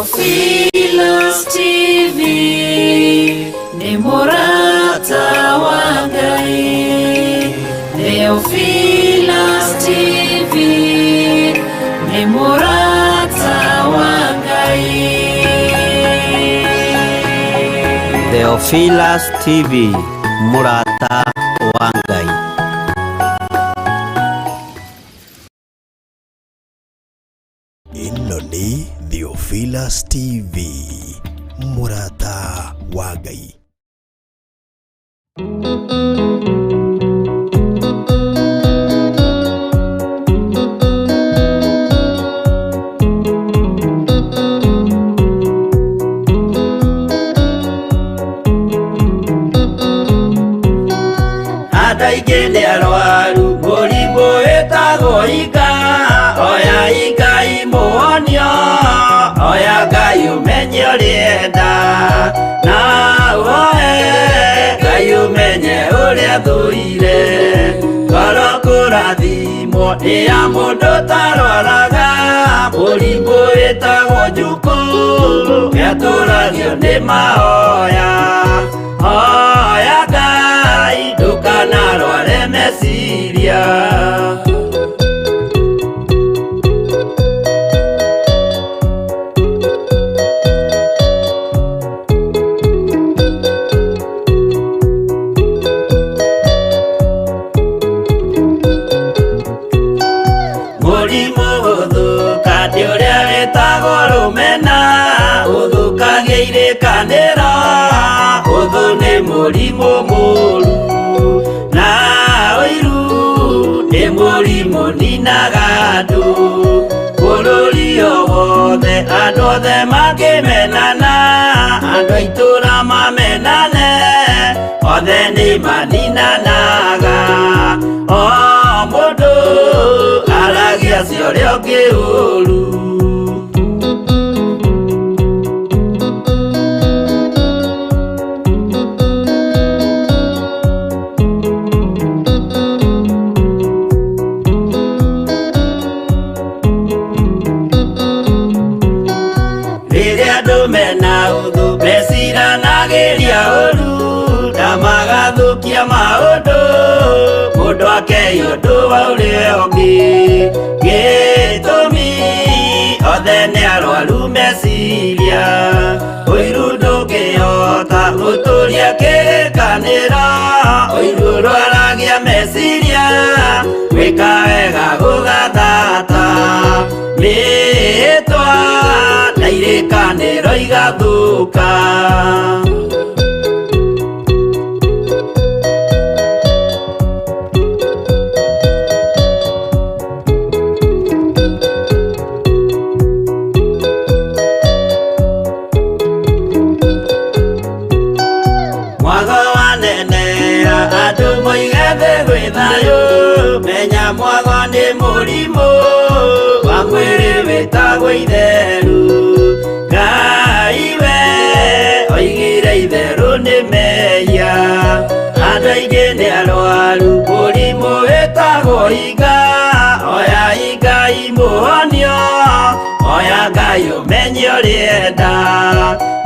Theophilus TV nĩ mũrata wa Ngai. Theophilus TV nĩ mũrata wa Ngai. Theophilus TV, mũrata wa Ngai. Ĩno nĩ Theophilus TV, mũrata wa Ngai. Andũ aingĩ nĩ arwaru mũrimũ wĩtagwo inga, oya Ngai mũhonio, oya Ngai ũmenye ũrĩenda, na ũhoe Ngai ũmenye ũrĩa thũire. Ngoro kũrathimwo nĩ ya mũndũ ũtarwaraga mũrimũ wĩtagwo njukũ, nĩatũragio nĩ mahoya. Hoya Ngai ndũkanarware meciria. Mũrimũ gũthũka nĩ ũrĩa wĩtagwo rũmena, ũthũkagia irĩkanĩro, ũthũ nĩ mũrimũ mũru, na ũiru nĩ mũrimũ ninaga andũ. Bũrũri o wothe andũ othe makĩmenana, andũ a itũũra mamenane, othe nĩ maninanaga. O mũndũ aragia cia ũrĩa ũngĩ ũru. Rĩrĩa andũ mena ũthũ meciranagĩria ũru, na magathũkia maũndũ, mũndũ akei ũndũ wa ũrĩa ũngĩ. Gĩtũmi othe nĩ arwaru meciria, ũiru ndũngĩhota gũtũria kĩrĩkanĩro, ũiru ũrwaragia meciria, gwĩka wega gũgathata, mĩĩtwa na irĩkanĩro igathũka. Mwago wanenera andũ moige thĩ gwĩ thayũ, menya mwago nĩ mũrimũ wa mwĩrĩ wĩtagwo itheru. Ngai we oigire itherũ nĩ mehia, andũ aingĩ nĩ arwaru mũrimũ wĩtagwo inga, oya Ngai mũhonio, oya Ngai ũmenye ũrĩenda,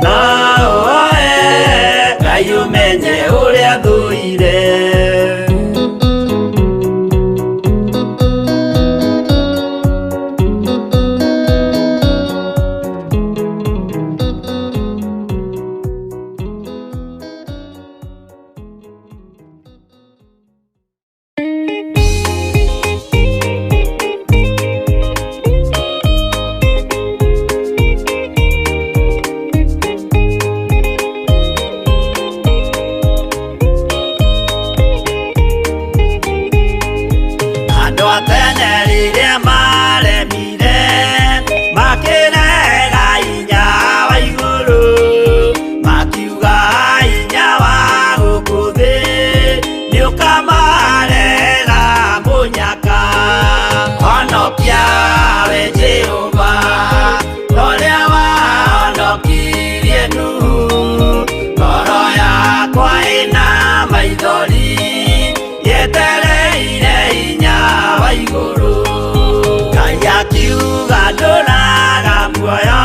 na ũhoe Ngai ũmenye ũrĩa thũire. Andũ a tene rĩrĩa maremire, makĩrega hinya wa igũrũ, makiuga hinya wa gũkũ thĩ nĩũkamarehera mũnyaka. Honokia we Jehova, ta ũrĩa wahonokirie Nuhu, ngoro yakwa ĩna maithori, yetereire hinya wa igũrũ. Ngai akiuga ndũraga muoyo,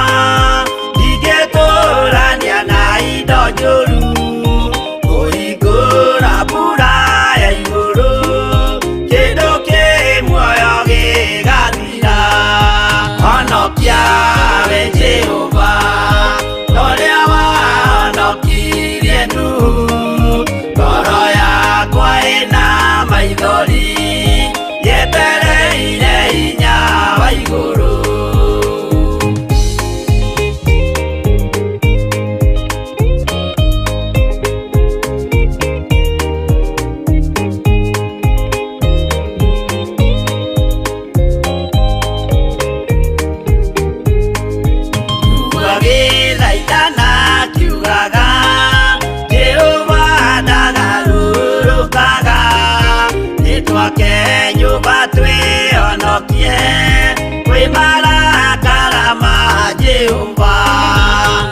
Honokie kwĩ marakara ma Jehova.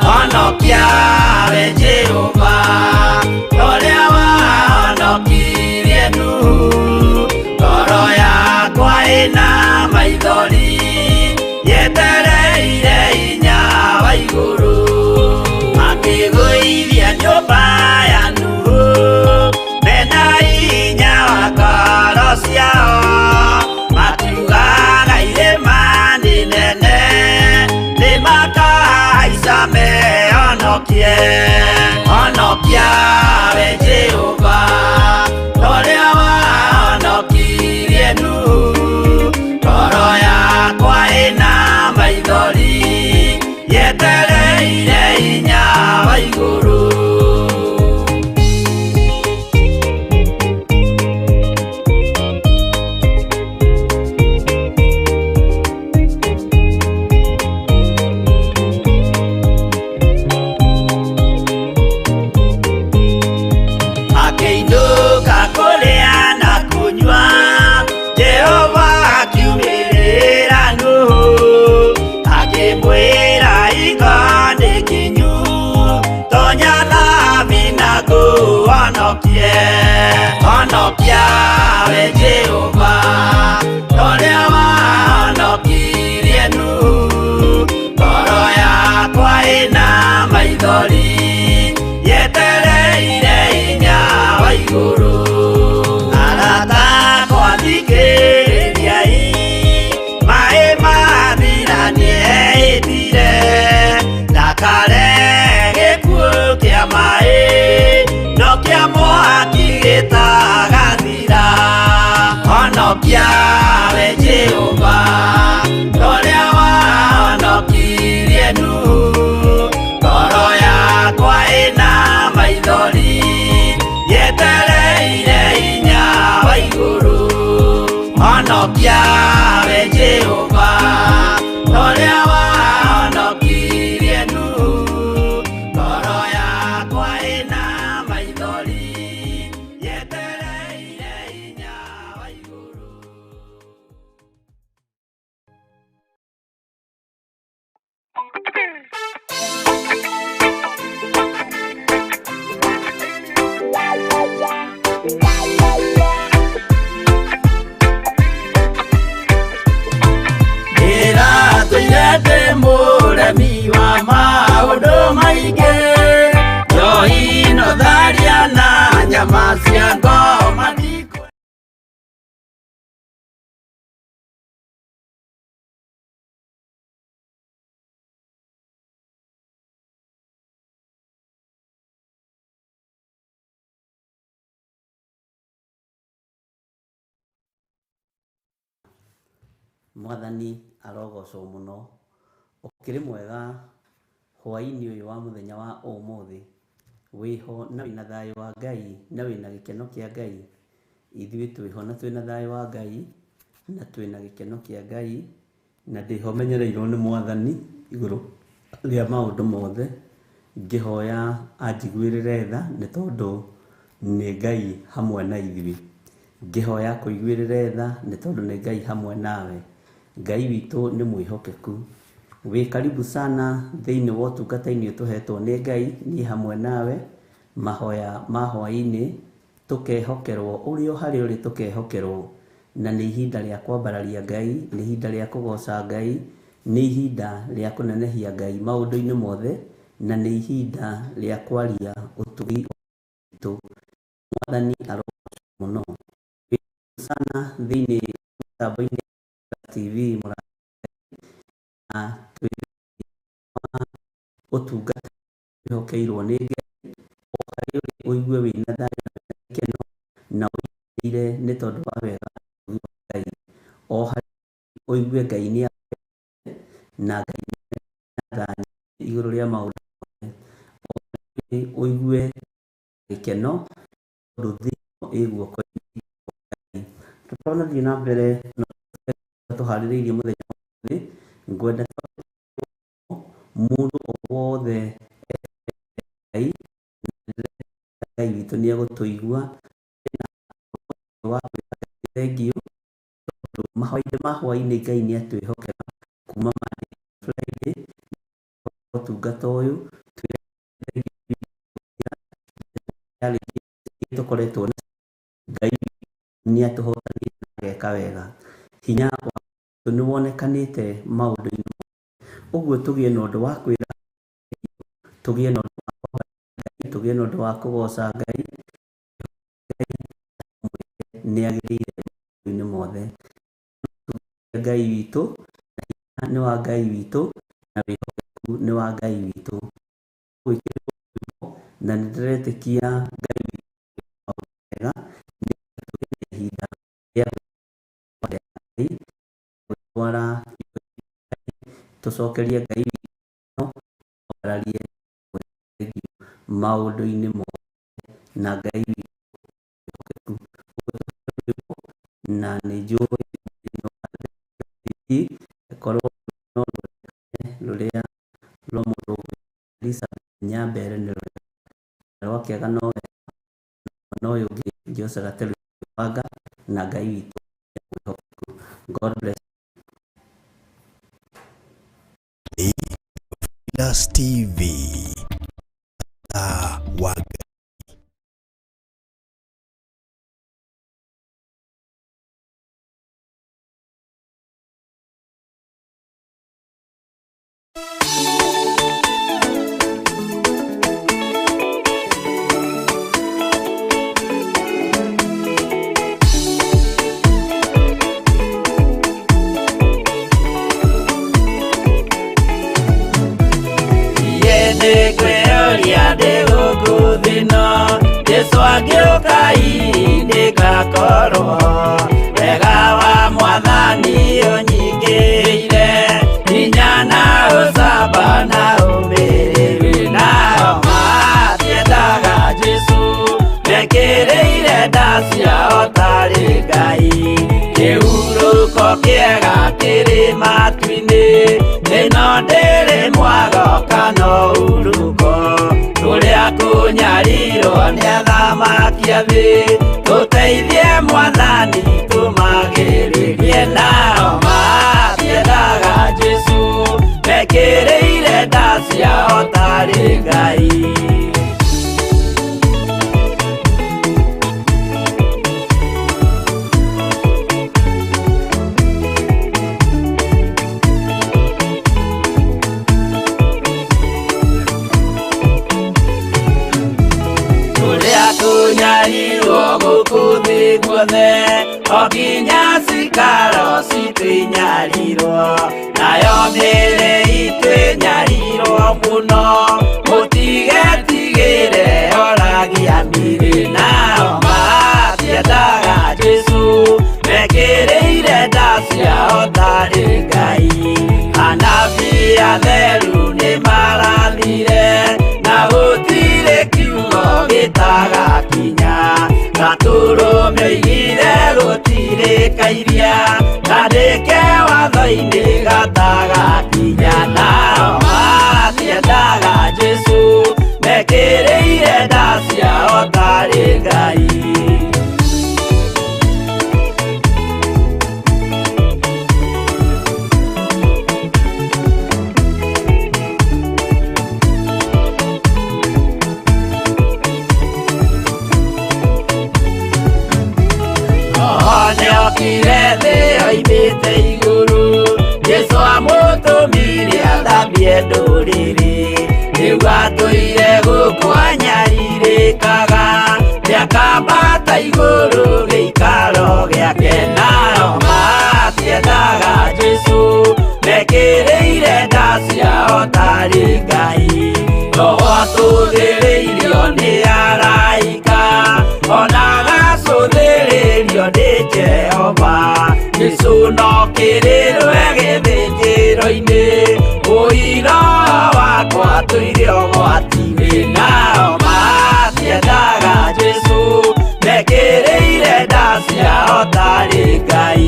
Honokia we Jehova, ũrĩa wahonokirie Nuhu. Ngoro yakwa ĩna maithori, yetereire hinya wa igũrũ. Makĩgũithia nyũmba ya Nuhu mena hinya wa ngoro ciao, makiugaga irĩma nĩ nene, nĩmakahaica mehonokie. Honokia we Jehova, ũrĩa wahonokirie Nuhu. Ngoro yakwa ĩna maithori, yetereire hinya wa igũrũ. Akĩinũka kũrĩa na kũnyua, Jehova akiumĩrĩra Nuhu, akĩmwĩra hingo nĩ kinyu, tonya thabina ngũhonokie. Honokia we Jehova, ũrĩa wahonokirie Nuhu. Ngoro yakwa ĩna maithori, yetereire hinya wa igũrũ. Arata akwa thikĩrĩriai, maĩ mathira nĩehĩtire, ndakare gĩkuũ kĩa maĩ, no kĩa mwaki gĩtagathira. Honokia we Jehova, ũrĩa wahonokirie Nuhu. Ngoro yakwa ĩna maithori, yetereire hinya wa igũrũ. Honokia we Jehova, ũrĩa wahonokirie Nuhu. Ngoro yakwa ĩna maithori, yetereire hinya wa igũrũ. Ndĩratũire ndĩ mũremi wa maũndũ maingĩ, njohi no tharia na nyama cia ngoma ndikũ. Mwathani arogocwo mũno. Ũkĩrĩ mwega hwaĩ-inĩ ũyũ wa mũthenya wa ũmũthĩ, wĩho na wĩna thayũ wa Ngai na wĩna gĩkeno kĩa Ngai. Ithuĩ twĩho na twĩna thayũ wa Ngai na twĩna gĩkeno kĩa Ngai, na ndĩho menyereirwo nĩ Mwathani igũrũ rĩa maũndũ mothe, ngĩhoya anjiguĩrĩre tha nĩ tondũ nĩ Ngai hamwe na ithuĩ. Ngĩhoya akũiguĩrĩre tha nĩ tondũ nĩ Ngai hamwe nawe. Ngai witũ nĩ mwĩhokeku. Wĩ karibu sana thĩinĩ wa ũtungata-inĩ ũtũhetwo nĩ Ngai, niĩ hamwe nawe, mahoya ma hwaĩ-inĩ, tũkehokerwo ũrĩ o harĩa ũrĩ tũkehokerwo, na nĩ ihinda rĩa kwambararia Ngai, nĩ ihinda rĩa kũgoca Ngai, nĩ ihinda rĩa kũnenehia Ngai maũndũ-inĩ mothe, na nĩ ihinda rĩa kwaria ũtugi witũ. Mwathani arogocwo mũno. Wĩ karibu sana thĩinĩ mĩtambo-inĩ ya TV na twĩ ũtungata wĩhokeirwo nĩ Ngai, o harĩa ũrĩ ũigue wĩna thayũ na wĩna gĩkeno na ũiganĩire nĩ tondũ wa wega wa Ngai. O harĩa ũigue Ngai nĩ na Ngai nĩ tha igũrũ rĩa maũndũ mothe. O harĩa ũigue gĩkeno tondũ thĩ ĩno ĩ guoko-inĩ kwa Ngai. Tũtanathiĩ na mbere na tũharĩrĩirie mũthenya wa ũmũthĩ, ngwenda mũndũ o wothe Ngai, Ngai witũ nĩ egũtũigua wa kwĩra Ngai thengiũ, tondũ mahoya Ma hwaĩ-inĩ Ngai nĩ atwĩhokera kuma Monday Friday ũtungata ũyũ tũkoretwo na Ngai nĩ atũhotanĩire na ageka wega. Hinya wa nĩ wonekanĩte maũndũ-inĩ ũguo tũgĩe na ũndũ wa kwĩra, tũgĩe na ũndũ wa Ngai, tũgĩe na ũndũ wa kũgoca Ngai. Nĩ agĩrĩire maũndũ-inĩ mothe. Ngai witũ na hinya nĩ wa Ngai witũ na wĩhokeku nĩ wa Ngai witũ. Gwĩkĩrwo rwĩmbo na nĩ ndĩretĩkia Ngai witũ maũndũ mega nĩ tũgĩe na ihinda rĩa Ngai gwĩtwara tũcokerie Ngai witũ twararie maũndũ-inĩ mothe na Ngai witũ mwĩhokeku. Na nĩ njũĩ korwo no rũrĩa rwa mũndũ Elizabeth Nyambere nĩ rwega rwakĩaga no wega na ũyũ ũngĩ Jose Gateru Wanga na Ngai witũ mwĩhokeku. God bless. Theophilus TV wa Ngai. Nĩngwĩyũria ndĩ gũkũ thĩ ĩno, Jesũ angĩũka hihi nĩngakorwo wega wa mwathani ũnyingĩrĩire, hinya na ũcamba na ũmĩrĩru. Nao matiendaga Jesũ, mekĩrĩire nda ciao tarĩ Ngai. Kĩhurũko kĩega kĩrĩ matu-inĩ, ĩno ndĩrĩ mwago kana ũhurũko. Kũrĩa kũnyarirwo nĩ athamaki a thĩ, tũteithie mwathani tũmagĩrĩrie. Nao matiendaga Jesũ, mekĩrĩire nda ciao tarĩ Ngai. Kũrĩa kũnyarirwo gũkũ thĩ guothe, o nginya cikaro citũ inyarirwo, nayo mĩĩrĩ itũ ĩnyarirwo mũno, mũtigetigĩre oragia mĩĩrĩ. Nao matiendaga Jesũ, mekĩrĩire nda ciao tarĩ Ngai. Anabii atheru nĩ marathire, na gũtirĩ kiugo gĩtagakinya. Gatũrũme oigire gũtirĩ kairia, kandĩke watho-inĩ gatagakinya. Nao matiendaga Jesũ, mekĩrĩire nda ciao tarĩ Ngai. Roho nĩokire thĩ oimĩte igũrũ, Jesũ amũtũmire athambie ndũrĩrĩ. Rĩu atũire gũkũ anyarirĩkaga, nĩakambata igũrũ gĩikaro gĩake. Nao matiendaga Jesũ, mekĩrĩire nda ciao tarĩ Ngai. Roho atũthĩrĩirio nĩ araika, ona agacũthĩrĩrio nĩ Jehova. Jesũ no kĩrĩrwe gĩthĩnjĩro-inĩ, ũira wakwa tũire ũgwati-inĩ. Nao matiendaga Jesũ, mekĩrĩire nda ciao tarĩ Ngai.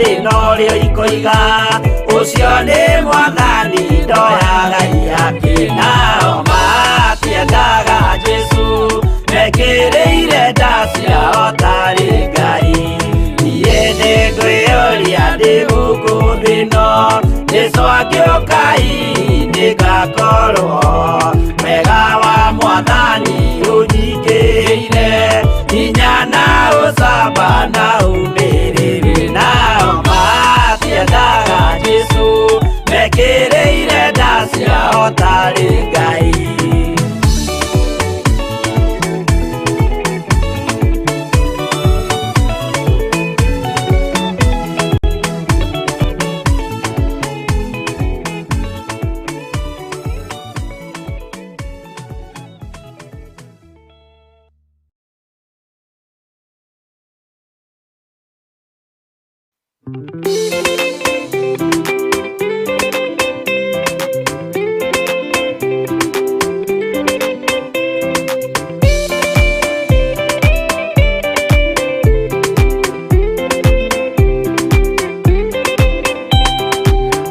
Thĩ norĩo ikoiga ũcio nĩ mwathani ndoyaga ihaki. Nao matiendaga Jesũ mekĩrĩire nda ciao tarĩ Ngai. Niĩ nĩngwĩyũria ndĩ gũkũ thĩ ĩno, Jesũ angĩũka hihi nĩngakorwo wega wa mwathani ũnyingĩrĩire hinya na ũcamba na ũmĩrĩru. Nao matiendaga Jesũ mekĩrĩire nda ciao tarĩ Ngai.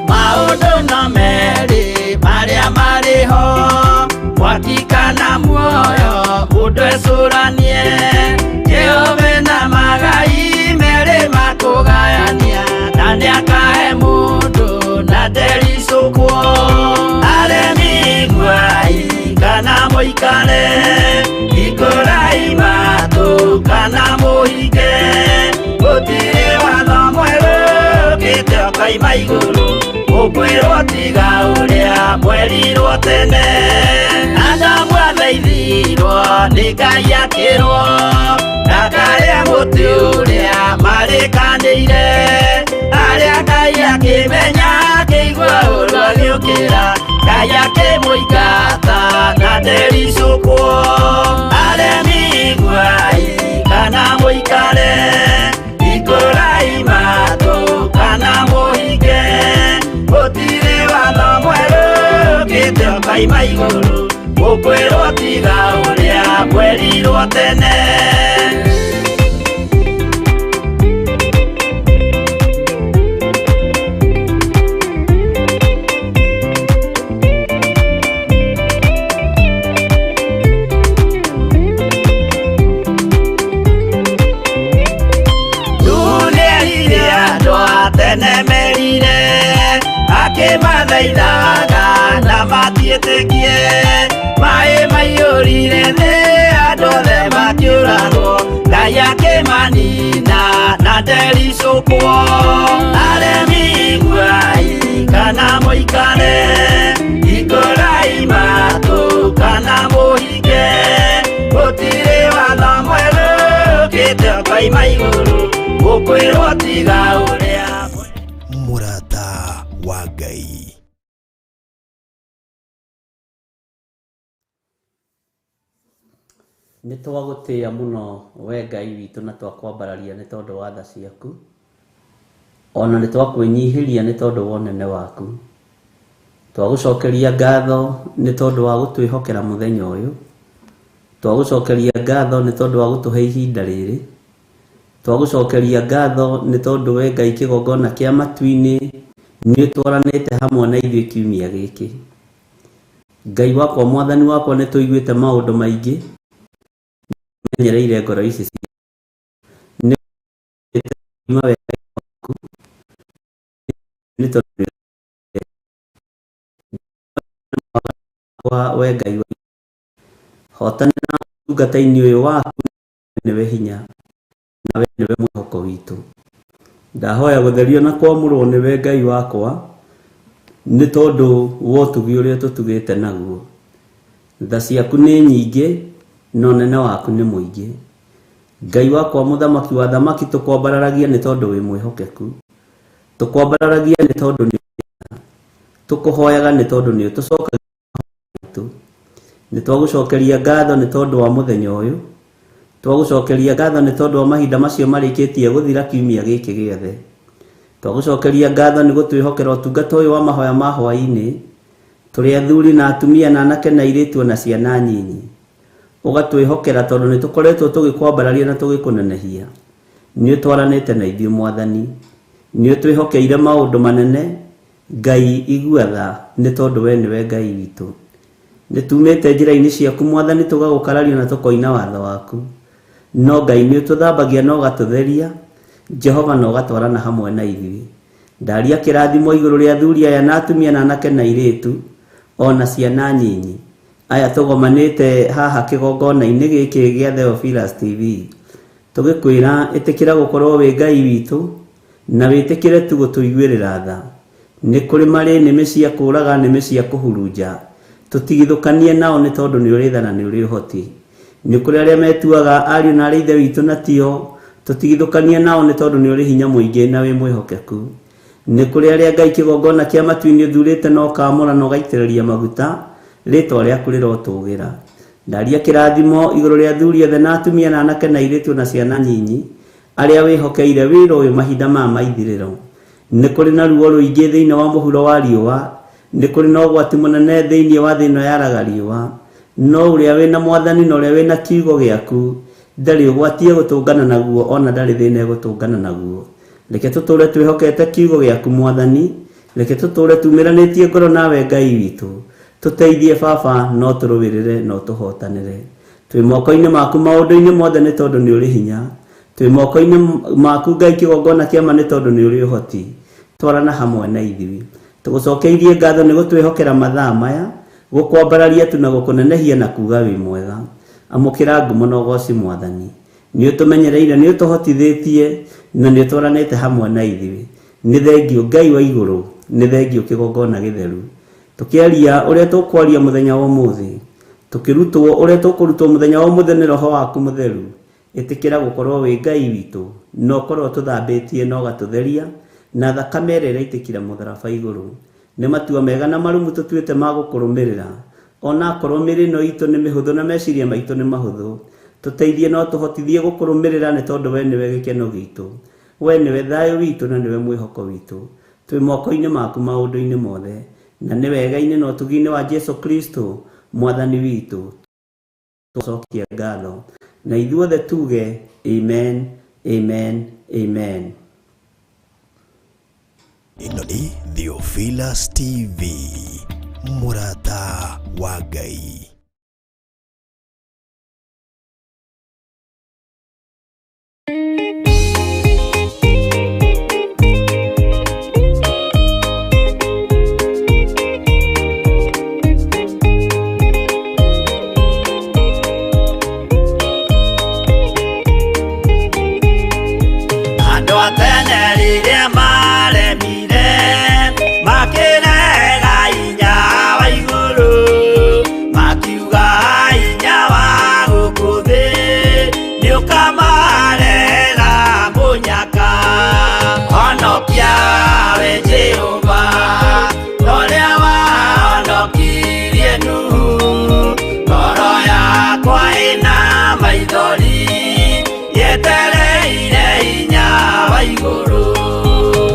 Maũndũ no merĩ marĩa marĩ ho, mwaki kana muoyo, mũndũ ecũranie. Jehova na magai merĩ makũgayania, na nĩakahe mũndũ na ndericũkwo. Aremi iguai kana mũikare, hingũrai matũ kana mũhinge, gũtirĩ watho mwerũ ũkĩte ũkoima igũrũ, ũkwĩrwo tiga ũrĩa mwerirwo tene. Adamu athaithirwo nĩ Ngai akĩrwo ndakarĩe mũtĩ ũrĩa marĩkanĩire, arĩa Ngai akĩmenya akĩigua ũru agĩũkĩra, Ngai akĩmũingata na ndericũkwo. Aremi iguai kana mũikare, hingũrai matũ kana mũhinge, gũtirĩ watho mwerũ ũkĩte ũkoima igũrũ, ũkwĩrwo tiga ũrĩa mwerirwo tene. Nĩerire andũ a tene merire, akĩmathaithaga na matiĩtĩkie. Maĩ maiyũrire thĩ andũ othe makĩũragwo, Ngai akĩmanina na ndericũkwo. Aremi iguai kana mũikare, hingũrai matũ kana mũhinge, gũtirĩ watho mwerũ ũkĩte ũkoima igũrũ, ũkwĩrwo tiga ũrĩa Mũrata wa Ngai. Nĩ twagũtĩĩa mũno we Ngai witũ na twakwambararia nĩ tondũ wa tha ciaku, ona nĩ twakwĩnyihĩria nĩ tondũ wa ũnene waku. Twagũcokeria ngatho nĩ tondũ wa gũtwĩhokera mũthenya ũyũ, twagũcokeria ngatho nĩ tondũ wa gũtũhe ihinda rĩrĩ, twagũcokeria ngatho nĩ tondũ we Ngai kĩgongona kĩa matu-inĩ nĩ ũtwaranĩte hamwe na ithuĩ kiumia gĩkĩ. Ngai wakwa, mwathani wakwa, nĩ tũiguĩte maũndũ maingĩ menyereire ngoro ici nĩ wega waku nĩ tondũ we Ngai hotanĩra ũtungata-inĩ ũyũ waku, nĩwe hinya na we nĩwe mwĩhoko witũ. Ndahoya gũtherio na kwamũrwo nĩwe Ngai wakwa nĩ tondũ wa ũtugi ũrĩa tũtugĩte naguo. Tha ciaku nĩ nyingĩ na ũnene waku nĩ mũingĩ. Ngai wakwa mũthamaki wa thamaki, tũkwambararagia nĩ tondũ wĩ mwĩhokeku, tũkwambararagia nĩ tondũ nĩ tũkũhoyaga nĩ tondũ nĩ ũtũcokagia maitũ. Nĩ twagũcokeria ngatho nĩ tondũ wa mũthenya ũyũ, twagũcokeria ngatho nĩ tondũ wa mahinda macio marĩkĩtie gũthira kiumia gĩkĩ gĩothe. Twagũcokeria ngatho nĩ gũtwĩhokera ũtungata ũyũ wa mahoya ma hwaĩ-inĩ, tũrĩ athuri na atumia na anake na airĩtu ona ciana nyinyi. Ũgatwĩhokera tondũ nĩ tũkoretwo tũgĩkwambararia na tũgĩkũnenehia. Nĩ ũtwaranĩte na ithuĩ mwathani. Nĩ ũtwĩhokeire maũndũ manene, Ngai igua tha, nĩ tondũ we nĩwe Ngai witũ. Nĩ tumĩte njĩra-inĩ ciaku Mwathani, tũgagũkararia na tũkoina watho waku. No Ngai nĩ ũtũthambagia na ũgatũtheria, Jehova na ũgatwarana hamwe na ithuĩ. Ndaria kĩrathimo igũrũ rĩa athuri aya na atumia na anake na airĩtu, ona ciana nyinyi. Aya tũgomanĩte haha kĩgongona-inĩ gĩkĩ gĩa Theophilus TV. Tũgĩkwĩra ĩtĩkĩra gũkorwo wĩ Ngai witũ, na wĩtĩkĩre tu gũtũiguĩrĩra tha. Nĩ kũrĩ marĩ nĩmĩ cia kũũraga, nĩmĩ cia kũhurunja. Tũtigithũkanie nao nĩ tondũ nĩ ũrĩ tha na nĩ ũrĩ ũhoti. Nĩ kũrĩ arĩa metuaga ariũ na arĩ ithe witũ na tio, tũtigithũkanie nao nĩ tondũ nĩ ũrĩ hinya mũingĩ na wĩ mwĩhokeku. Nĩ kũrĩ arĩa Ngai kĩgongona kĩa matu-inĩ ũthurĩte na ũkaamũra na ũgaitĩrĩria maguta, rĩtwa rĩaku rĩrotũgĩra. Ndaria kĩrathimo igũrũ rĩa athuri othe na atumia na anake na airĩtu na ciana nyinyi, arĩa wĩhokeire wĩra ũyũ mahinda maya ma ithirĩro. Nĩ kũrĩ na ruo rũingĩ thĩinĩ wa mũhuro wa riũa, nĩ kũrĩ na ũgwati mũnene thĩinĩ wa thĩ ĩno yaraga riũa. No ũrĩa wĩna Mwathani na ũrĩa wĩna kiugo gĩaku, ndarĩ ũgwati egũtũngana naguo ona ndarĩ thĩna egũtũngana naguo. Reke tũtũũre twĩhokete kiugo gĩaku Mwathani, reke tũtũũre tumĩranĩtie ngoro nawe Ngai witũ. Tũteithie Baba no tũrũĩrĩre na ũtũhotanĩre. Twĩ moko-inĩ maku maũndũ-inĩ mothe nĩ tondũ nĩ ũrĩ hinya. Twĩ moko-inĩ maku Ngai kĩgongona kĩa ma nĩ tondũ nĩ ũrĩ ũhoti. Twarana hamwe na ithuĩ. Tũgũcokeirie ngatho nĩ gũtwĩhokera mathaa maya, gũkwambararia tu na gũkũnenehia na kuga wĩ mwega. Amũkĩra ngumo na ũgoci Mwathani. Nĩ ũtũmenyereire, nĩ ũtũhotithĩtie na nĩ ũtwaranĩte hamwe na ithuĩ. Nĩ thengiũ Ngai wa igũrũ, nĩ thengiũ kĩgongona gĩtheru. Tũkĩaria ũrĩa tũkwaria mũthenya wa ũmũthĩ, tũkĩrutwo ũrĩa tũkũrutwo mũthenya wa ũmũthĩ nĩ Roho waku mũtheru, ĩtĩkĩra gũkorwo wĩ Ngai witũ, na ũkorwo ũtũthambĩtie na ũgatũtheria na thakame ĩrĩa ĩraitĩkire mũtharaba igũrũ. Nĩ matua mega na marũmu tũtuĩte ma gũkũrũmĩrĩra, ona akorwo mĩĩrĩ ĩno itũ nĩ mĩhũthũ na meciria maitũ nĩ mahũthũ. Tũteithie na ũtũhotithie gũkũrũmĩrĩra nĩ tondũ we nĩwe gĩkeno gitũ, we nĩwe thayũ witũ na nĩwe mwĩhoko witũ. Twĩ moko-inĩ maku maũndũ-inĩ mothe, na nĩ wega-inĩ na ũtugi-inĩ wa Jesu Kristo Mwathani witũ. Tũcokie ngatho na ithuothe tuge amen, amen, amen. Ĩno nĩ Theophilus TV, mũrata wa Ngai. Andũ a tene rĩrĩa maremire makĩrega hinya wa igũrũ, makiuga hinya wa gũkũ thĩ nĩũkamarehera mũnyaka. Honokia we Jehova, ũrĩa wahonokirie Nuhu, ngoro yakwa ĩna maithori yetereire hinya wa igũrũ.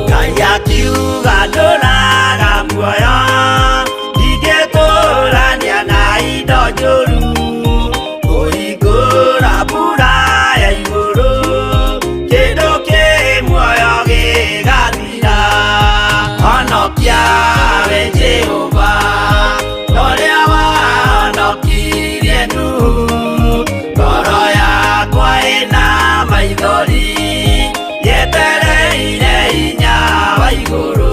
Ngai akiuga ndũraga muoyo, ndingĩtũrania na indo njũru, kũhingũra mbura ya igũrũ, kĩndũ kĩ muoyo gĩgathira. Honokia we Jehova, ũrĩa wahonokirie Nuhu, ngoro yakwa ĩna maithori yetereire hinya wa igũrũ.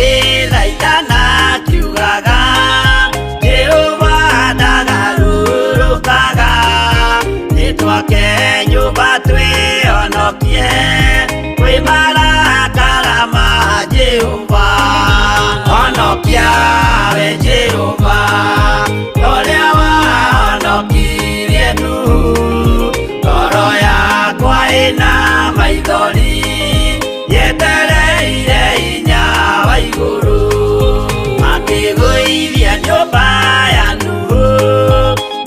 Agĩthaithana akiugaga, Jehova ndagarũrũkaga, nĩtwake nyũmba twĩhonokie kwĩ marakara ma Jehova. Honokia we Jehova, ũrĩa wahonokirie Nuhu, ngoro yakwa ĩna maithori yetereire hinya wa igũrũ. Makĩgũithia nyũmba ya Nuhu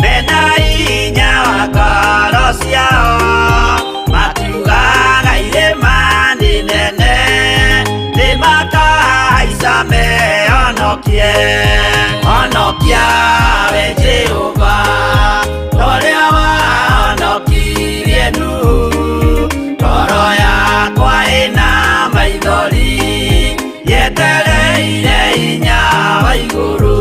mena hinya wa ngoro ciao, makiugaga Honokia we Jehova toria wahonokirie Nuhu ngoro yakwa ĩna maithori yetereire hinya wa igũrũ.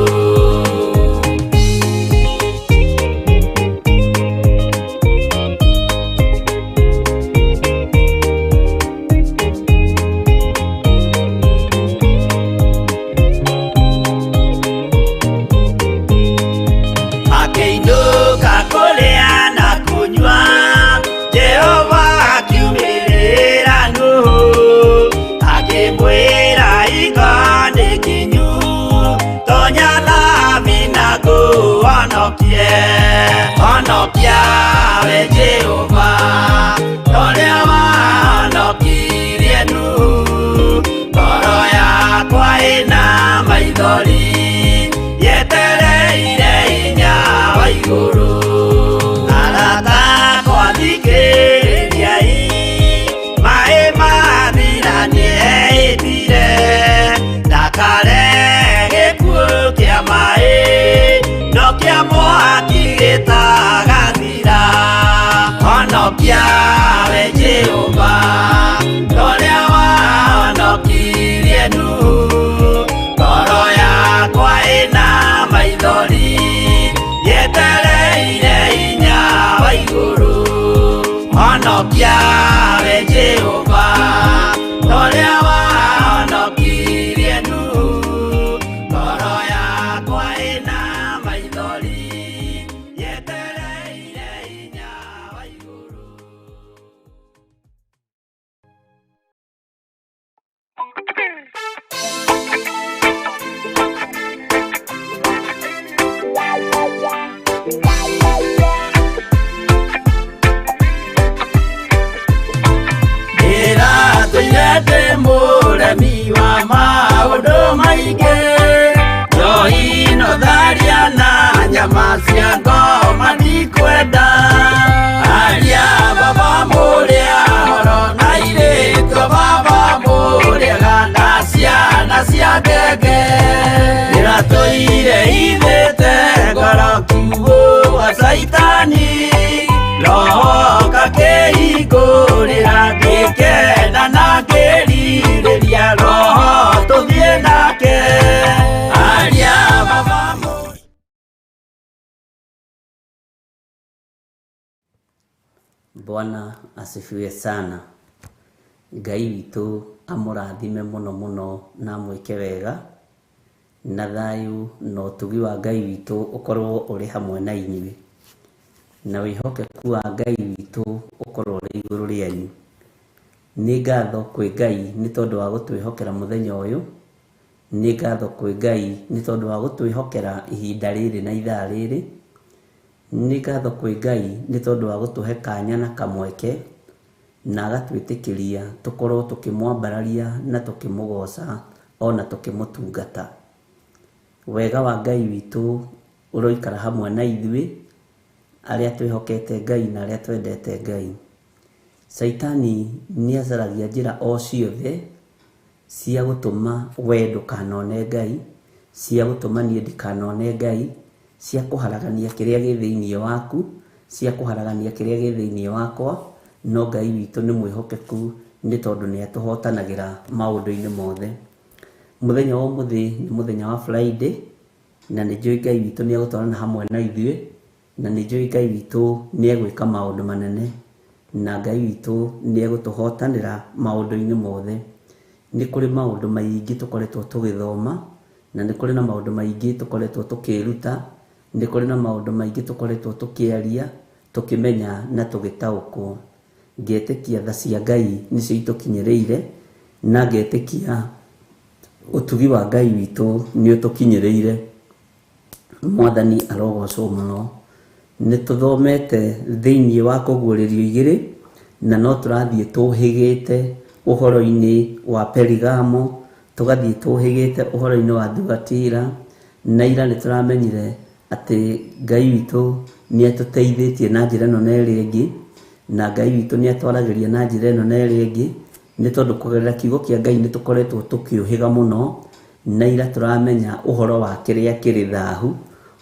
Akĩinũka kũrĩa na kũnyua Jehova akiumĩrĩra Nuhu akĩmwĩra iko nĩ kinyu tonya thabina ngũhonokie. Honokia we Jehova toria wahonokirie Nuhu ngoro yakwa ĩna maithori yetereire hinya wa igũrũ. Arata akwa thikĩrĩriai maĩ mathira nĩehĩtire ndakare gĩkuũ kĩa maĩ no kĩa mwaki gĩtagathira. Honokia we Jehova toria wahonokirie Nuhu ngoro yakwa ĩna maithori yetereire hinya wa igũrũ. Honokia we Jehova toria wahonokirie Nuhu ngoro yakwa ĩna maithori yetereire hinya wa igũrũ. Ndĩratũire ndĩ mũremi wa maũndũ maingĩ njohi no tharia na nyama cia ngoma ndikwenda aria baba mũrĩa horo na irĩtwo baba mũrĩaga na ciana cia ngenge. Ndĩratũire ithĩte ngoro kiugũ wa Caitani roho kakĩhingũrĩra ngĩkena na ngĩrirĩria roho tũthiĩ nake aria baba mũrĩa. Bwana asifiwe sana. Ngai witũ amũrathime mũno mũno na amwĩke wega, na thayũ na ũtugi wa Ngai witũ ũkorwo ũrĩ hamwe na inyuĩ, na wĩhokeku wa Ngai witũ ũkorwo ũrĩ igũrũ rĩanyu. Nĩ ngatho kwĩ Ngai nĩ tondũ wa gũtwĩhokera mũthenya ũyũ, nĩ ngatho kwĩ Ngai nĩ tondũ wa gũtwĩhokera ihinda rĩrĩ na ithaa rĩrĩ, nĩ ngatho kwĩ Ngai nĩ tondũ wa gũtũhe kanya na kamweke na agatwĩtĩkĩria tũkorwo tũkĩmwambararia na tũkĩmũgoca ona tũkĩmũtungata. Wega wa Ngai witũ ũroikara hamwe na ithuĩ arĩa twĩhokete Ngai na arĩa twendete Ngai. Caitani nĩ acaragia njĩra o ciothe cia gũtũma we ndũkanone Ngai, cia gũtũma niĩ ndikanone Ngai, cia kũharagania kĩrĩa gĩ thĩinĩ waku, cia kũharagania kĩrĩa gĩ thĩinĩ wakwa, no Ngai witũ nĩ mwĩhokeku nĩ tondũ nĩ atũhotanagĩra maũndũ-inĩ mothe. Mũthenya wa ũmũthĩ nĩ mũthenya wa Friday, na nĩ njũĩ Ngai witũ nĩ egũtwarana hamwe na ithuĩ, na nĩ njũĩ Ngai witũ nĩ egwĩka maũndũ manene, na Ngai witũ nĩ egũtũhotanĩra maũndũ-inĩ mothe. Nĩ kũrĩ maũndũ maingĩ tũkoretwo tũgĩthoma, na nĩ kũrĩ na maũndũ maingĩ tũkoretwo tũkĩĩruta, nĩ kũrĩ na maũndũ maingĩ tũkoretwo tũkĩaria, tũkĩmenya na tũgĩtaũkwo. Ngetĩkia tha cia Ngai nĩcio itũkinyĩrĩire, na ngetĩkia ũtugi wa Ngai witũ nĩ ũtũkinyĩrĩire. Mwathani arogocwo mũno. Nĩ tũthomete thĩinĩ wa kũguũrĩrio igĩrĩ, na no tũrathiĩ tũhĩgĩte ũhoro-inĩ wa Perigamo, tũgathiĩ tũhĩgĩte ũhoro-inĩ wa Thuatira, na ira nĩ tũramenyire atĩ Ngai witũ nĩ atũteithĩtie na njĩra ĩno na ĩrĩa ĩngĩ, na Ngai witũ nĩ atwaragĩria na njĩra ĩno na ĩrĩa ĩngĩ, nĩ tondũ kũgerera kiugo kĩa Ngai nĩ tũkoretwo tũkĩũhĩga mũno, Na ira tũramenya ũhoro wa kĩrĩa kĩrĩ thahu,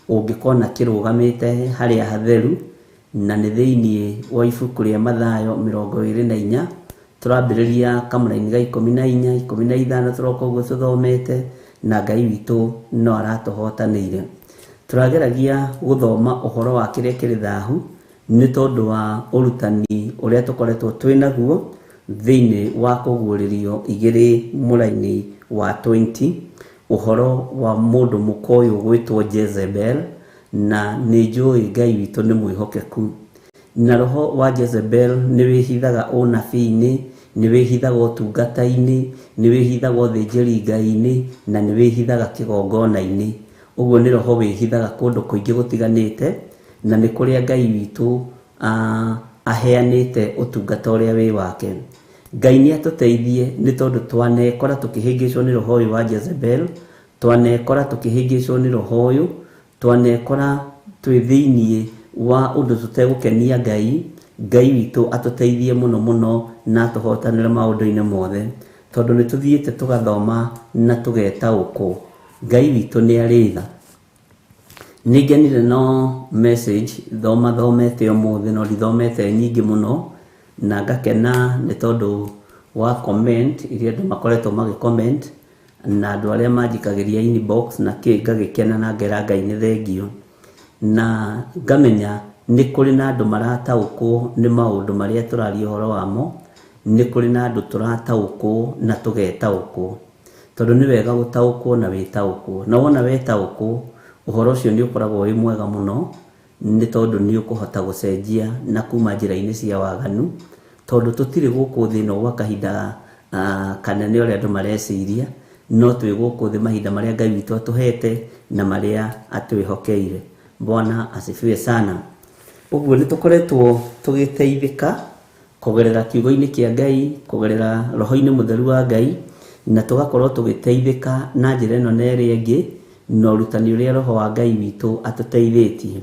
ũngĩkona kĩrũgamĩte harĩa hatheru, na nĩ thĩinĩ wa ibuku rĩa Mathayo 24, tũrambĩrĩria kamũraini ga 14, 15 tũroka ũguo tũthomete, na Ngai witũ no aratũhotanĩire. Tũrageragia gũthoma ũhoro wa kĩrĩa kĩrĩ thahu, nĩ tondũ wa ũrutani ũrĩa tũkoretwo twĩ naguo thĩinĩ wa kũguũrĩrio 2 mũraini wa 20, ũhoro wa mũndũ mũka ũyũ gwĩtwo Jezebel, na nĩ njũĩ Ngai witũ nĩ mwĩhokeku. Na roho wa Jezebel nĩ wĩhithaga ũnabii-inĩ, nĩ wĩhithaga ũtungata-inĩ, nĩ wĩhithaga ũthĩnjĩri-Ngai-inĩ, na nĩ wĩhithaga kĩgongona-inĩ. Ũguo nĩ roho wĩhithaga kũndũ kũingĩ gũtiganĩte, na nĩ kũrĩa Ngai witũ aheanĩte ũtungata ũrĩa wĩ wake. Ngai nĩ atũteithie nĩ tondũ twanekora tũkĩhĩngĩcwo nĩ roho ũyũ wa Jezebel, twanekora tũkĩhĩngĩcwo nĩ roho ũyũ, twanekora twĩ thĩiniĩ wa ũndũ tũtegũkenia Ngai. Ngai witũ atũteithie mũno mũno na atũhotanĩre maũndũ-inĩ mothe, tondũ nĩ tũthiĩte tũgathoma na tũgetaũkwo. Ngai witũ nĩ arĩ tha. Nĩ ngenire no message thoma thomete ũmũthĩ, no ndithomete nyingĩ mũno, na ngakena nĩ tondũ wa comment iria andũ makoretwo magĩ comment, na andũ arĩa manjikagĩria inbox na kĩ, ngagĩkena na ngera Ngai nĩ thengio, na ngamenya nĩ kũrĩ na andũ marataũkwo nĩ maũndũ marĩa tũraria ũhoro wamo, nĩ kũrĩ na andũ tũrataũkwo na tũgetaũkwo, tondũ nĩ wega gũtaũkwo na wĩtaũkwo, na wona wetaũkwo ũhoro ũcio nĩ ũkoragwo wĩ mwega mũno, nĩ tondũ nĩ ũkũhota gũcenjia na kuma njĩra-inĩ cia waganu, tondũ tũtirĩ gũkũ thĩ ĩno gwa kahinda kanene ũrĩa andũ mareciria, no twĩ gũkũ thĩ mahinda marĩa Ngai witũ atũhete na marĩa atwĩhokeire. Bwana asifiwe sana. Ũguo nĩ tũkoretwo tũgĩteithĩka kũgerera kiugo-inĩ kĩa Ngai, kũgerera roho-inĩ mũtheru wa Ngai, na tũgakorwo tũgĩteithĩka na njĩra ĩno na ĩrĩa ĩngĩ, na ũrutani ũrĩa roho wa Ngai witũ atũteithĩtie.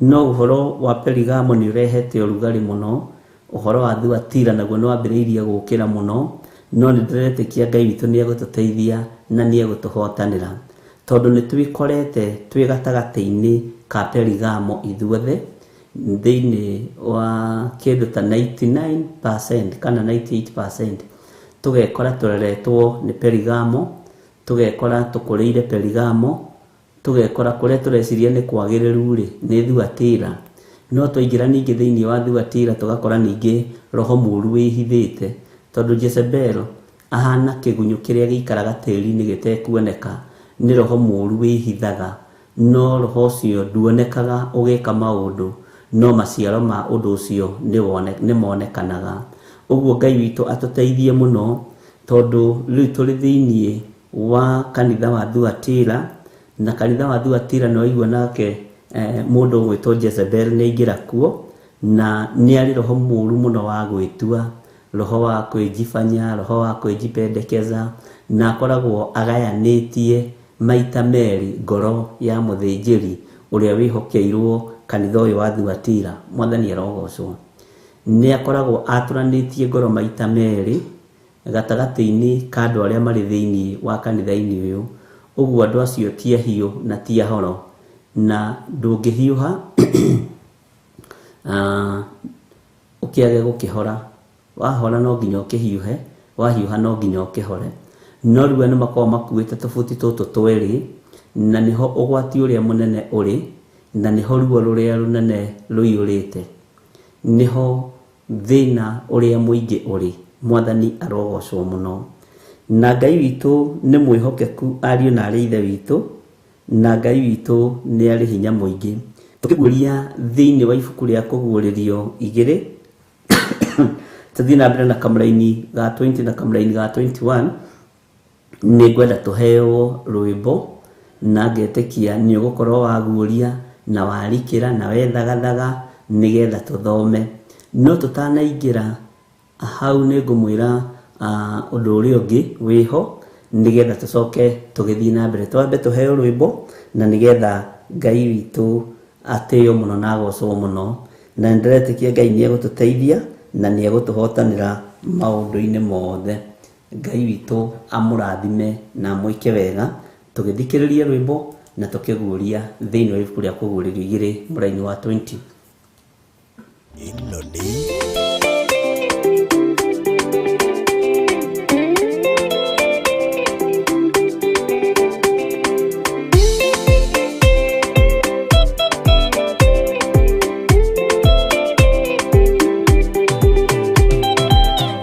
No ũhoro wa Perigamo nĩ ũrehete ũrugarĩ mũno, ũhoro wa Thuatira naguo nĩ wambĩrĩirie gũkĩra mũno, no nĩ ndĩretĩkia Ngai witũ nĩ egũtũteithia na nĩ egũtũhotanĩra, tondũ nĩ twĩkorete twĩ gatagatĩ-inĩ ka Perigamo ithuothe, thĩinĩ wa kĩndũ ta 99% kana 98%, tũgekora tũreretwo nĩ Perigamo, tũgekora tũkũrĩire Perigamo, tũgekora kũrĩa tũreciria nĩ kwagĩrĩru rĩ nĩ Thuatira, no twaingĩra ningĩ thĩinĩ wa Thuatira tũgakora ningĩ roho mũũru wĩhithĩte, tondũ Jezebel ahana kĩgunyũ kĩrĩa gĩikaraga tĩri-inĩ gĩtekuoneka, nĩ roho mũũru wĩhithaga, no roho ũcio nduonekaga ũgĩka maũndũ, no maciaro ma ũndũ ũcio nĩ monekanaga. Ũguo Ngai witũ atũteithie mũno, tondũ rĩu tũrĩ thĩinĩ wa kanitha wa Thuatira, na kanitha wa Thuatira nĩ waigua nake mũndũ ũgwĩtwo Jezebel nĩ aingĩra kuo, na nĩ arĩ roho mũũru mũno wa gwĩtua, roho wa kwĩjibanya, roho wa kwĩjipendekeza, na akoragwo agayanĩtie maita merĩ ngoro ya mũthĩnjĩri ũrĩa wĩhokeirwo kanitha ũyũ wa Thuatira. Mwathani arogocwo. Nĩ akoragwo atũranĩtie ngoro maita merĩ gatagatĩ-inĩ ka andũ arĩa marĩ thĩinĩ wa kanitha-inĩ ũyũ. Ũguo andũ acio ti ahiũ na ti ahoro, na ndũngĩhiũha ũkĩage gũkĩhora. Wahora no nginya ũkĩhiũhe, wahiũha no nginya ũkĩhore. No rĩu nĩ makoragwo makuĩte tũbuti tũtũ twerĩ, na nĩho ũgwati ũrĩa mũnene ũrĩ, na nĩho ruo rũrĩa rũnene rũiyũrĩte, nĩho thĩna ũrĩa mũingĩ ũrĩ. Mwathani arogocwo mũno. Na Ngai witũ nĩ mwĩhokeku ariũ na arĩ ithe witũ, na Ngai witũ nĩ arĩ hinya mũingĩ. Tũkĩguũria thĩinĩ wa ibuku rĩa kũguũrĩrio 2, tũthiĩ na mbere na kamũraini ga 20 na kamũraini ga 21, nĩ ngwenda tũheo rwĩmbo, na ngetĩkia nĩ ũgũkorwo waguũria na warikĩra na wethagathaga nĩgetha tũthome. No tũtanaingĩra hau nĩ ngũmwĩra ũndũ ũrĩa ũngĩ wĩho, nĩgetha tũcoke tũgĩthiĩ na mbere. Twambe tũheo rwĩmbo na nĩgetha Ngai witũ atĩo mũno na agocwo mũno, na nĩndĩretĩkia Ngai nĩ egũtũteithia na nĩ egũtũhotanĩra maũndũ-inĩ mothe. Ngai witũ amũrathime na amwĩke wega, tũgĩthikĩrĩria rwĩmbo na tũkĩguũria thĩinĩ wa ibuku rĩa Kũguũrĩrio 2 mũraini wa 20. Ĩno nĩ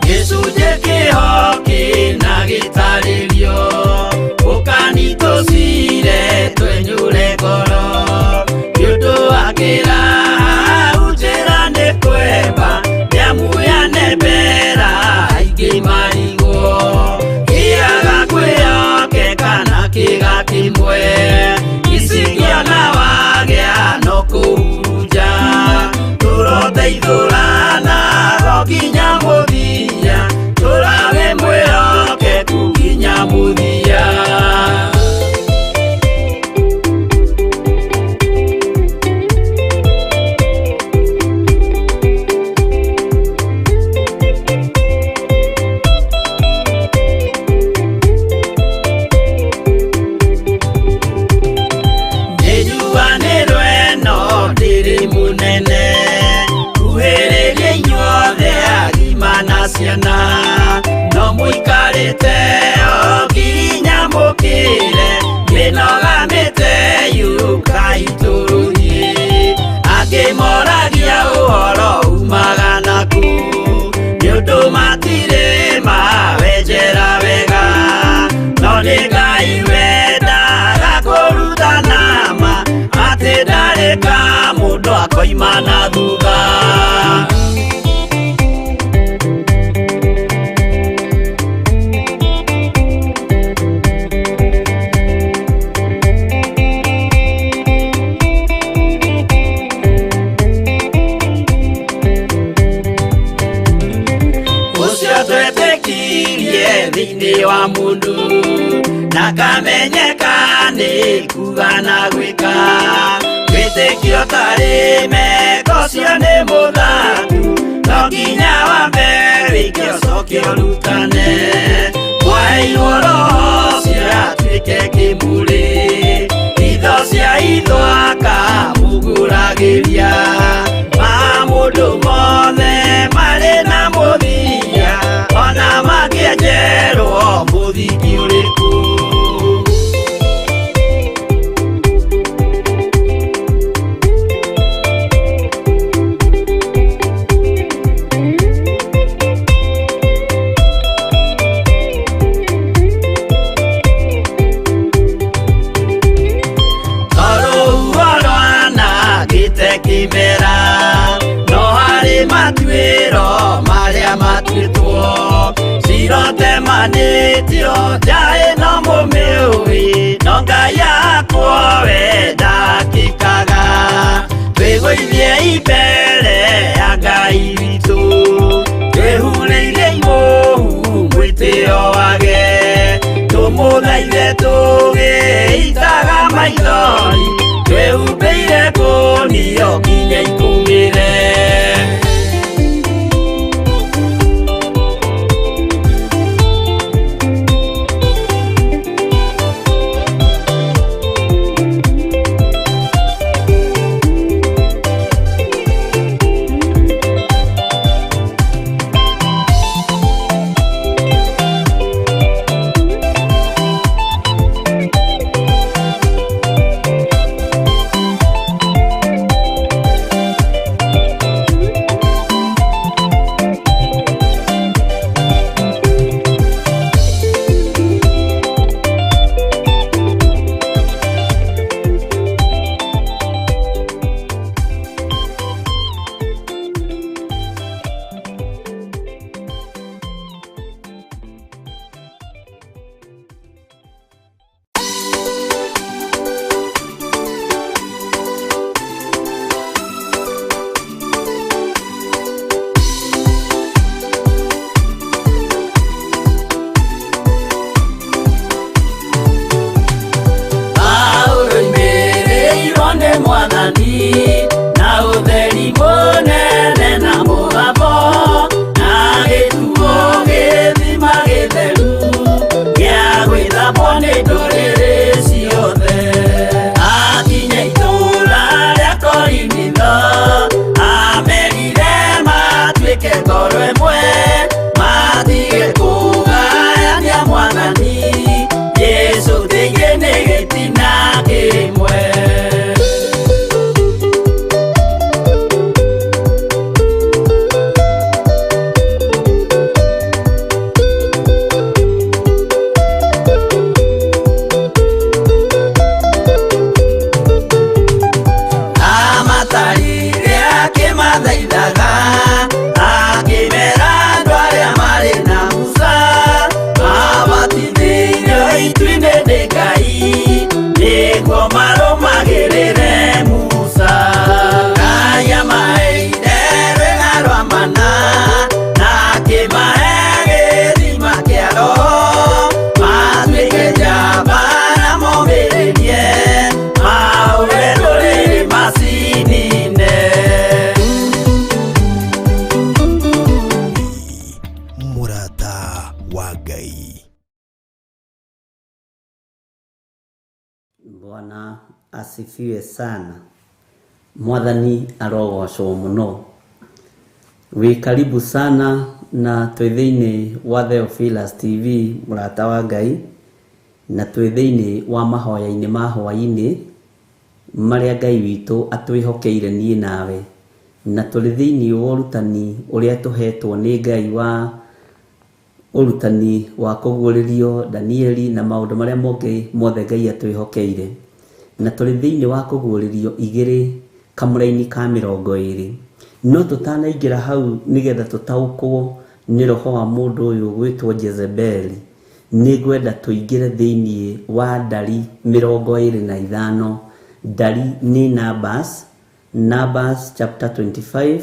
Gĩcunjĩ kĩho kĩna gĩtarĩrio, ũkani tũcire twenyũre ngoro. Nĩ ũndũ wa kĩraha njĩra nĩ kwemba, nĩamu yanembera aingĩ marigwo. Kĩaga kwĩhokeka na kĩga kĩmwe, icingĩona wagĩa no kũhurunja. Tũroteithũrana o nginya mũthia, tũrawe mwĩhokeku nginya mũthia. Nĩnjuanĩrwo ĩno ndĩrĩ mũnene, kuhĩrĩria inyuothe agima na ciana, no mũikarĩte o nginya mũkĩre, mĩnoga mĩteyũkai tũrũthiĩ. Angĩ moragia ũhoro umaga nakũ, nĩ ũndũ matirĩ mawenjera wega, no nĩ Ngai wendaga kũrutana ma, atĩ ndarĩ ka mũndũ akoima na thutha. Ũcio twetĩkirie thĩinĩ wa mũndũ, na kamenyeka nĩ kuga na gwĩka. Wĩtĩkio tarĩ meko ũcio nĩ mũthatu, no nginya wambe wĩke ũcoke ũrutane. Mwaheirwo Roho ũcio atuĩke kĩmũrĩ, itho cia itho akamũgũragĩria. Ma mũndũ mothe marĩ na mũthia, ona mangĩenjerwo mũthingi ũrĩkũ. Tondũ rwanangĩte kĩmera, no harĩ matuĩro marĩa matuĩtwo. Cirotemanĩtio nja ĩno mũmĩũĩ, no Ngai akwo we ndakĩkaga. Twĩgũithie mbere ya Ngai witũ, twĩhurĩire imũhu mwĩtĩo wage. Tũmũthaithe tũgĩitaga maithori, twĩhumbĩire ngũnio nginya ikũmĩre. Bwana asifiwe sana. Mwathani arogocwo muno. Wĩ karibu sana na twĩ thĩinĩ wa Theophilus TV mũrata wa Ngai, na twĩ thĩinĩ wa mahoya-inĩ ma hwaĩ-inĩ marĩa Ngai witũ atwĩhokeire niĩ nawe, na tũrĩ thĩinĩ wa ũrutani ũrĩa tũhetwo nĩ Ngai wa ũrutani wa kũguũrĩrio Danieli na maũndũ marĩa mongĩ mothe Ngai atwĩhokeire, na tũrĩ thĩinĩ wa kũguũrĩrio 2 kamũraini ka 20. No tũtanaingĩra hau nĩgetha tũtaũkwo nĩ roho wa mũndũ ũyũ gwĩtwo Jezebeli, nĩngwenda tũingĩre thĩinĩ wa ndari 25. Ndari nĩ Numbers, Numbers chapter 25,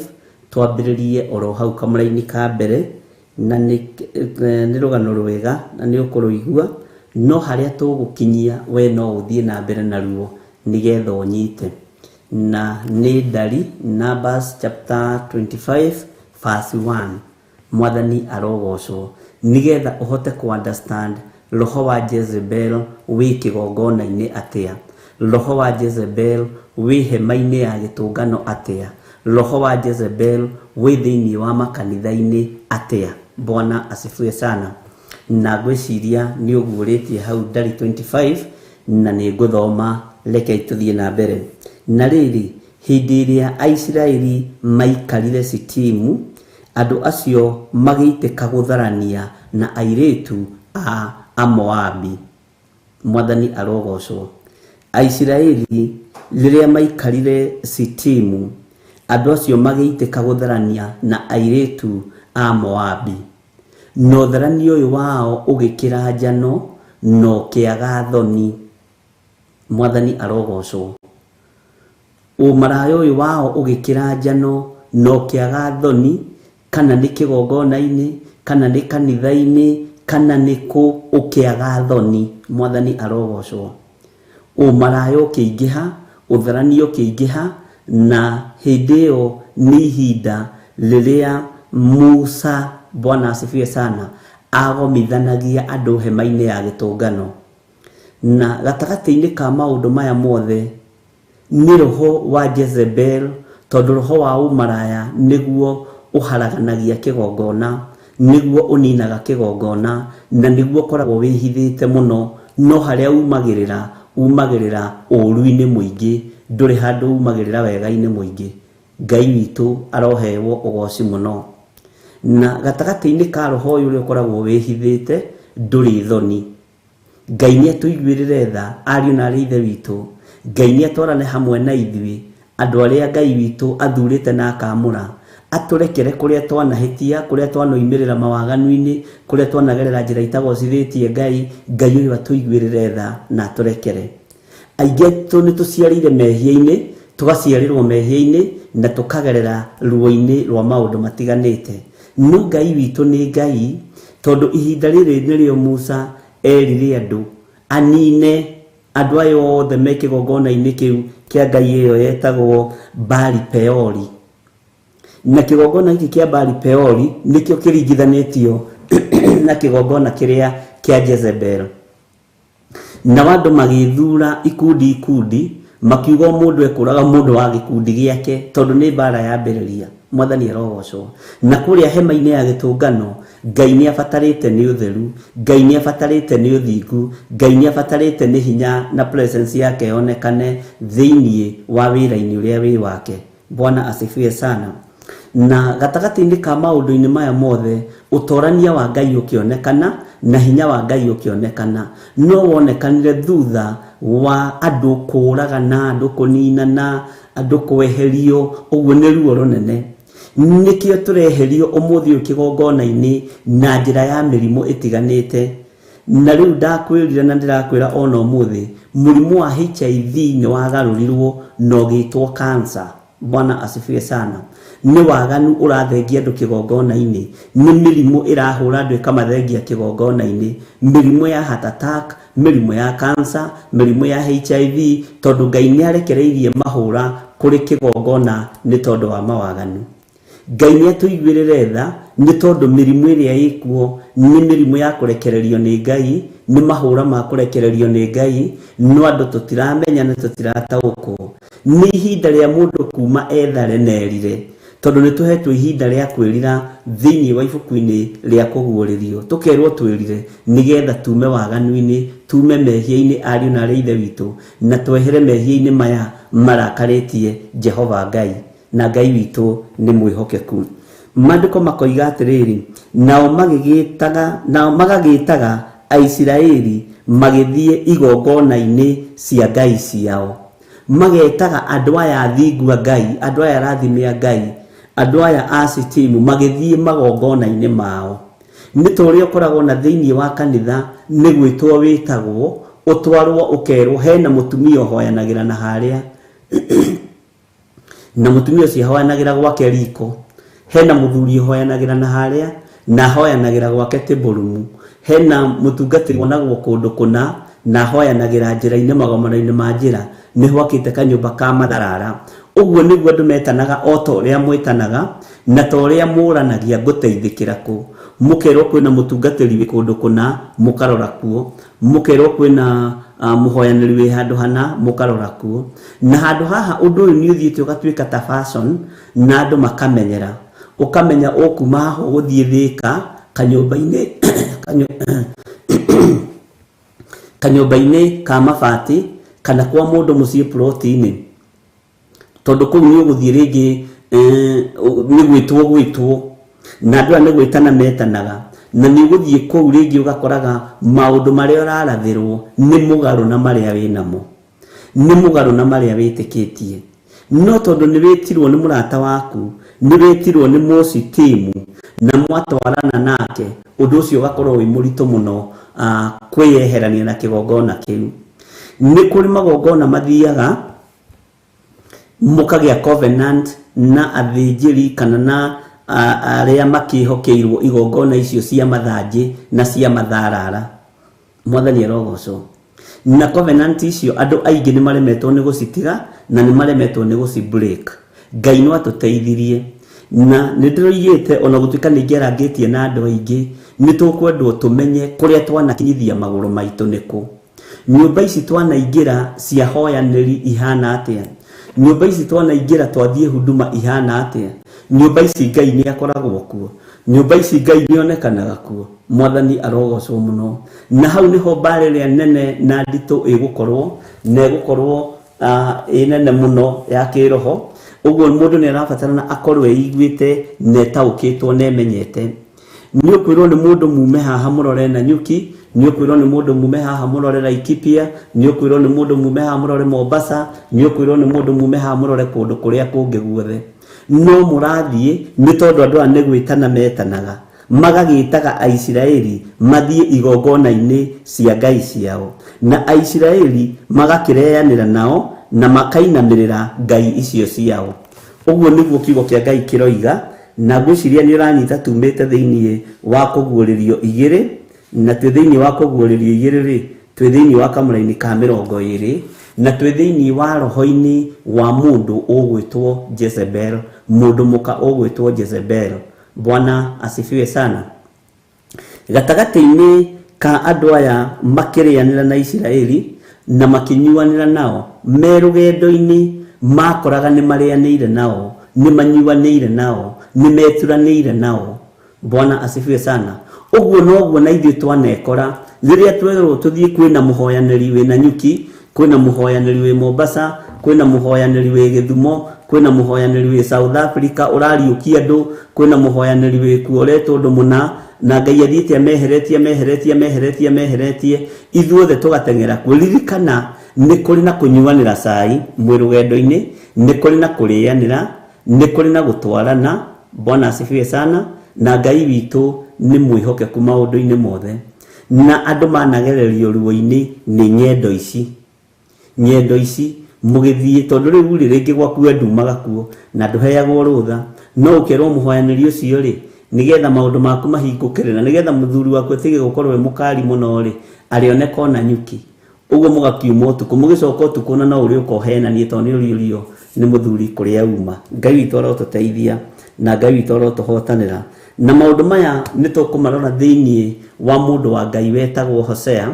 twambĩrĩrie oro hau kamũraini ka mbere, na nĩ rũgano rwega na nĩ ũkũrũigua, no harĩa tũgũkinyia we no ũthiĩ na mbere naruo nĩgetha ũnyite. Na nĩ ndari Numbers chapter 25 verse 1. Mwathani arogocwo nĩgetha ũhote ku understand roho wa Jezebel wĩ kĩgongona-inĩ atĩa, roho wa Jezebel wĩ hema-inĩ ya gĩtũngano atĩa, roho wa Jezebel wĩ thĩinĩ wa makanitha-inĩ atĩa. Bwana asifiwe sana. Na ngwĩciria nĩ ũguũrĩtie hau ndari 25 na nĩ ngũthoma, reke tũthiĩ na mbere. Na rĩrĩ, hĩndĩ ĩrĩa Aisiraeli maikarire Sitimu, andũ acio magĩitĩka gũtharania na airĩtu a Amoabi. Mwathani arogocwo. Aisiraeli rĩrĩa maikarire Sitimu, andũ acio magĩitĩka gũtharania na airĩtu a Moabi. Na ũtharania ũyũ wao ũgĩkĩra njano na ũkĩaga thoni. Mwathani arogocwo. Ũmaraya ũyũ wao ũgĩkĩra njano na ũkĩaga thoni, kana nĩ kĩgongona-inĩ, kana nĩ kanitha-inĩ, kana nĩ kũ, ũkĩaga thoni. Mwathani arogocwo. Ũmaraya ũkĩingĩha, ũtharania ũkĩingĩha, na hĩndĩ ĩyo nĩ ihinda rĩrĩa Musa, Bwana asifiwe sana, agomithanagia andũ hema-inĩ ya gĩtũngano. Na gatagatĩ-inĩ ka maũndũ maya mothe nĩ roho wa Jezebel, tondũ roho wa ũmaraya nĩguo ũharaganagia kĩgongona, nĩguo ũninaga kĩgongona, na nĩguo ũkoragwo wĩhithĩte mũno, no harĩa umagĩrĩra, umagĩrĩra ũũru-inĩ mũingĩ, ndũrĩ handũ umagĩrĩra wega-inĩ mũingĩ. Ngai witũ arohewo ũgoci mũno. Na gatagatĩ-inĩ ka roho ũyũ ũrĩa ũkoragwo wĩhithĩte ndũrĩ thoni. Ngai nĩ atũiguĩrĩre tha, ariũ na aarĩ ithe witũ. Ngai nĩ atwarane hamwe na ithuĩ, andũ arĩa Ngai witũ athurĩte na akamũra, atũrekere kũrĩa twanahĩtia, kũrĩa twanoimĩrĩra mawaganu-inĩ, kũrĩa twanagerera njĩra itagocithĩtie Ngai. Ngai ũyũ atũiguĩrĩre tha na atũrekere. Aingĩ aitũ nĩ tũciarĩire mehia-inĩ, tũgaciarĩrwo mehia-inĩ na tũkagerera ruo-inĩ rwa maũndũ matiganĩte. No Ngai witũ nĩ Ngai, tondũ ihinda rĩrĩ nĩrĩo Musa erire andũ anine andũ aya othe me kĩgongona-inĩ kĩu kĩa Ngai ĩyo yetagwo Baali Peori. Na kĩgongona gĩkĩ kĩa Baali Peori nĩkĩo kĩringithanĩtio na kĩgongona kĩrĩa kĩa Jezebel. Na andũ magĩthura ikundi ikundi, makiuga o mũndũ ekũraga mũndũ wa gĩkundi gĩake, tondũ nĩ mbara yambĩrĩria. Mwathani arogocwo. Na kũrĩa hema-inĩ ya gĩtũngano, Ngai nĩ abatarĩte nĩ ũtheru, Ngai nĩ abatarĩte nĩ ũthingu, Ngai nĩ abatarĩte nĩ hinya na presence yake yonekane thĩinĩ wa wĩra-inĩ ũrĩa wĩ wake. Bwana asifiwe sana. Na gatagatĩ-inĩ ka maũndũ-inĩ maya mothe, ũtorania wa Ngai ũkĩonekana na hinya wa Ngai ũkĩonekana. No wonekanire thutha wa andũ kũragana, andũ kũninana, andũ kweherio, ũguo nĩ ruo rũnene. Nĩkĩo tũreherio ũmũthĩ ũyũ kĩgongona-inĩ na njĩra ya mĩrimũ ĩtiganĩte. Na rĩu ndakwĩrire na ndĩrakwĩra ona ũmũthĩ, mũrimũ wa HIV nĩ wagarũrirwo na ũgĩtwo cancer. Bwana asifiwe sana. Nĩ waganu ũrathengia andũ kĩgongona-inĩ, nĩ mĩrimũ ĩrahũra andũ ĩkamathengia kĩgongona-inĩ, mĩrimũ ya heart attack, mĩrimũ ya cancer, mĩrimũ ya HIV, tondũ Ngai nĩ arekereirie mahũra kũrĩ kĩgongona nĩ tondũ wa mawaganu. Ngai nĩ atũiguĩrĩre tha nĩ tondũ mĩrimũ ĩrĩa ĩkuo nĩ mĩrimũ ya kũrekererio nĩ Ngai, nĩ mahũra ma kũrekererio nĩ Ngai, no andũ tũtiramenya na tũtirataũkwo. Nĩ ihinda rĩa mũndũ kuma ethare na erire, tondũ nĩ tũhetwo ihinda rĩa kwĩrira thĩinĩ wa ibuku-inĩ rĩa kũguũrĩrio, tũkerwo twĩrire nĩgetha tume waganu-inĩ, tume mehia-inĩ ariũ na arĩ ithe witũ, na twehere mehia-inĩ maya marakarĩtie Jehova Ngai, na Ngai witũ nĩ mwĩhokeku. Maandĩko makoiga atĩrĩrĩ, nao magagĩtaga Aisiraeli magĩthiĩ igongona-inĩ cia ngai ciao, magetaga andũ aya athingu a Ngai, andũ aya arathime a Ngai, andũ aya a Sitimu magĩthiĩ magongona-inĩ mao. Nĩ ta ũrĩa ũkoragwo na thĩinĩ wa kanitha nĩ gwĩtwo wĩtagwo, ũtwarwo ũkerwo hena mũtumia ũhoyanagĩra na harĩa, na mũtumia ũcio ahoyanagĩra gwake riko, hena mũthuri ũhoyanagĩra na harĩa na ahoyanagĩra gwake tĩbũrũmu, hena mũtungatĩri wonagwo kũndũ kũna na ahoyanagĩra njĩra-inĩ magomano-inĩ ma njĩra, nĩho akĩte kanyũmba ka matharara. Ũguo nĩguo andũ metanaga o ta ũrĩa mwĩtanaga na ta ũrĩa mũranagia ngũteithĩkĩra kũ. Mũkerwo kwĩna mũtungatĩri wĩ kũndũ kũna, mũkarora kuo, mũkerwo kwĩna mũhoyanĩri wĩ handũ hana, mũkarora kuo. Na handũ haha ũndũ ũyũ nĩ ũthiĩte ũgatuĩka ta fashion na andũ makamenyera, ũkamenya ũkuma haha ũgũthiĩ Thĩka kanyũmba-inĩ kanyũmba-inĩ ka mabati kana kwa mũndũ mũciĩ ploti-inĩ, tondũ kũu nĩ ũgũthiĩ rĩngĩ nĩ gwĩtwo gwĩtwo na andũ aya nĩ gwĩtana metanaga, na nĩ ũgũthiĩ kũu rĩngĩ ũgakoraga maũndũ marĩa ũrarathĩrwo nĩ mũgarũ na marĩa wĩnamo, nĩ mũgarũ na marĩa wĩtĩkĩtie. No tondũ nĩ wĩtirwo nĩ mũrata waku, nĩ wĩtirwo nĩ mũcitimu na mwatwarana nake, ũndũ ũcio ũgakorwo wĩ mũritũ mũno kwĩyeherania na kĩgongona kĩu. Nĩ kũrĩ magongona mathiaga mũkagĩa covenant na athĩnjĩri kana na arĩa makĩhokeirwo igongona icio cia mathanjĩ na cia matharara. Mwathani arogocwo. Na covenant icio andũ aingĩ nĩ maremetwo nĩ gũcitiga na nĩ maremetwo nĩ gũci break. Ngai no atũteithirie, na nĩ ndĩroigĩte ona gũtuĩka nĩ ingĩarangĩtie na andũ aingĩ, nĩ tũkwendwo tũmenye kũrĩa twanakinyithia magũrũ maitũ nĩkũ. Nyũmba ici twanaingĩra cia hoyanĩri ihana atĩa? Nyũmba ici twanaingĩra twathiĩ huduma ihana atĩa? Nyũmba ici Ngai nĩ akoragwo kuo, nyũmba ici Ngai nĩ onekanaga kuo. Mwathani arogocwo mũno. Na hau nĩho mbara ĩrĩa nene na nditũ ĩgũkorwo, na ĩgũkorwo ĩ nene mũno ya kĩroho. Ũguo mũndũ nĩ arabatarana akorwo eiguĩte na etaũkĩtwo na emenyete. Nĩ ũkwĩrwo nĩ mũndũ mume haha mũrore Nanyuki, nĩ ũkwĩrwo nĩ mũndũ mume haha mũrore Laikipia, nĩ ũkwĩrwo nĩ mũndũ mume haha mũrore Mombasa, nĩ ũkwĩrwo nĩ mũndũ mume haha mũrore kũndũ kũrĩa kũngĩ guothe. No mũrathiĩ nĩ tondũ andũ aya nĩ gwĩtana metanaga, magagĩtaga Aisiraeli mathiĩ igongona-inĩ cia ngai ciao, na Aisiraeli magakĩreanĩra nao na makainamĩrĩra ngai icio ciao. Ũguo nĩguo kiugo kĩa Ngai kĩroiga, na ngwĩciria nĩ ũranyita tumĩte thĩinĩ wa kũguũrĩrio igĩrĩ, na twĩ thĩinĩ wa kũguũrĩrio igĩrĩ rĩ, twĩ thĩinĩ wa kamũraini ka 20, na twĩ thĩinĩ wa roho-inĩ wa mũndũ ũgwĩtwo Jezebel, mũndũ mũka ũgwĩtwo Jezebel. Bwana asifiwe sana. Gatagatĩ-inĩ ka andũ aya makĩrĩanĩra na Isiraeli na makĩnyuanĩra nao, me rũgendo-inĩ makoraga nĩ marĩanĩire nao, nĩ manyuanĩire nao, nĩ meturanĩire nao. Bwana asifiwe sana. Ũguo noguo na ithuĩ twanekora rĩrĩa twerwo tũthiĩ kwĩna mũhoyanĩri wĩ Nanyuki, kwĩna mũhoyanĩri wĩ Mombasa, kwĩna mũhoyanĩri wĩ Gĩthumo, kwĩna mũhoyanĩri wĩ South Africa ũrariũkia andũ, kwĩna mũhoyanĩri wĩ kuo ũretwo ũndũ mũna, na Ngai athiĩte ameheretie, ameheretie, ameheretie, ameheretie, ithuothe tũgateng'era kuo. Ririkana nĩ kũrĩ na kũnyuanĩra cai mwĩ rũgendo-inĩ, nĩ kũrĩ na kũrĩanĩra, nĩ kũrĩ na gũtwarana. Bwana asifiwe sana. Na Ngai witũ nĩ mwĩhokeku maũndũ-inĩ mothe, na andũ managererio ruo-inĩ nĩ ng'endo ici, ng'endo ici mũgĩthiĩ, tondũ rĩu rĩ rĩngĩ gwaku we ndumaga kuo na ndũheagwo rũtha, no ũkerwo mũhoyanĩri ũcio rĩ, nĩgetha maũndũ maku mahingũke na nĩgetha mũthuri waku atige gũkorwo e mũkari mũno rĩ, arĩoneka ona nyuki. Ũguo mũgakiuma ũtukũ, mũgĩcoka ũtukũ na no ũrĩũka ũhenanie tondũ nĩ ũriũrio nĩ mũthuri kũrĩa uma. Ngai witũ arotũteithia Na Ngai witũ arotũhotanĩra. Na maũndũ maya nĩ tũkũmarora thĩinĩ wa mũndũ wa Ngai wetagwo Hosea.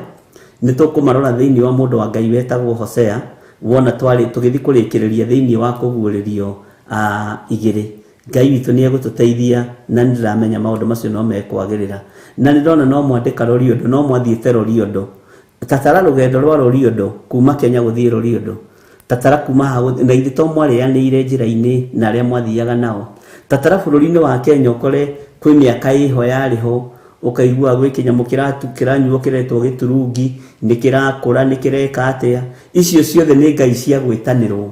Nĩ tũkũmarora thĩinĩ wa mũndũ wa Ngai wetagwo Hosea, wona twarĩ tũgĩthiĩ kũrĩkĩrĩria thĩinĩ wa kũguũrĩrio 2. Ngai witũ nĩ egũtũteithia, na nĩ ndĩramenya maũndũ macio no mekwagĩrĩra. Na nĩ ndona no mwandĩka Loliondo, no mwathiĩte Loliondo. Tatara rũgendo rwa Loliondo kuma Kenya gũthiĩ Loliondo. Tatara kuma haha na ithe to mwarĩanĩire njĩra-inĩ na arĩa mwathiaga nao. Tatara bũrũri-inĩ wa Kenya ũkore kwĩ mĩaka ĩho yarĩ ho, ũkaigua gwĩ kĩnyamũ kĩranyuo kĩretwo gĩturungi, nĩ kĩrakũra, nĩ kĩreka atĩa. Icio ciothe nĩ ngai cia gwĩtanĩrwo,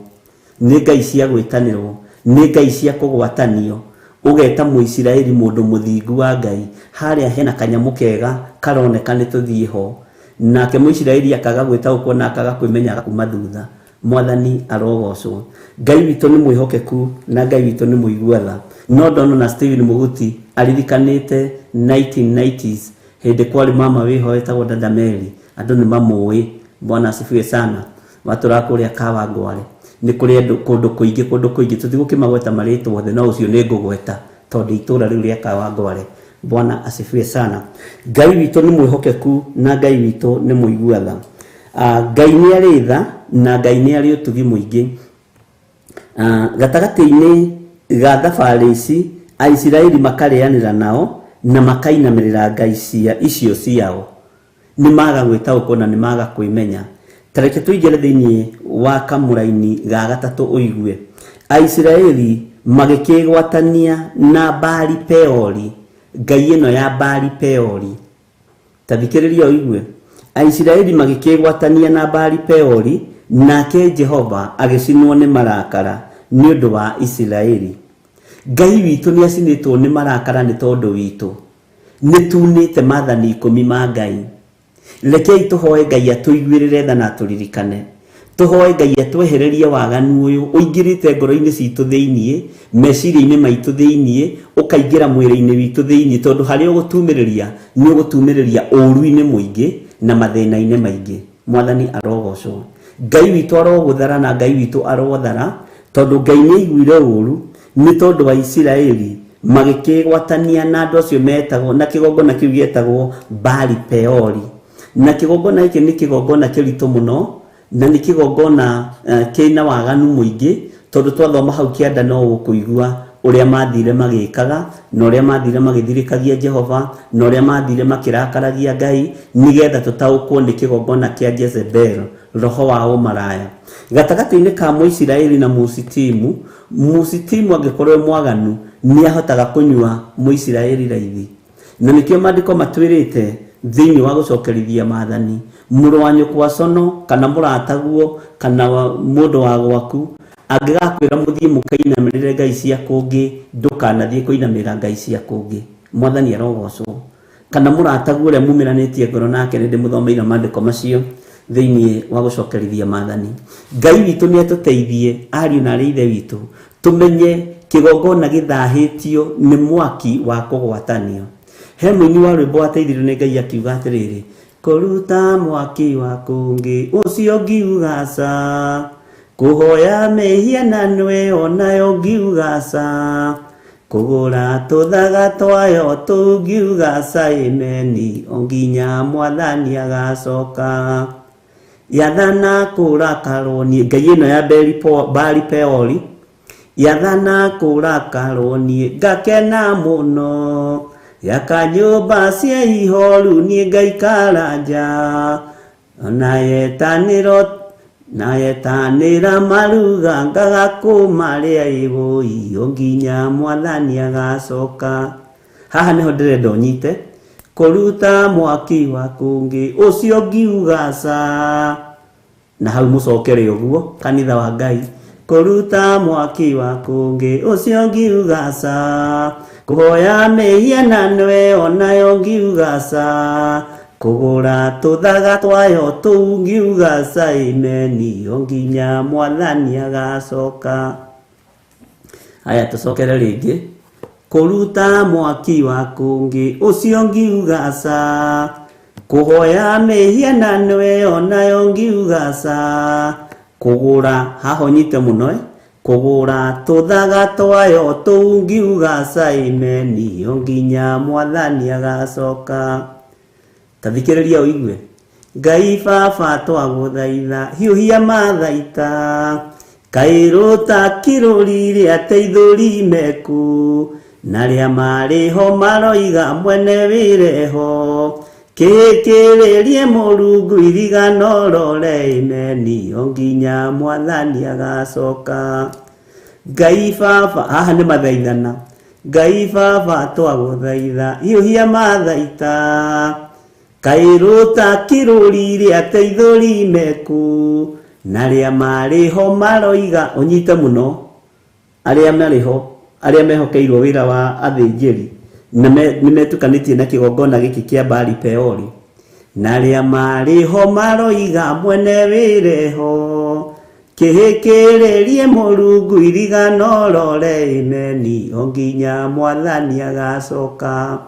nĩ ngai cia gwĩtanĩrwo, nĩ ngai cia kũgwatanio. Ũgeta Mũisiraeli mũndũ mũthingu wa Ngai, harĩa hena kanyamũ kega karoneka nĩ tũthiĩ ho, nake Mũisiraeli akaga gwĩtaũkwo na akaga kwĩmenya kuma thutha. Mwathani arogocwo. Ngai witũ nĩ mwĩhokeku na Ngai witũ nĩ mũigua tha. No ndona na Stephen Muguti aririkanĩte 1990s hĩndĩ kwarĩ mama wĩho wetagwo Dada Mary, andũ nĩ mamũĩ. Bwana asifiwe sana. Matũraga kũrĩa Kawangware. Nĩ kũrĩ andũ kũndũ kũingĩ, kũndũ kũingĩ, tũtigũkĩmagweta marĩtwa othe, no ũcio nĩ ngũgweta tondũ itũra rĩu rĩa Kawangware. Bwana asifiwe sana. Ngai witũ nĩ mwĩhokeku na Ngai witũ nĩ mũigua tha. Ngai nĩ arĩ tha na Ngai nĩ arĩ ũtugi mũingĩ. Gatagatĩ-inĩ ga thabarĩ ici, Aisiraeli makarĩanĩra nao na makainamĩrĩra ngai cia icio ciao. Nĩ maga gwĩtaũkwo na nĩ maga kwĩmenya. Ta reke tũingĩre thĩinĩ wa kamũraini ga gatatũ ũigue. Aisiraeli magĩkĩgwatania na Baali Peori, ngai ĩno ya Baali Peori. Ta thikĩrĩria ũigue. Aisiraeli magĩkĩgwatania na Baali Peori, nake Jehova agĩcinwo nĩ marakara nĩ ũndũ wa Isiraeli. Ngai witũ nĩ acinĩtwo nĩ marakara nĩ tondũ witũ. Nĩ tunĩte maathani 10 ma Ngai. Rekei tũhoe Ngai atũiguĩrĩre tha na atũririkane. Tũhoe Ngai atwehererie waganu ũyũ ũingĩrĩte ngoro-inĩ citũ thĩinĩ, meciria-inĩ maitũ thĩinĩ, ũkaingĩra mwĩrĩ-inĩ witũ thĩinĩ, tondũ harĩa ũgũtumĩrĩria nĩ ũgũtumĩrĩria ũũru-inĩ mũingĩ na mathĩna-inĩ maingĩ. Mwathani arogocwo. Ngai witũ arogũthara na Ngai witũ arothara, tondũ Ngai nĩ aiguire ũũru nĩ tondũ wa Isiraeli magĩkĩgwatania na andũ acio metagwo na kĩgongona kĩu gĩetagwo Baali Peori. Na kĩgongona gĩkĩ nĩ kĩgongona kĩritũ mũno, na nĩ kĩgongona kĩna waganu mũingĩ, tondũ twathoma hau kĩanda no ũkũigua ũrĩa mathire magĩkaga, na ũrĩa mathire magĩthirĩkagia Jehova, na ũrĩa mathire makĩrakaragia Ngai, nĩgetha tũtaũkwo nĩ kĩgongona kĩa Jezebel, roho wa ũmaraya. Gatagatĩ-inĩ ka Mũisiraeli na Mũsitimu, Mũsitimu angĩkorwo e mwaganu nĩ ahotaga kũnyua Mũisiraeli raithi. Na nĩkĩo maandĩko matwĩrĩte thĩinĩ wa gũcokerithia maathani, mũrũ wa nyũkwa cono kana mũrataguo kana mũndũ wa gwaku angĩgakwĩra mũthiĩ mũkainamĩrĩre ngai cia kũngĩ, ndũkanathiĩ kũinamĩrĩra ngai cia kũngĩ. Mwathani arogocwo. Kana mũrataguo ũrĩa mumĩranĩtie ngoro nake, nĩ ndĩmũthomeire maandĩko macio thĩinĩ wa gũcokerithia maathani. Ngai witũ nĩ atũteithie, ariũ na arĩ ithe witũ, tũmenye kĩgongona gĩthahĩtio nĩ mwaki wa kũgwatanio. He mũini wa rwĩmbo wateithirio nĩ Ngai akiuga atĩrĩrĩ, kũruta mwaki wa kũngĩ ũcio ngiuga ca, kũhoya mĩhianano ĩyo nayo ngiuga ca, kũgũra tũthaga twayo tũu ngiuga ca, ĩmeni o nginya mwathani agacoka. Yathana kũrakarwo niĩ, ngai ĩno ya Baali Peori, yathana kũrakarwo niĩ ngakena mũno, yaka nyũmba cia ihoru niĩ ngaikara nja, ona yetanĩro na yetanĩra maruga ngaga kũmarĩa ĩgũi o nginya mwathani agacoka. Haha nĩho ndĩrenda ũnyite, kũruta mwaki wa kũngĩ ũcio ngiuga ca, na hau mũcokere ũguo kanitha wa Ngai, kũruta mwaki wa kũngĩ ũcio ngiuga ca, kũhoya mĩhianano ĩyo nayo ngiuga ca, kũgũra tũthaga twayo tũu ngiuga ca, ĩmeni o nginya mwathani agacoka. Haya, tũcokere rĩngĩ, kũruta mwaki wa kũngĩ ũcio ngiuga ca, kũhoya mĩhianano ĩyo nayo ngiuga ca, kũgũra, haha ũnyite mũno, Kũgũra tũthaga twayo tũu ngiuga ca imeni o nginya mwathani agacoka. Ta thikĩrĩria ũigue. Ngai baba twagũthaitha hiũhia mathaita kaĩ rũtakirũri rĩa teithũri meku na rĩa marĩ ho maroiga mwene wĩreho kĩkĩrĩrie Mũrungu irigano rore imeni o nginya mwathani agacoka. Ngai baba haha nĩ mathaithana. Ngai baba twagũthaitha hiũhia mathaita kaĩ rũtakirũri rĩa teithũri meku na rĩa marĩ ho maroiga ũnyite mũno arĩa marĩ ho arĩa mehokeirwo wĩra wa athĩnjĩri na nĩ metukanĩtie na kĩgongona gĩkĩ kĩa Baali Peori na arĩa marĩ ho maroiga mwene wĩreho kĩhĩkĩrĩrie Mũrungu irigano rore imeni o nginya mwathani agacoka.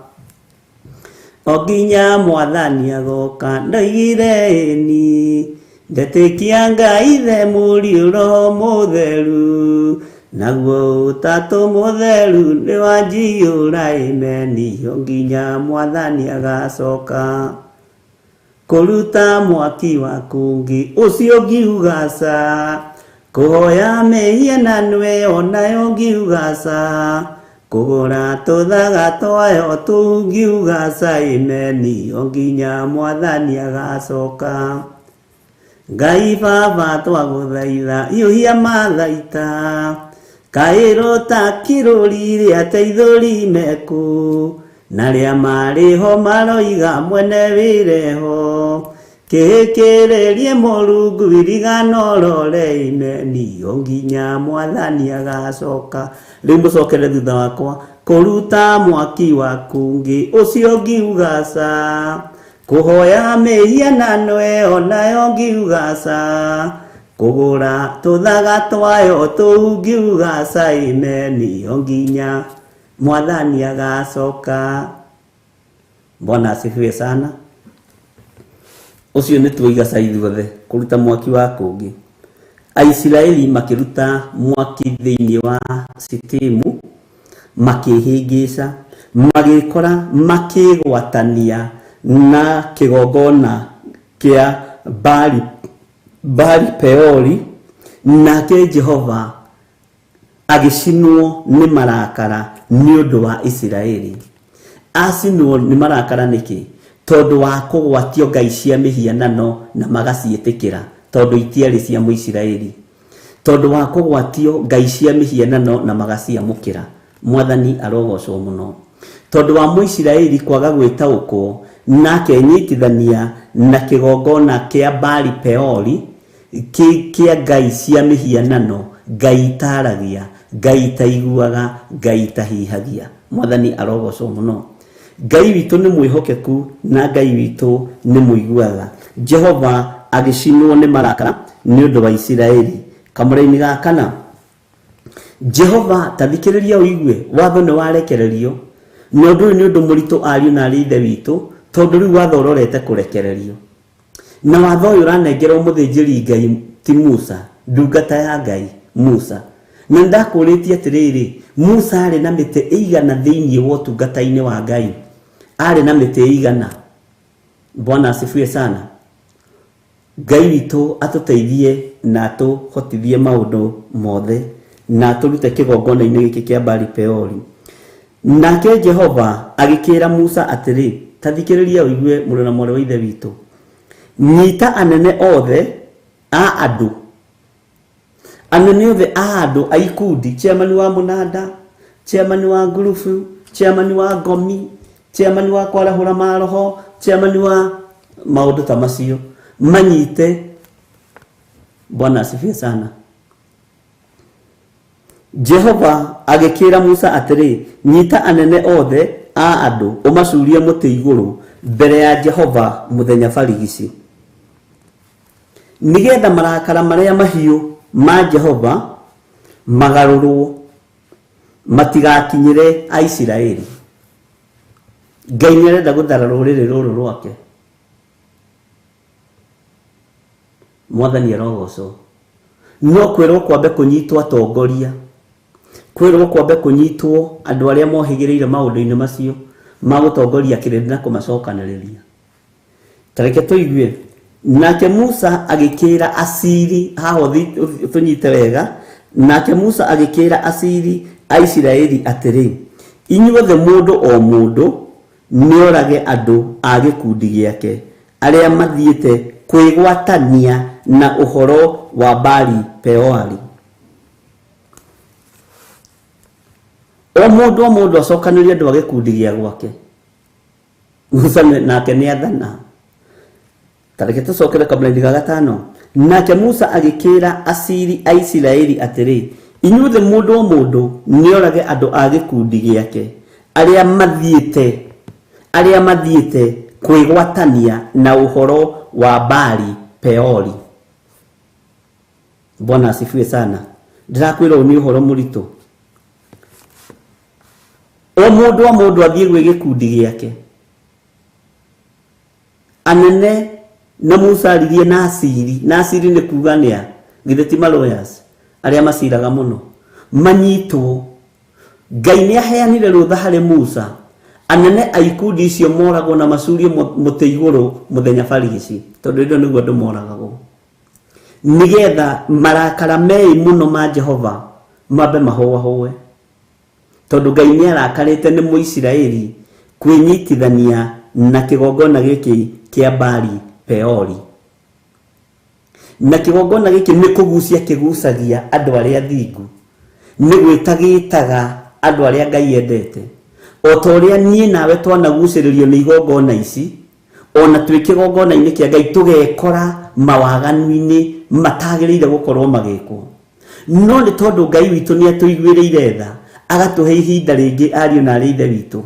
O nginya mwathani agoka ndoigire ĩni ndetĩkia Ngai Ithe Mũriũ Roho Mũtheru naguo Ũtatũ Mũtheru nĩ wanjiyũra imeni o nginya mwathani agacoka. Kũruta mwaki wa kũngĩ ũcio ngiuga ca kũhoya mĩhianano ĩyo nayo ngiuga ca kũgũra tũthaga twayo tũu ngiuga ca imeni o nginya mwathani agacoka. Ngai baba twagũthaitha hiũhia mathaita kaĩ rũtakirũri rĩa teithũri meku na rĩa marĩ ho maroiga mwene wĩreho kĩhĩkĩrĩrie Mũrungu irigano rore imeni o nginya mwathani agacoka. Rĩu mũcokere thutha wakwa kũruta mwaki wa kũngĩ ũcio ngiuga ca kũhoya mĩhianano ĩyo nayo ngiuga ca kũgũra tũthaga twayo tũu ngiuga ca imeni o nginya mwathani agacoka. Bwana asifiwe sana. Ũcio nĩ tuoiga ca ithuothe kũruta mwaki wa kũngĩ. Aisiraeli makĩruta mwaki thĩinĩ wa Sitimu makĩhĩngĩca magĩkora makĩgwatania na kĩgongona kĩa Baali Peori nake Jehova agĩcinwo nĩ marakara nĩ ũndũ wa Isiraeli. Acinwo nĩ marakara nĩkĩ? Tondũ wa kũgwatio ngai cia mĩhianano na magaciĩtĩkĩra tondũ itiarĩ cia Mũisiraeli. Tondũ wa kũgwatio ngai cia mĩhianano na magaciamũkĩra. Mwathani arogocwo mũno. Tondũ wa Mũisiraeli kwaga gwĩtaũkwo na akenyitithania na kĩgongona kĩa Baali Peori kĩa ngai cia mĩhianano, ngai itaragia, ngai itaiguaga, ngai itahihagia. Mwathani arogocwo mũno. Ngai witũ nĩ mwĩhokeku na Ngai witũ nĩ mũiguaga. Jehova agĩcinwo nĩ marakara nĩ ũndũ wa Isiraeli. Kamũra-inĩ ga kana Jehova ta thikĩrĩria ũigue watho nĩ warekererio na ũndũ ũyũ nĩ ũndũ mũritũ ariũ na arĩ ithe witũ tondũ rĩu watho ũrorete kũrekererio na watho ũyũ ũranengerwo mũthĩnjĩri Ngai ti Musa ndungata ya Ngai Musa. Na ndakũrĩtie atĩrĩrĩ Musa arĩ na mĩtĩ ĩigana thĩinĩ wa ũtungata-inĩ wa Ngai arĩ na mĩtĩ ĩigana. Bwana asifiwe sana. Ngai witũ atũteithie na atũhotithie maũndũ mothe na atũrute kĩgongona-inĩ gĩkĩ kĩa Baali Peori. Nake Jehova agĩkĩra Musa atĩrĩ ta thikĩrĩria ũigue mũrũ na mwarĩ wa ithe witũ nyita anene othe a andũ anene othe a andũ a ikundi chairman wa mũnanda chairman wa ngurubu chairman wa ngomi chairman wa kwarahũra maroho chairman wa maũndũ ta macio manyite. Bwana asifiwe sana. Jehova agĩkĩra Musa atĩrĩ nyita anene othe a andũ ũmacurie mũtĩ igũrũ mbere ya Jehova mũthenya barigici nĩgetha marakara marĩa mahiũ ma Jehova magarũrwo matigakinyĩre Aisiraeli. Ngai nĩ arenda gũthara rũrĩrĩ rũrũ rwake. Mwathani arogocwo. No kwĩrwo kwambe kũnyitwo atongoria, kwĩrwo kwambe kũnyitwo andũ arĩa mohĩgĩrĩire maũndũ-inĩ macio ma gũtongoria kĩrĩndĩ na kũmacokanĩrĩria. Ta reke tũigue. Nake Musa agĩkĩra aciri, haha tũnyite wega. Nake Musa agĩkĩra aciri a Isiraeli atĩrĩ, inyuothe mũndũ o mũndũ nĩorage andũ a gĩkundi gĩake arĩa mathiĩte kwĩgwatania na ũhoro wa Baali Peori. O mũndũ o mũndũ acokanĩrie andũ a gĩkundi gĩa gwake. Musa nake nĩathana. Ta reke tũcokere kamũraini ga gatano. Nake Musa agĩkĩra aciri a Isiraeli atĩrĩ, inyuothe mũndũ o mũndũ nĩorage andũ a gĩkundi gĩake arĩa mathiĩte kwĩgwatania na ũhoro wa Baali Peori. Bwana asifiwe sana. Ndĩrakwĩra ũyũ nĩ ũhoro mũritũ. O mũndũ o mũndũ athiĩ gwĩ gĩkundi gĩake. Anene na Musa aririe na aciri, na aciri nĩ kuga nĩa, githĩ ti ma lawyers arĩa maciraga mũno, manyitwo. Ngai nĩ aheanire rũtha harĩ Musa, anene a ikundi icio moragwo na macurie mũtĩ igũrũ mũthenya barigici, tondũ ĩno nĩguo andũ moragagwo, nĩgetha marakara meĩ mũno ma Jehova mambe mahũahũe, tondũ Ngai nĩ arakarĩte nĩ Mũisiraeli kwĩnyitithania na kĩgongona gĩkĩ kĩa Baali Peori. Na kĩgongona gĩkĩ nĩ kũgucia kĩgucagia andũ arĩa athingu, nĩ gwĩtagĩtaga andũ arĩa Ngai endete. O ta ũrĩa niĩ nawe twanagucĩrĩrio nĩ igongona ici, ona twĩ kĩgongona-inĩ kĩa Ngai tũgekora mawaganu-inĩ matagĩrĩire gũkorwo magĩkwo. No nĩ tondũ Ngai witũ nĩ atũiguĩrĩire tha, agatũhe ihinda rĩngĩ ariũ na arĩ ithe witũ,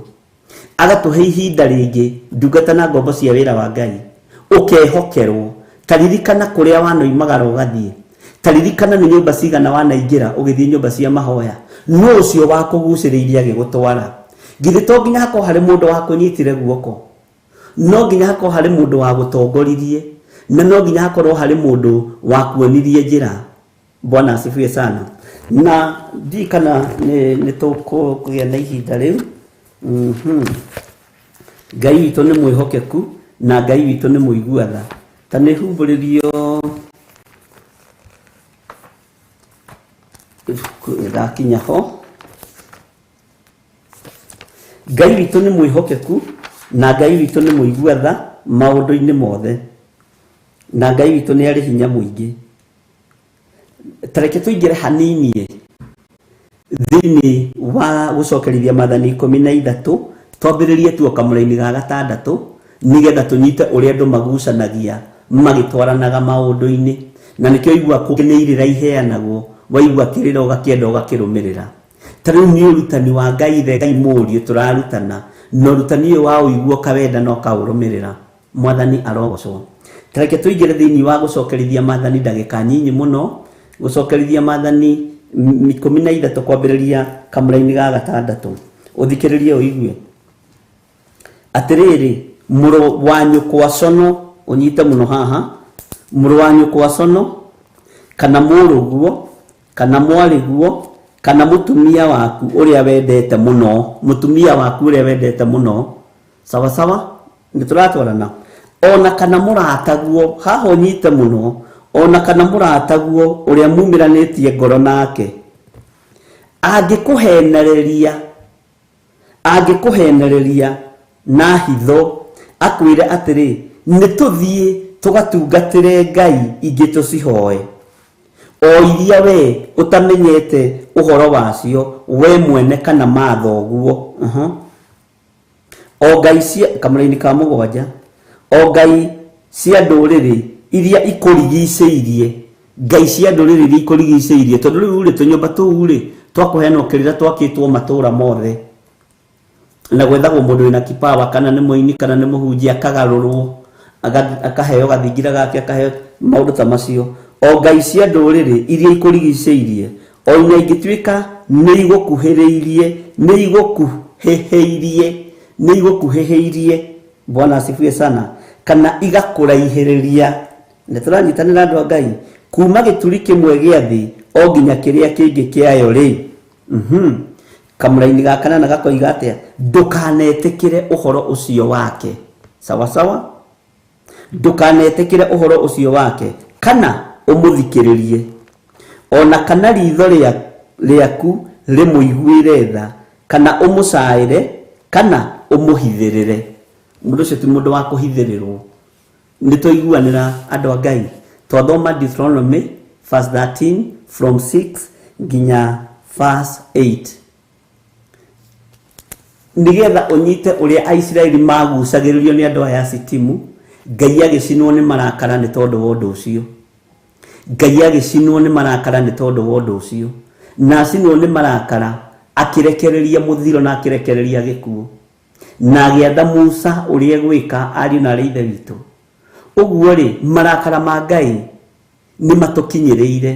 agatũhe ihinda rĩngĩ ndungata na ngombo cia wĩra wa Ngai, ũkehokerwo. Ta ririkana kũrĩa wanoimagara ũgathiĩ, ta ririkana nĩ nyũmba cigana wanaingĩra ũgĩthiĩ nyũmba cia mahoya, nũ ũcio wakũgucĩrĩirie agĩgũtwara? Githĩ to nginya hakorwo harĩ mũndũ wakũnyitire guoko? No nginya hakorwo harĩ mũndũ wagũtongoririe, na no nginya hakorwo harĩ mũndũ wakuonirie njĩra. Bwana asifiwe sana. Na ndiĩ kana nĩ tũkũgĩa na ihinda rĩu. Ngai witũ nĩ mwĩhokeku na Ngai witũ nĩ mũigua tha. Ta nĩ humbũrĩrio ibuku ndakinya ho. Ngai witũ nĩ mwĩhokeku na Ngai witũ nĩ mũigua tha maũndũ-inĩ mothe, na Ngai witũ nĩ arĩ hinya mũingĩ. Ta reke tũingĩre hanini thĩinĩ wa gũcokerithia maathani 13, twambĩrĩrie tu o kamũraini ga gatandatũ, nĩgetha tũnyite ũrĩa andũ magucanagia magĩtwaranaga maũndũ-inĩ. Na nĩkĩo igua kũngĩ nĩ irĩra iheanagwo, waigua kĩrĩra ũgakĩenda ũgakĩrũmĩrĩra. Ta rĩu nĩ ũrutani wa Ngai Ithe, Ngai Mũriũ tũrarutana, na ũrutani ũyũ wa ũigua ũkawenda na ũkaũrũmĩrĩra. Mwathani arogocwo. Ta reke tũingĩre thĩinĩ wa gũcokerithia maathani ndagĩka nyinyi mũno. Gũcokerithia maathani 13 kwambĩrĩria kamũraini ga gatandatũ. Ũthikĩrĩrie ũigue. Atĩrĩrĩ, mũrũ wa nyũkwa cono, ũnyite mũno haha, mũrũ wa nyũkwa cono, kana mũrũguo, kana mwarĩguo, kana mũtumia waku ũrĩa wendete mũno, mũtumia waku ũrĩa wendete mũno, sawa sawa, nĩ tũratwarana, ona kana mũrataguo, haha ũnyite mũno, ona kana mũrataguo ũrĩa mumĩranĩtie ngoro nake, angĩkũhenereria na hitho, akwĩre atĩrĩ, nĩ tũthiĩ tũgatungatĩre Ngai ingĩ tũcihoe, o iria we ũtamenyete ũhoro wacio we mwene kana mathoguo. O ngai cia kamũraini ka mũgwanja, o ngai cia ndũrĩrĩ iria ikũrigicĩirie, ngai cia ndũrĩrĩ iria ikũrigicĩirie, tondũ rĩu rĩ tũnyũmba tũu rĩ twakũheanwo kĩrĩra twakĩtwo matũũra mothe, na gwethagwo mũndũ wĩna kipawa, kana nĩ mũini kana nĩ mũhunjia, akagarũrwo, akaheo gathingira gake, akaheo maũndũ ta macio. O ngai cia ndũrĩrĩ iria ikũrigicĩirie, o inya ingĩtuĩka nĩ igũkuhĩrĩirie, nĩ igũkuhĩhĩirie, nĩ igũkuhĩhĩirie, Bwana asifiwe sana, kana igakũraihĩrĩria. Nĩ tũranyitanĩra andũ a Ngai, Kuma gĩturi kĩmwe gĩa thĩ o nginya kĩrĩa kĩngĩ kĩayo rĩ. Kamũraini ga kanana gakoiga atĩa? Ndũkanetĩkĩre ũhoro ũcio wake. Sawa sawa? Ndũkanetĩkĩre ũhoro ũcio wake kana ũmũthikĩrĩrie, ona kana ritho rĩaku rĩmũiguĩre tha, kana ũmũcaĩre, kana ũmũhithĩrĩre. Mũndũ ũcio ti mũndũ wa kũhithĩrĩrwo. Nĩ twaiguanĩra andũ a Ngai. Twathoma Deuteronomy verse 13 from 6 nginya verse 8. Nĩgetha ũnyite ũrĩa Aisiraeli magucagĩrĩrio nĩ andũ aya Sitimu, Ngai agĩcinwo nĩ marakara nĩ tondũ wa ũndũ ũcio. Ngai agĩcinwo nĩ marakara nĩ tondũ wa ũndũ ũcio. Na acinwo nĩ marakara akĩrekereria mũthiro na akĩrekereria gĩkuũ. Na agĩatha Musa ũrĩa egwĩka ariũ na arĩ ithe witũ. Ũguo rĩ, marakara ma Ngai nĩ matũkinyĩrĩire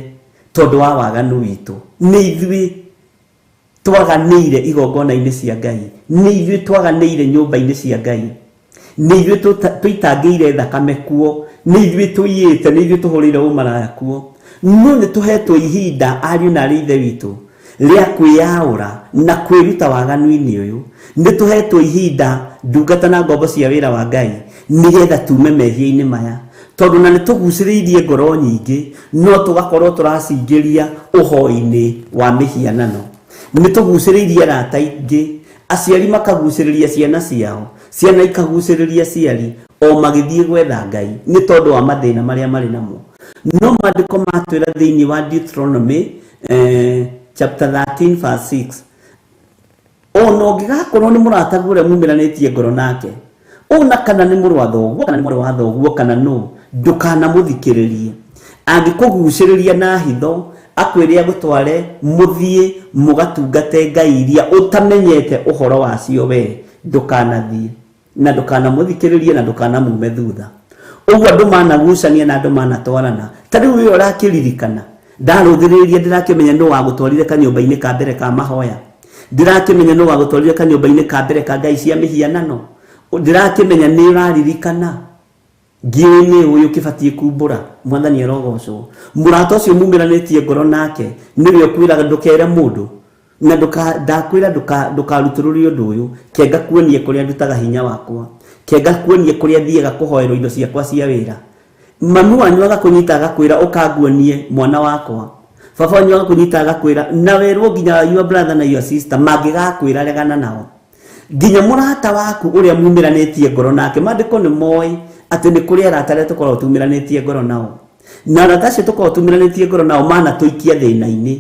tondũ wa waganu witũ. Nĩ ithuĩ twaganĩire igongona-inĩ cia Ngai, nĩ ithuĩ twaganĩire nyũmba-inĩ cia Ngai, nĩ ithuĩ tũitangĩire thakame kuo, nĩ ithuĩ tũiyĩte, nĩ ithuĩ tũhũrĩire ũmaraya kuo. No nĩ tũhetwo ihinda ariũ na arĩ ithe witũ rĩa kwĩyaũra na kwĩruta waganu-inĩ ũyũ. Nĩ tũhetwo ihinda ndungata na ngombo cia wĩra wa Ngai nĩgetha tume mehia-inĩ maya, tondũ na nĩ tũgucĩrĩirie ngoro nyingĩ no tũgakorwo tũracingĩria ũhoi-inĩ wa mĩhianano. Nĩ tũgucĩrĩirie arata aingĩ, aciari makagucĩrĩria ciana ciao, ciana ikagucĩrĩria aciari o magĩthiĩ gwetha Ngai nĩ tondũ wa mathĩna marĩa marĩ namo. No maandĩko matwĩra thĩinĩ wa Deuteronomy chapter 13 verse 6, ona ũngĩgakorwo nĩ mũrataguo ũrĩa mumĩranĩtie ngoro nake, ona kana nĩ mũrũ wa thoguo kana nĩ mwarĩ wa thoguo kana nũ, ndũkanamũthikĩrĩrie. Angĩkũgucĩrĩria na hitho akwĩre agũtware mũthiĩ mũgatungate ngai iria ũtamenyete ũhoro wacio, we ndũkanathiĩ na ndũkanamũthikĩrĩrie na ndũkanamume thutha. Ũguo andũ managucania na andũ manatwarana. Ta rĩu ũyũ ũrakĩririkana, ndarũthĩrĩria ndĩrakĩmenya nũ wagũtwarire kanyũmba-inĩ ka mbere ka mahoya, ndĩrakĩmenya nũ wagũtwarire kanyũmba-inĩ ka mbere ka ngai cia mĩhianano, ndĩrakĩmenya nĩ ũraririkana ngiũĩ nĩ ũyũ ũkĩbatiĩ kumbũra. Mwathani arogocwo. Mũrata ũcio mumĩranĩtie ngoro nake nĩwe ũkwĩraga ndũkere mũndũ, na ndakwĩra ndũkarutũrũrie ũndũ ũyũ, kenga kuonie kũrĩa ndutaga hinya wakwa, kenga kuonie kũrĩa thiaga kũhoerwo indo ciakwa cia wĩra. Mami wanyu agakũnyita agakwĩra ũkanguonie mwana wakwa, baba wanyu agakũnyita agakwĩra, na werwo nginya your brother na your sister mangĩgakwĩra regana nao. Nginya mũrata waku ũrĩa mumĩranĩtie ngoro nake, maandĩko nĩ moĩ atĩ nĩ kũrĩ arata arĩa tũkoragwo tumĩranĩtie ngoro nao, na arata acio tũkoragwo tumĩranĩtie ngoro nao manatũikia thĩna-inĩ,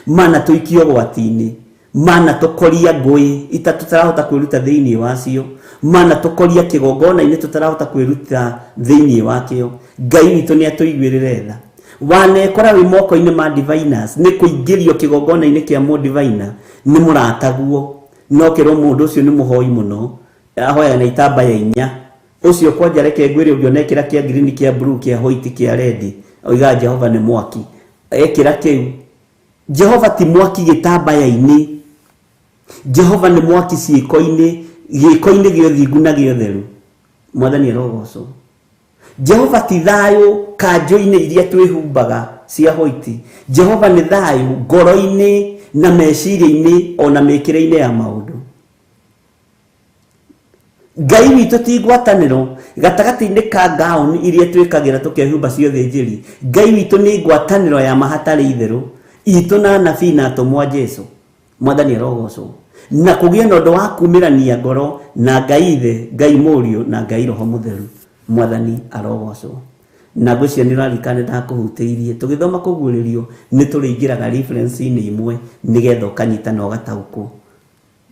manatũikia ũgwati-inĩ, manatũkoria ngũĩ ita tũtarahota kwĩruta thĩinĩ wacio, manatũkoria kĩgongona-inĩ tũtarahota kwĩruta thĩinĩ wakĩo. Ngai witũ nĩ atũiguĩrĩre tha. Wanekora wĩ moko-inĩ ma diviners, nĩ kũingĩrio kĩgongona-inĩ kĩa mũdiviner nĩ mũrataguo, no kĩrwo mũndũ ũcio nĩ mũhoi mũno, ahoyaga na itambaya inya. Ũcio kwanja reke ngwĩre, ũngĩona ekĩra kĩa green, kĩa blue, kĩa white, kĩa red, oigaga Jehova nĩ mwaki. Ekĩra kĩu, Jehova ti mwaki gĩtambaya-inĩ, Jehova nĩ mwaki ciĩko-inĩ, gĩko-inĩ gĩa ũthingu na gĩa ũtheru. Mwathani arogocwo. Jehova ti thayũ kanjũ-inĩ iria twĩhumbaga cia white, Jehova nĩ thayũ ngoro-inĩ na meciria-inĩ ona mĩkĩre-inĩ ya maũndũ. Ngai witũ ti ngwatanĩro gatagatĩ-inĩ ka gown iria twĩkagĩra tũkehumba cia ũthĩnjĩri. Ngai witũ nĩ ngwatanĩro ya ma hatarĩ itherũ itũ na anabii na atũmwo a Jesu. Mwathani arogocwo. Na kũgĩe na ũndũ wa kumĩrania ngoro na Ngai Ithe, Ngai Mũriũ na Ngai Roho Mũtheru. Mwathani arogocwo. Na ngwĩciria nĩ ũraririkana nĩ ndakũhutĩirie tũgĩthoma kũguũrĩrio, nĩ tũrĩingĩraga reference-inĩ imwe nĩgetha ũkanyita na ũgataũkwo.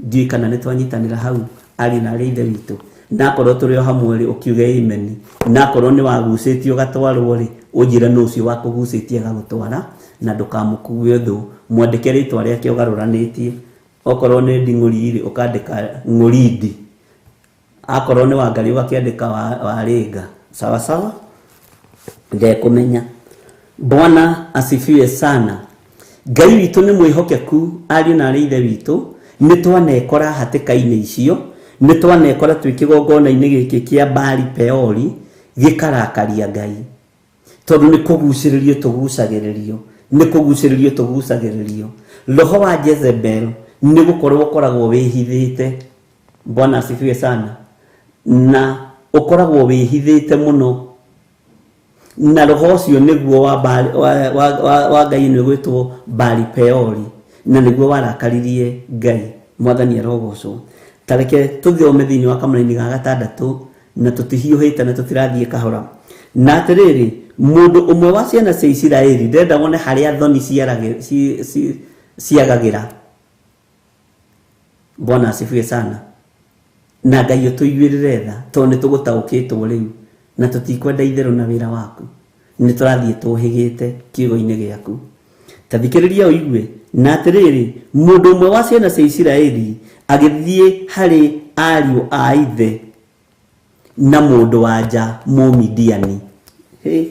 Ndiũĩ kana nĩ twanyitanĩra hau ariũ na arĩ ithe witũ. Na akorwo tũrĩ o hamwe rĩ, ũkiuge amen. Na akorwo nĩ wagucĩtio ũgatwarwo rĩ, ũnjĩre nũ ũcio wakũgucĩtie agagũtwara, na ndũkamũkue ũthũ, mwandĩke rĩtwa rĩake ũgarũranĩtie. Okorwo nĩ nding'ũri rĩ, ũkandĩka ng'ũrindi, akorwo nĩ Wangarĩ ũgakĩandĩka Warĩnga. Sawa sawa, ndekũmenya. Bwana asifiwe sana. Ngai witũ nĩ mwĩhokeku ariũ na arĩ ithe witũ. Nĩ twanekora hatĩka-inĩ icio, nĩ twanekora twĩ kĩgongona-inĩ gĩkĩ kĩa Baali Peori gĩkarakaria Ngai. Tondũ nĩ kũgucĩrĩrio tũgucagĩrĩrio, nĩ kũgucĩrĩrio tũgucagĩrĩrio. Roho wa Jezebel nĩ gũkorwo ũkoragwo wĩhithĩte. Bwana asifiwe sana. Na ũkoragwo wĩhithĩte mũno. Na roho ũcio nĩguo wa, wa, wa, wa, wa Ngai ĩno ĩgwĩtwo Baali Peori, na nĩguo warakaririe Ngai. Mwathani arogocwo. Ta reke tũthome thĩinĩ wa kamũraini ga gatandatũ, na tũtihiũhĩte na tũtirathiĩ kahora. Na atĩrĩrĩ, mũndũ ũmwe wa ciana cia Isiraeli ndĩrenda wone harĩa thoni ciagagĩra. Bwana asifiwe sana. Na Ngai ũtũiguĩrĩre tha, tondũ nĩ tũgũtaũkĩtwo rĩu, na tũtikwenda itherũ na wĩra waku. Nĩ tũrathiĩ tũhĩgĩte kiugo-inĩ gĩaku. Ta thikĩrĩria ũigue. Na atĩrĩrĩ, mũndũ ũmwe wa ciana cia Isiraeli agĩthiĩ harĩ ariũ a ithe na mũndũ wa nja Mũmidiani. Hĩ.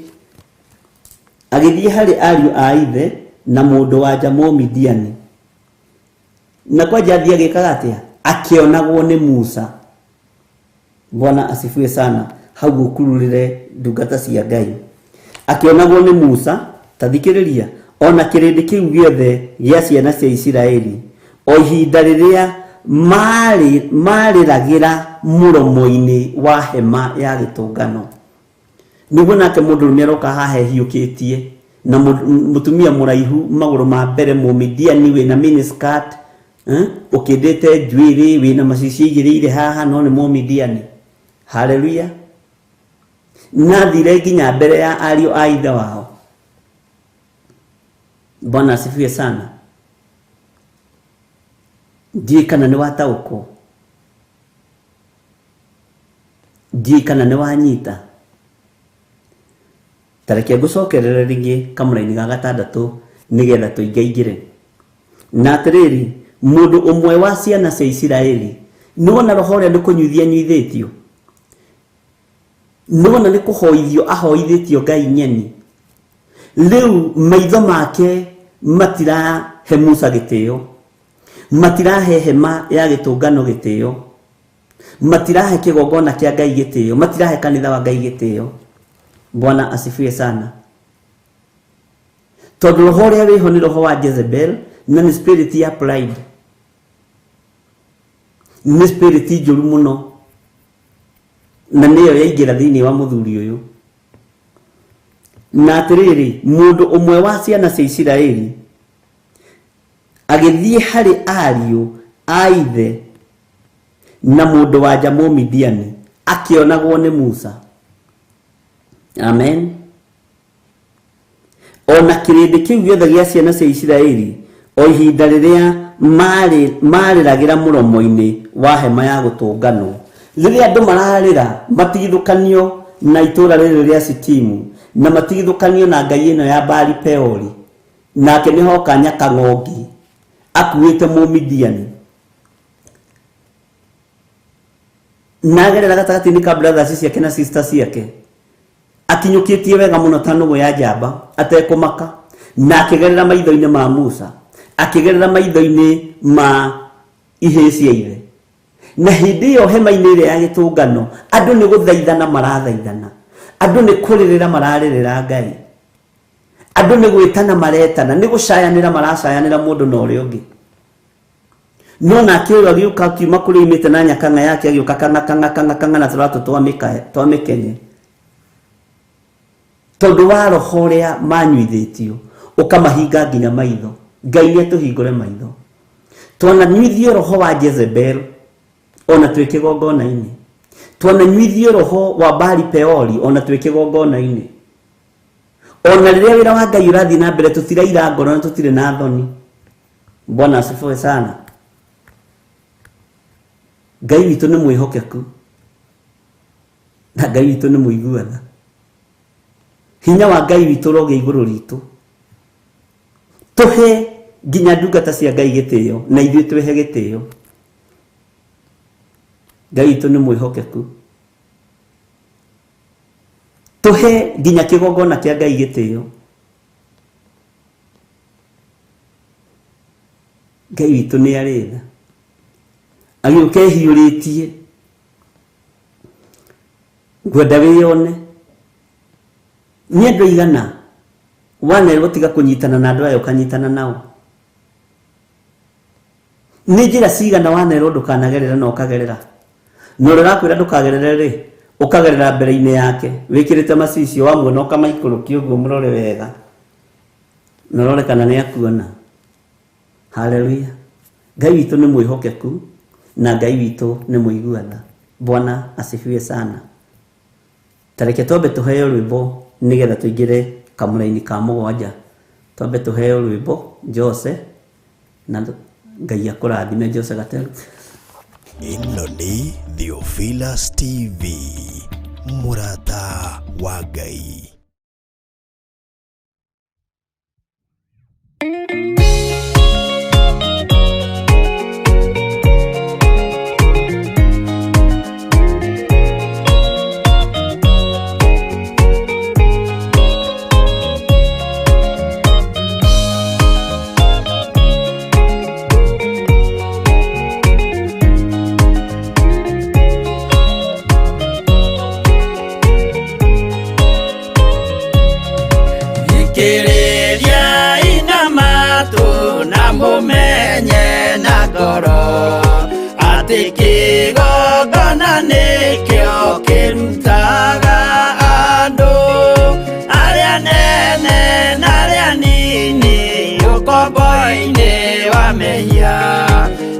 Agĩthiĩ harĩ ariũ a ithe na mũndũ wa nja Mũmidiani. Na kwanja athiĩ agĩkaga atĩa? Akĩonagwo nĩ Musa. Bwana asifiwe sana. Hau ũkururĩre ndungata cia Ngai. Akĩonagwo nĩ Musa, ta thikĩrĩria, ona kĩrĩndĩ kĩu gĩothe gĩa ciana cia Isiraeli, o ihinda rĩrĩa marĩragĩra mũromo-inĩ wa hema ya gĩtũngano. Nĩguo nake mũndũrũme aroka haha ehiũkĩtie, na mũtumia mũraihu magũrũ ma mbere Mũmidiani wĩna miniskirt, ũkĩndĩte njuĩrĩ, wĩna macicio aigĩrĩire haha, no nĩ Mũmidiani. Haleluya. Na athire nginya mbere ya ariũ a ithe wao. Bwana asifiwe sana. Ndiũĩ kana nĩ wataũkwo, ndiũĩ kana nĩ wanyita. Ta reke ngũcokerere rĩngĩ kamũraini ga gatandatũ nĩgetha tũingaingĩre. Na atĩrĩrĩ, mũndũ ũmwe wa ciana cia Isiraeli, nĩwona roho ũrĩa nĩ kũnyuithia anyuithĩtio, nĩwona nĩ kũhoithio ahoithĩtio Ngai nyeni. Rĩu maitho make matirahe Musa gĩtĩo, matirahe hema ya gĩtũngano gĩtĩo, matirahe kĩgongona kĩa Ngai gĩtĩo, matirahe kanitha wa Ngai gĩtĩo. Bwana asifiwe sana. Tondũ roho ũrĩa wĩho nĩ roho wa Jezebel, na nĩ spirit ya pride, nĩ spirit njũru mũno, na nĩyo yaingĩra thĩinĩ wa mũthuri ũyũ. Na atĩrĩrĩ, mũndũ ũmwe wa ciana cia Isiraeli agĩthiĩ harĩ ariũ a ithe na mũndũ wa nja Mũmidiani, akĩonagwo nĩ Musa. Amen. Ona kĩrĩndĩ kĩu gĩothe gĩa ciana cia Isiraeli, o ihinda rĩrĩa marĩragĩra mũromo-inĩ wa hema ya gũtũnganwo. Rĩrĩa andũ mararĩra, matigithũkanio na itũũra rĩrĩ rĩa Sitimu, na matigithũkanio na ngai ĩno ya Baali Peori, nake nĩhoka Nyakang'ongi akuĩte Mũmidiani. Na agerera gatagatĩ-inĩ ka brothers ciake na sisters ciake, akinyũkĩtie wega mũno ta nũgũ ya njamba, atekũmaka, na akĩgerera maitho-inĩ ma Musa, akĩgerera maitho-inĩ ma ihĩĩ cia ithe. Na hĩndĩ ĩyo hema-inĩ ĩrĩa ya gĩtũngano, andũ nĩ gũthaithana marathaithana, andũ nĩ kũrĩrĩra mararĩrĩra Ngai, andũ nĩ gwĩtana maretana, nĩ gũcayanĩra maracayanĩra mũndũ na ũrĩa ũngĩ. No nake ũyũ agĩũka akiuma kũrĩa oimĩte na nyakang'a yake, agĩũka kang'a kang'a kang'a kang'a na tũratũ twa mĩkenye. Tondũ wa roho ũrĩa manyuithĩtio, ũkamahinga nginya maitho. Ngai nĩ atũhingũre maitho. Twananyuithio roho wa Jezebel ona twĩ kĩgongona-inĩ. Twananyuithio roho wa Baali Peori ona twĩ kĩgongona-inĩ. Ona rĩrĩa wĩra wa Ngai ũrathiĩ na mbere, tũtiraira ngoro na tũtirĩ na thoni. Bwana asifiwe sana. Ngai witũ nĩ mwĩhokeku, na Ngai witũ nĩ mũigua tha. Hinya wa Ngai witũ ũrogĩa igũrũ ritũ. Tũhe nginya ndungata cia Ngai gĩtĩo, na ithuĩ twĩhe gĩtĩo. Ngai witũ nĩ mwĩhokeku. Tũhe nginya kĩgongona kĩa Ngai gĩtĩo. Ngai witũ nĩ arĩ tha. Agĩũka ehiũrĩtie, ngwenda wĩyone. Nĩ andũ aigana wanerwo tiga kũnyitana na andũ aya ũkanyitana nao? Nĩ njĩra cigana wanerwo ndũkanagerera na ũkagerera? Na ũrĩa ũrakwĩra ndũkagerere rĩ, ũkagerera mbere-inĩ yake wĩkĩrĩte macicio, wamuona ũkamaikũrũkia ũguo mũrore wega na ũrore kana nĩ akuona. Haleluya. Ngai witũ nĩ mwĩhokeku na Ngai witũ nĩ mũigua tha. Bwana asifiwe sana. Ta reke twambe tũheo rwĩmbo nĩgetha tũingĩre kamũraini ka mũgwanja. Twambe tũheo rwĩmbo Jose, na Ngai akũrathime Jose Gateru. Ĩno nĩ Theophilus TV, mũrata wa Ngai. Thikĩrĩriai na matũ na mũmenye na ngoro atĩ kĩgongona nĩkĩo kĩrutaga andũ arĩa nene na arĩa nini ũkombo-inĩ wa mehia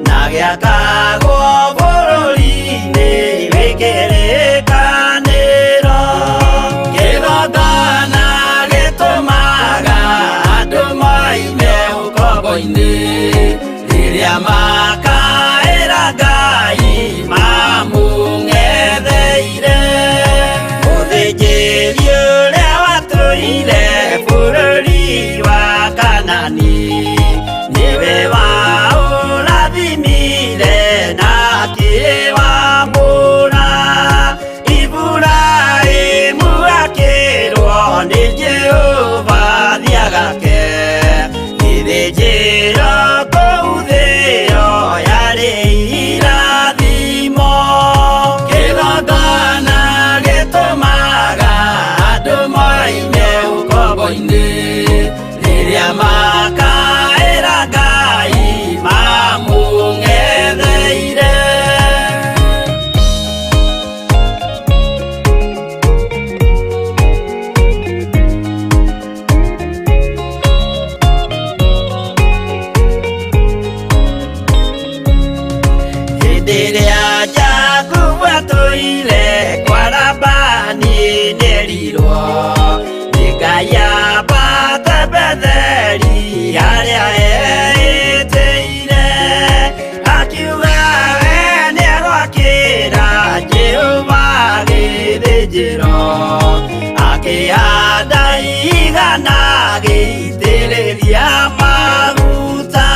na gĩakagwo bũrũri-inĩ wĩ kĩrĩkanĩro. Kĩgongona gĩtũmaga andũ moime ũkombo-inĩ rĩrĩa makaĩra Ngai mamũng'etheire. Mũthĩnjĩri ũrĩa watũire bũrũri wa Kanani nĩwe waũrathimire na akĩwamũra. Iburahĩmu akĩrwo nĩ Jehova thiagake gĩthĩnjĩro kũu thĩo yarĩ irathimo. Kĩgongona gĩtũmaga andũ moime ũkombo-inĩ rĩrĩa makaĩra Ngai mamũng'etheire. Hĩndĩ ĩrĩa Jakubu atũire kwa Labani nĩerirwo nĩ Ngai ambate Betheli harĩa eĩtĩire, akiuga we nĩegwakĩra Jehova gĩthĩnjĩro, akĩhanda igana agĩitĩrĩria maguta.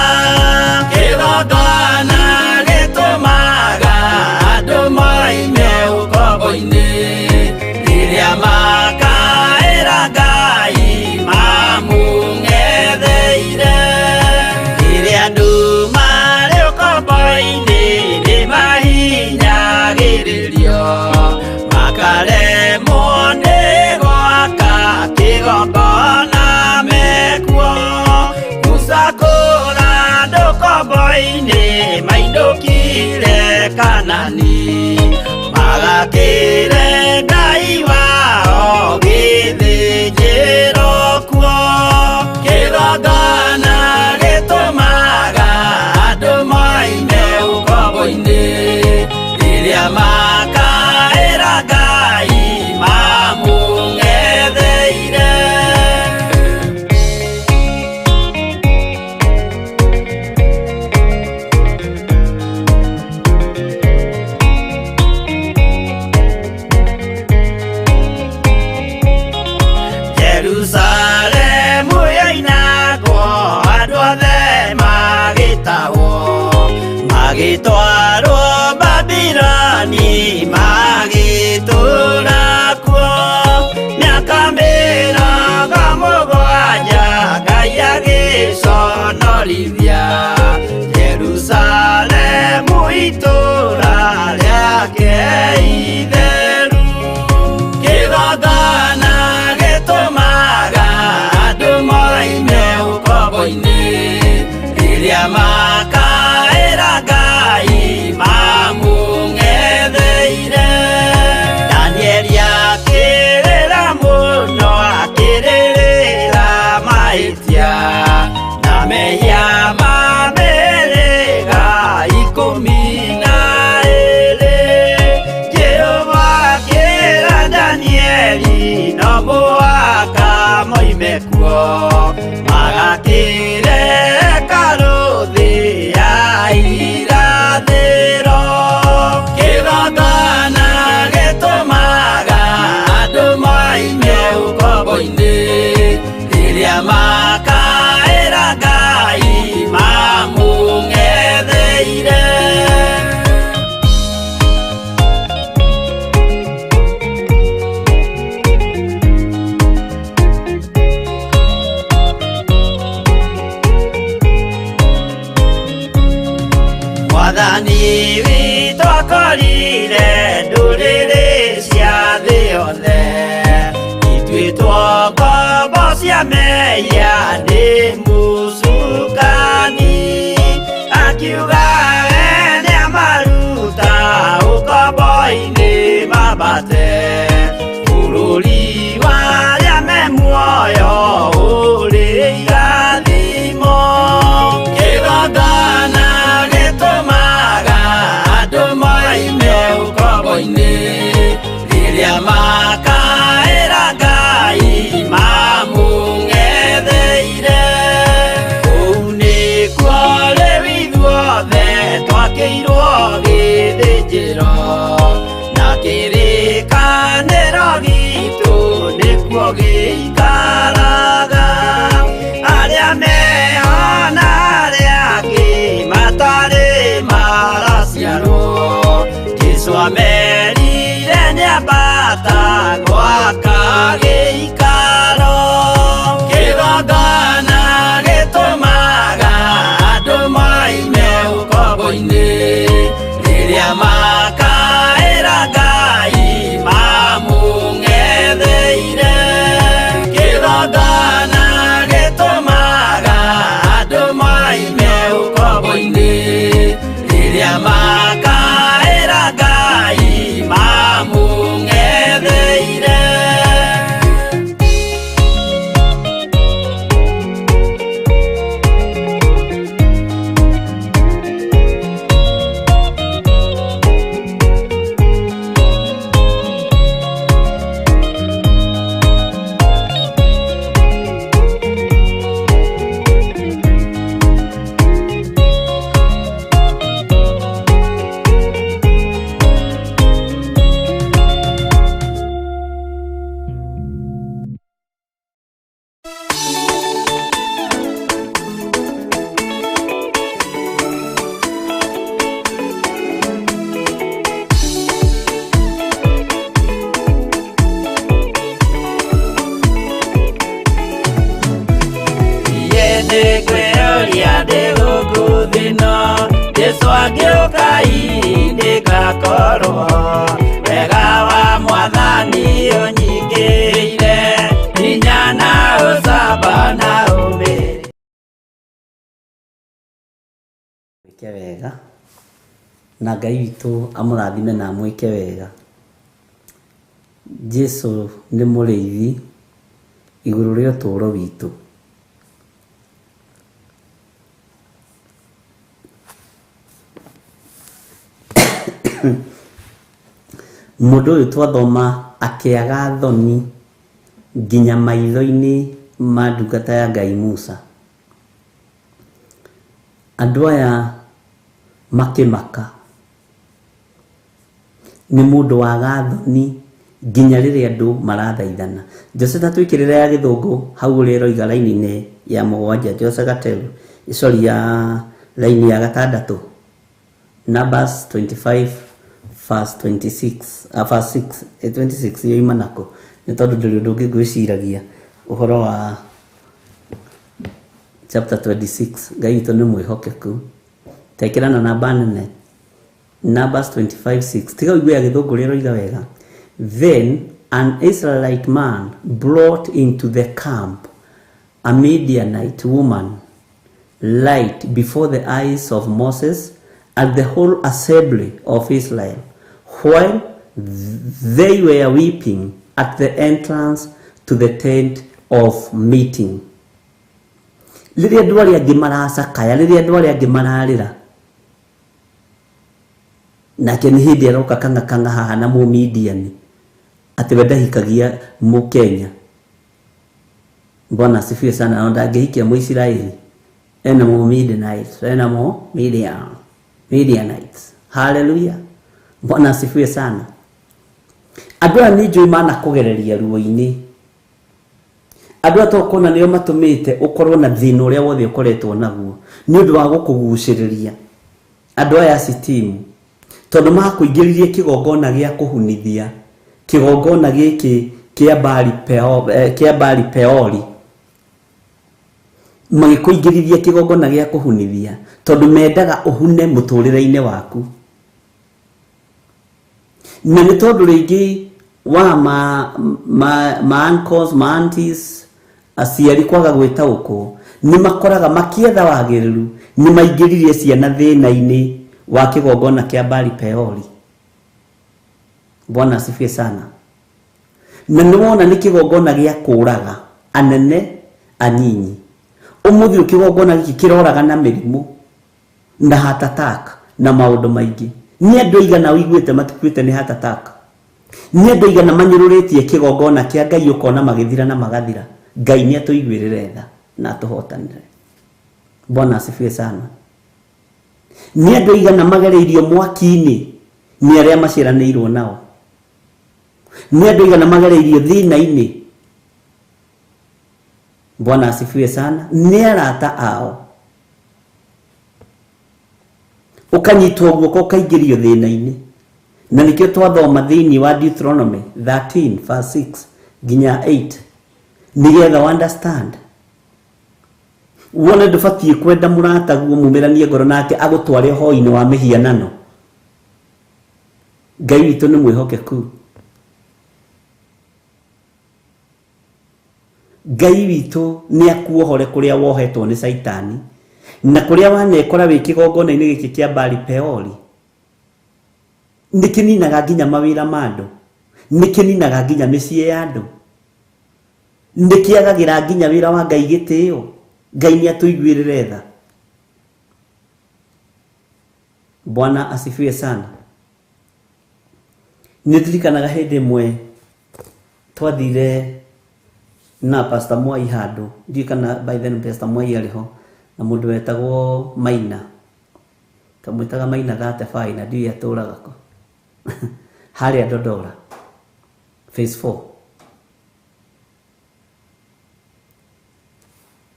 Kĩgongona gĩtũmaga andũ moime ũkombo-inĩ rĩrĩa makaĩra Ngai mamũng'etheire. Rĩrĩa andũ marĩ ũkombo-inĩ nĩmahinyagĩrĩrio makaremwo nĩ gwaka kĩgongona mekuo. Musa kũra andũ ũkombo-inĩ mainũkire Kanani magakĩre Ngai wao gĩthĩnjĩro kuo. Kĩgongona gĩtũmaga andũ moime ũkombo-inĩ rĩrĩa makaĩra Ngai mamũng'etheire. Jerusalemu yoinagwo andũ othe magĩtahwo magĩtwarwo Babiloni magĩtũũra kuo mĩaka mĩrongo mũgwanja Ngai agĩconorithia Jerusalemu itũũra rĩake itheru. Kĩgongona gĩtũmaga Mwathani witũ akorire ndũrĩrĩ cia thĩ yothe ituĩtwo ngombo cia mehia nĩ mũcukani akiuga we nĩamaruta ũkombo-inĩ mambate bũrũri wa arĩa me muoyo ũrĩ irathimo kĩgongona gĩtũmaga andũ moime ũkombo-inĩ rĩrĩa makaĩra Ngai mamũng'etheire kũu nĩkuo rĩu ithuothe twakĩirwo gĩthĩnjĩro na kĩrĩkanĩro gitũ nĩkuo gĩikaraga arĩa meho na arĩa angĩ matarĩ maraciarwo Jesũ amerire nĩambata gwaka gĩikaro kĩgongona gĩtũmaga andũ moime ũkombo-inĩ rĩrĩa makaĩra Ngai mamũng'etheire kĩgongona gĩtũmaga andũ moime ũkombo-inĩ rĩrĩa makaĩra Ngai mamũng'etheire. Nĩngwĩyũria ndĩ gũkũ thĩ ĩno Jesũ angĩũka hihi nĩngakorwo wega wa mwathani ũnyingĩrĩire hinya na ũcamba na ũmĩrĩru. Mwĩke wega na Ngai witũ amũrathime na amwĩke wega. Jesu nĩ mũrĩithi igũrũ rĩa ũtũũro witũ. Mũndũ ũyũ twathoma akĩaga thoni nginya maitho-inĩ ma ndungata ya Ngai Musa. Andũ aya makĩmaka nĩ mũndũ waga thoni nginya rĩrĩa andũ marathaithana. Jose ta twĩkĩrĩre ya gĩthũngũ hau ũrĩa ĩroiga raini-inĩ ya mũgwanja Jose Gateru, sorry ya raini ya gatandatũ. Numbers 25 verse 26, verse 6, 26 yoima nako nĩ tondũ ndũrĩ ũndũ ũngĩ ngwĩciragia ũhoro wa chapter 26. Ngai witũ nĩ mwĩhokeku. Tekĩra na namba nene Numbers 25:6. Tiga ũigue ya gĩthũngũ ũrĩa ĩroiga wega. Then an Israelite man brought into the camp a Midianite woman light before the eyes of Moses and the whole assembly of Israel, while they were weeping at the entrance to the tent of meeting. Rĩrĩa andũ arĩa angĩ maracakaya, rĩrĩa andũ arĩa angĩ mararĩra, nake nĩ hĩndĩ aroka kang'a kang'a haha na Mũmidiani atĩ we ndahikagia Mũkenya. Bwana asifiwe sana. Na ndangĩhikia Mũisiraeli, ena Mũmidianite, ena Midianites. Hallelujah. Bwana asifiwe sana. Andũ aya nĩ njũĩ manakũgereria ruo-inĩ. Andũ aya tokona nĩo matũmĩte ũkorwo na thĩna ũrĩa wothe ũkoretwo naguo nĩ ũndũ wa gũkũgucĩrĩria. Andũ aya sitimu tondũ makũingĩririe kĩgongona gĩa kũhunithia, kĩgongona gĩkĩ kĩa Baali Peori, kĩa Baali Peori. Magĩkũingĩrithia kĩgongona gĩa kũhunithia tondũ mendaga ũhune mũtũrĩre-inĩ waku. Na nĩ tondũ rĩngĩ wa ma uncles, ma aunties, aciari kwaga gwĩtaũkwo, nĩ makoraga makĩetha wagĩrĩru, nĩ maingĩririe ciana thĩna-inĩ wa kĩgongona kĩa Baali Peori. Bwana asifiwe sana. Na nĩ wona nĩ kĩgongona gĩa kũraga anene anyinyi. Ũmũthĩ kĩgongona gĩkĩ kĩroraga na mĩrimũ na heart attack na maũndũ maingĩ. Nĩ andũ aigana ũiguĩte matikuĩte nĩ heart attack? Nĩ andũ aigana manyũrũrĩtie kĩgongona kĩa Ngai ũkona magĩthira na magathira? Ngai nĩ atũiguĩrĩre tha na atũhotanĩre. Bwana asifiwe sana. Nĩ andũ aigana magereirio mwaki-inĩ nĩ arĩa maciaranĩirwo nao? Nĩ andũ aigana magereirio thĩna-inĩ? Bwana asifiwe sana. Nĩ arata ao. Ũkanyitwo guoko ũkaingĩrio thĩna-inĩ. Na nĩkĩo twathoma thĩinĩ wa Deuteronomy 13 verse 6 nginya 8 nĩgetha understand. Wone ndũbatiĩ kwenda mũrataguo mumĩranie ngoro nake agũtware ũhoi-inĩ wa mĩhianano. Ngai witũ nĩ mwĩhokeku. Ngai witũ nĩ akuohore kũrĩa wohetwo nĩ Caitani na kũrĩa wanekora wĩ kĩgongona-inĩ gĩkĩ kĩa Baali Peori. Nĩ kĩninaga nginya mawĩra ma andũ, nĩ kĩninaga nginya mĩciĩ ya andũ, nĩ kĩagagĩra nginya wĩra wa Ngai gĩtĩo. Ngai nĩ atũiguĩrĩre tha. Bwana asifiwe sana. Nĩ ndirikanaga hĩndĩ ĩmwe twathire na Pastor Mwai handũ, ndiũĩ kana by then Pastor Mwai arĩ ho, na mũndũ wetagwo Maina, twamwĩtaga Maina 35 na ndiũĩ atũraga kũ harĩa Dodora phase 4,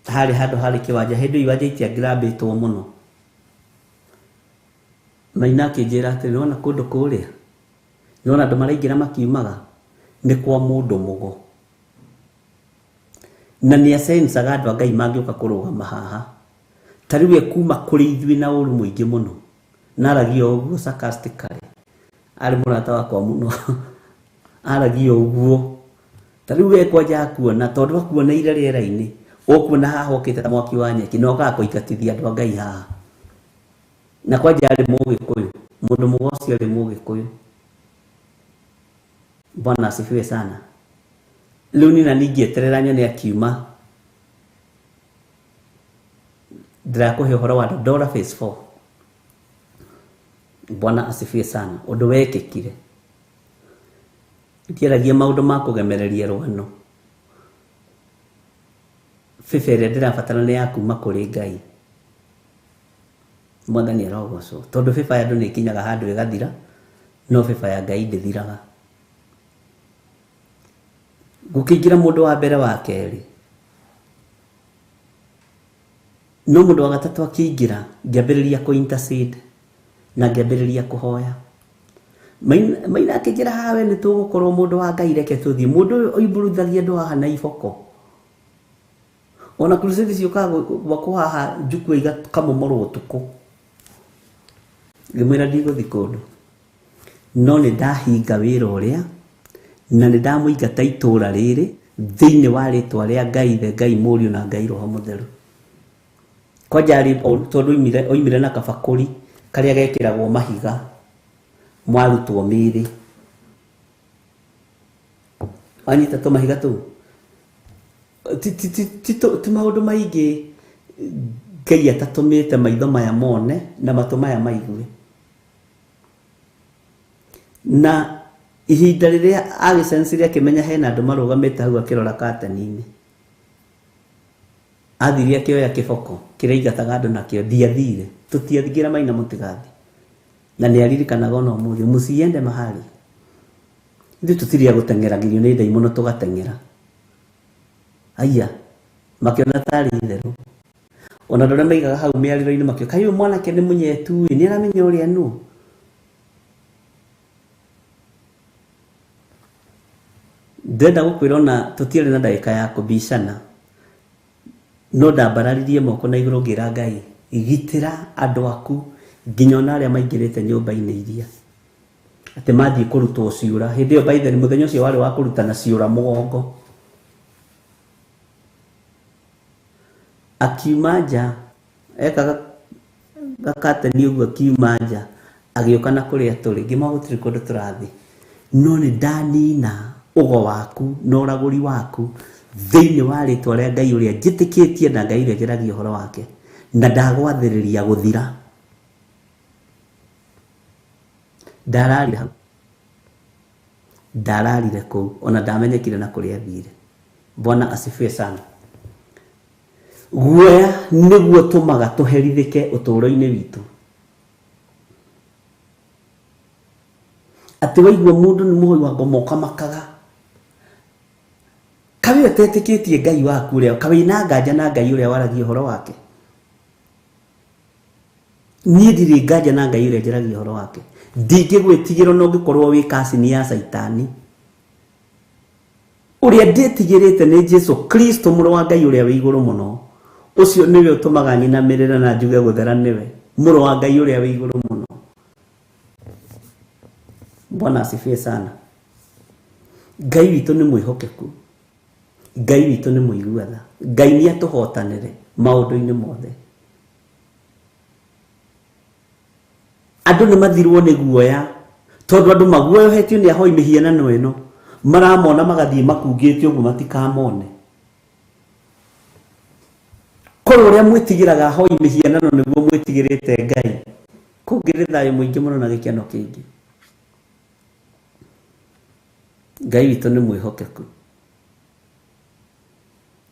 harĩ handũ harĩ kĩwanja. Hĩndĩ ĩyo iwanja itiangĩrambĩtwo mũno. Maina akĩnjĩra atĩrĩ, nĩwona kũndũ kũrĩa, nĩwona andũ maraingĩra makiumaga, nĩ kwa mũndũ mũgo. Na nĩ acencaga andũ a Ngai mangĩũka kũrũgama haha. Ta rĩu ekuma kũrĩ ithuĩ na ũru mũingĩ mũno. Na aragia ũguo sarcastically. Arĩ mũrata wakwa mũno. Aragia ũguo. Ta rĩu we kwanja akuona, tondũ akuoneire rĩera-inĩ, ũkuona haha okĩte ta mwaki wa nyeki, na okaga kũingatithia andũ a Ngai haha. Na kwanja arĩ Mũgĩkũyũ, mũndũ mũgo ũcio arĩ Mũgĩkũyũ. Bwana asifiwe sana. Rĩu niĩ na ningĩeterera nyone akiuma. Ndĩrakũhe ũhoro wa Dodora phase 4. Bwana asifiwe sana. Ũndũ wekĩkire. Ndiaragia maũndũ ma kũgemereria rũgano. Bĩba ĩrĩa ndĩrabatara nĩ ya kuma kũrĩ Ngai. Mwathani arogocwo. Tondũ bĩba ya andũ nĩ ĩkinyaga handũ ĩgathira, no bĩba ya Ngai ndĩthiraga. Gũkĩingĩra mũndũ wa mbere wa kerĩ, no mũndũ wa gatatũ akĩingĩra, ngĩambĩrĩria kũ intercede na ngĩambĩrĩria kũhoya. Maina akĩnjĩra haha, we nĩ tũgũkorwo mũndũ wa Ngai, reke tũthiĩ. Mũndũ ũyũ oimbũrũthagia andũ haha na iboko. Ona crusade ciũkaga gwakwo haha njukua igakamomorwo ũtukũ. Ngĩmwĩra ndigũthiĩ kũndũ, no nĩ ndahinga wĩra ũrĩa na nĩ ndamũingata itũũra rĩrĩ thĩinĩ wa rĩtwa rĩa Ngai Ithe, Ngai Mũriũ na Ngai Roho Mũtheru. Kwanja arĩ tondũ oimire na kabakũri karĩa gekĩragwo mahiga mwarutwo mĩĩrĩ. Wanyita tũmahiga tũu? Ti maũndũ maingĩ Ngai atatũmĩte maitho maya mone na matũ maya maigue. Na ihinda rĩrĩa agĩcensire akĩmenya hena andũ marũgamĩte hau akĩrora kateni-inĩ, athire akĩoya kĩboko kĩrĩa aingataga andũ nakĩo. Ndiathire, tũtiathingĩra Maina mũtigathiĩ. Na nĩ aririkanaga ona ũmũthĩ, mũciende mahali. Ithuĩ tũtirĩ a gũteng'eragĩrio nĩ ndaimono tũgateng'era. Aya, makĩona tarĩ itherũ. Ona andũ arĩa maigaga hau mĩarĩro-inĩ makĩoka, kaĩ ũyũ mwanake nĩ mũnyetu ĩ, nĩ aramenya ũrĩa nũ. Ndĩrenda gũkwĩra ona tũtiarĩ na ndagĩka ya kũbicana. No ndambararirie moko na igũrũ ngĩra Ngai, gitĩra andũ aku nginya ona arĩa maingĩrĩte nyũmba-inĩ iria atĩ mathiĩ kũrutwo ciũra. Hĩndĩ ĩyo by then mũthenya ũcio warĩ wa kũrutana ciũra mũgongo. Akiuma nja eka gakateni ũguo, akiuma nja agĩũka na kũrĩa tũrĩ, ngĩmwa gũtirĩ kũndũ tũrathiĩ, no nĩ ndanina ũgo waku na ũragũri waku thĩinĩ wa rĩtwa rĩa Ngai ũrĩa njĩtĩkĩtie na Ngai ũrĩa njaragia ũhoro wake, na ndagwathĩrĩria gũthira. Ndararire hau, ndararire kũu, ona ndamenyekire na kũrĩa athire. Bwana asifiwe sana. Guoya nĩguo tũmaga tũherithĩke ũtũũro-inĩ witũ. Atĩ waigua mũndũ nĩ mũhoi wa ngoma ũkamakaga, kawe ũtetĩkĩtie Ngai waku ũrĩa, kawe wĩna nganja na Ngai ũrĩa waragia ũhoro wake. Niĩ ndirĩ nganja na Ngai ũrĩa njaragia ũhoro wake. Ndingĩgwĩtigĩra ona ũngĩkorwo wĩ kacini ya Caitani. Ũrĩa ndĩtigĩrĩte nĩ Jesu Kristo mũrũ wa Ngai ũrĩa wĩ igũrũ mũno. Ũcio nĩwe ũtũmaga nyinamĩrĩre na njuge gũthera nĩwe, mũrũ wa Ngai ũrĩa wĩ igũrũ mũno. Bwana asifiwe sana. Ngai witũ nĩ mwĩhokeku, Ngai witũ nĩ mũigua tha, Ngai nĩ atũhotanĩre maũndũ-inĩ mothe. Andũ nĩ mathirwo nĩ guoya tondũ andũ maguoyohetio nĩ ahoi mĩhianano ĩno, maramona magathiĩ makungĩte ũguo matikamone. Korwo ũrĩa mwĩtigĩraga ahoi mĩhianano nĩguo mwĩtigĩrĩte Ngai, kũngĩrĩ thayũ mũingĩ mũno na gĩkeno kĩingĩ. Ngai witũ nĩ mwĩhokeku.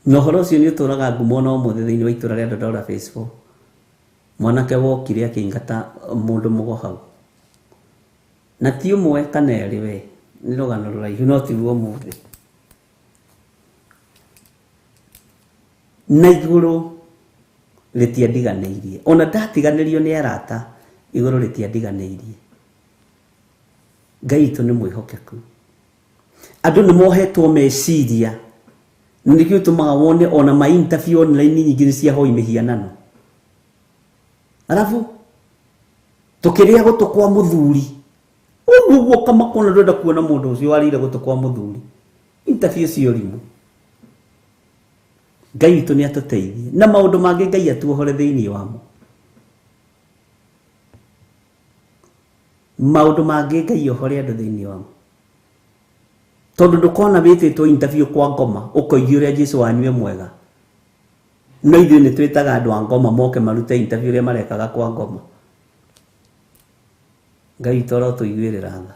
Na ũhoro ũcio nĩ ũtũraga ngumo ona ũmũthĩ thĩinĩ wa itũra rĩa Dandora Phase 4. Mwanake wokire akĩingata mũndũ mũgo hau. Na ti ũmwe kana erĩ we, nĩ rũgano rũraihu no tiguo ũmũthĩ. Na igũrũ rĩtiandiganĩirie. Ona ndatiganĩrio nĩ arata, igũrũ rĩtiandiganĩirie. Ngai witũ nĩ mwĩhokeku. Andũ nĩ mohetwo meciria, na nĩkĩo gĩtũmaga wone ona ma interview online nyingĩ nĩ cia hoi mĩhianano. Arabu tũkĩrĩa gũtũ kwa mũthuri, ũguo ũguo ũkamakona ndũrenda kuona mũndũ ũcio warĩire gũtũ kwa mũthuri. Interview cia ũrimũ. Ngai witũ nĩ atũteithie na maũndũ mangĩ Ngai atuohore thĩinĩ wamo. Maũndũ mangĩ Ngai ohore andũ thĩinĩ wamo. Tondũ ndũkona wĩtĩtwo interview kwa ngoma ũkoigia ũrĩa Jesu wanyu e mwega. No ithuĩ nĩ twĩtaga andũ a ngoma moke marute interview ũrĩa marekaga kwa ngoma. Ngai witũ arotũiguĩrĩra tha.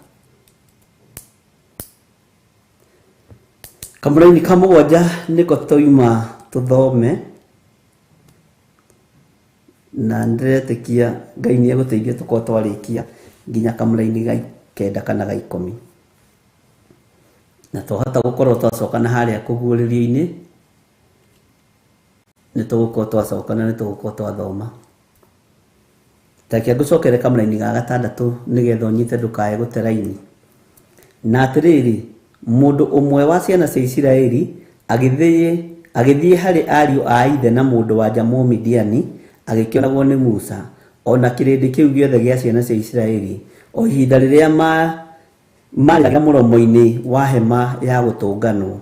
Kamũraini ka mũgwanja nĩko twauma tũthome, na ndĩretĩkia Ngai nĩ egũteithia tũkorwo twarĩkia nginya kamũraini ga kenda kana ga ikũmi. Na twahota gũkorwo twacoka na harĩa kũguũrĩrio-inĩ, nĩ tũgũkorwo twacoka na nĩ tũgũkorwo twathoma. Reke ngũcokere kamũraini ga gatandatũ nĩgetha ũnyite ndũkae gũte raini. Na atĩrĩrĩ, mũndũ ũmwe wa ciana cia Isiraeli agĩthiĩ harĩ ariũ a ithe na mũndũ wa nja Mũmidiani, agĩkĩonagwo nĩ Musa, o na kĩrĩndĩ kĩu gĩothe gĩa ciana cia Isiraeli, o ihinda rĩrĩa maarĩ mũromo-inĩ wa hema ya gũtũnganwo.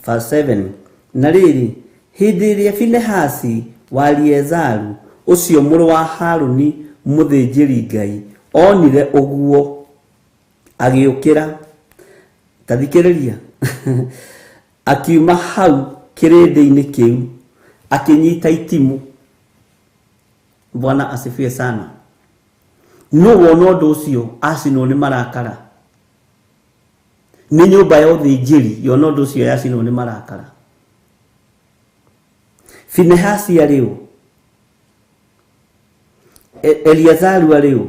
Verse 7. Na rĩrĩ, hĩndĩ ĩrĩa Finehasi wa Eleazaru, ũcio mũrũ wa Harũni mũthĩnjĩri-Ngai, onire ũguo, agĩũkĩra. Ta thikĩrĩria. Akiuma hau kĩrĩndĩ-inĩ kĩu, akĩnyita itimũ. Bwana asifiwe sana. No wona ũndũ ũcio acinwo nĩ marakara. Nĩ nyũmba ya ũthĩnjĩri yona ũndũ ũcio yacinwo nĩ marakara. Finehasi arĩ ũ? Eleazaru arĩ ũ?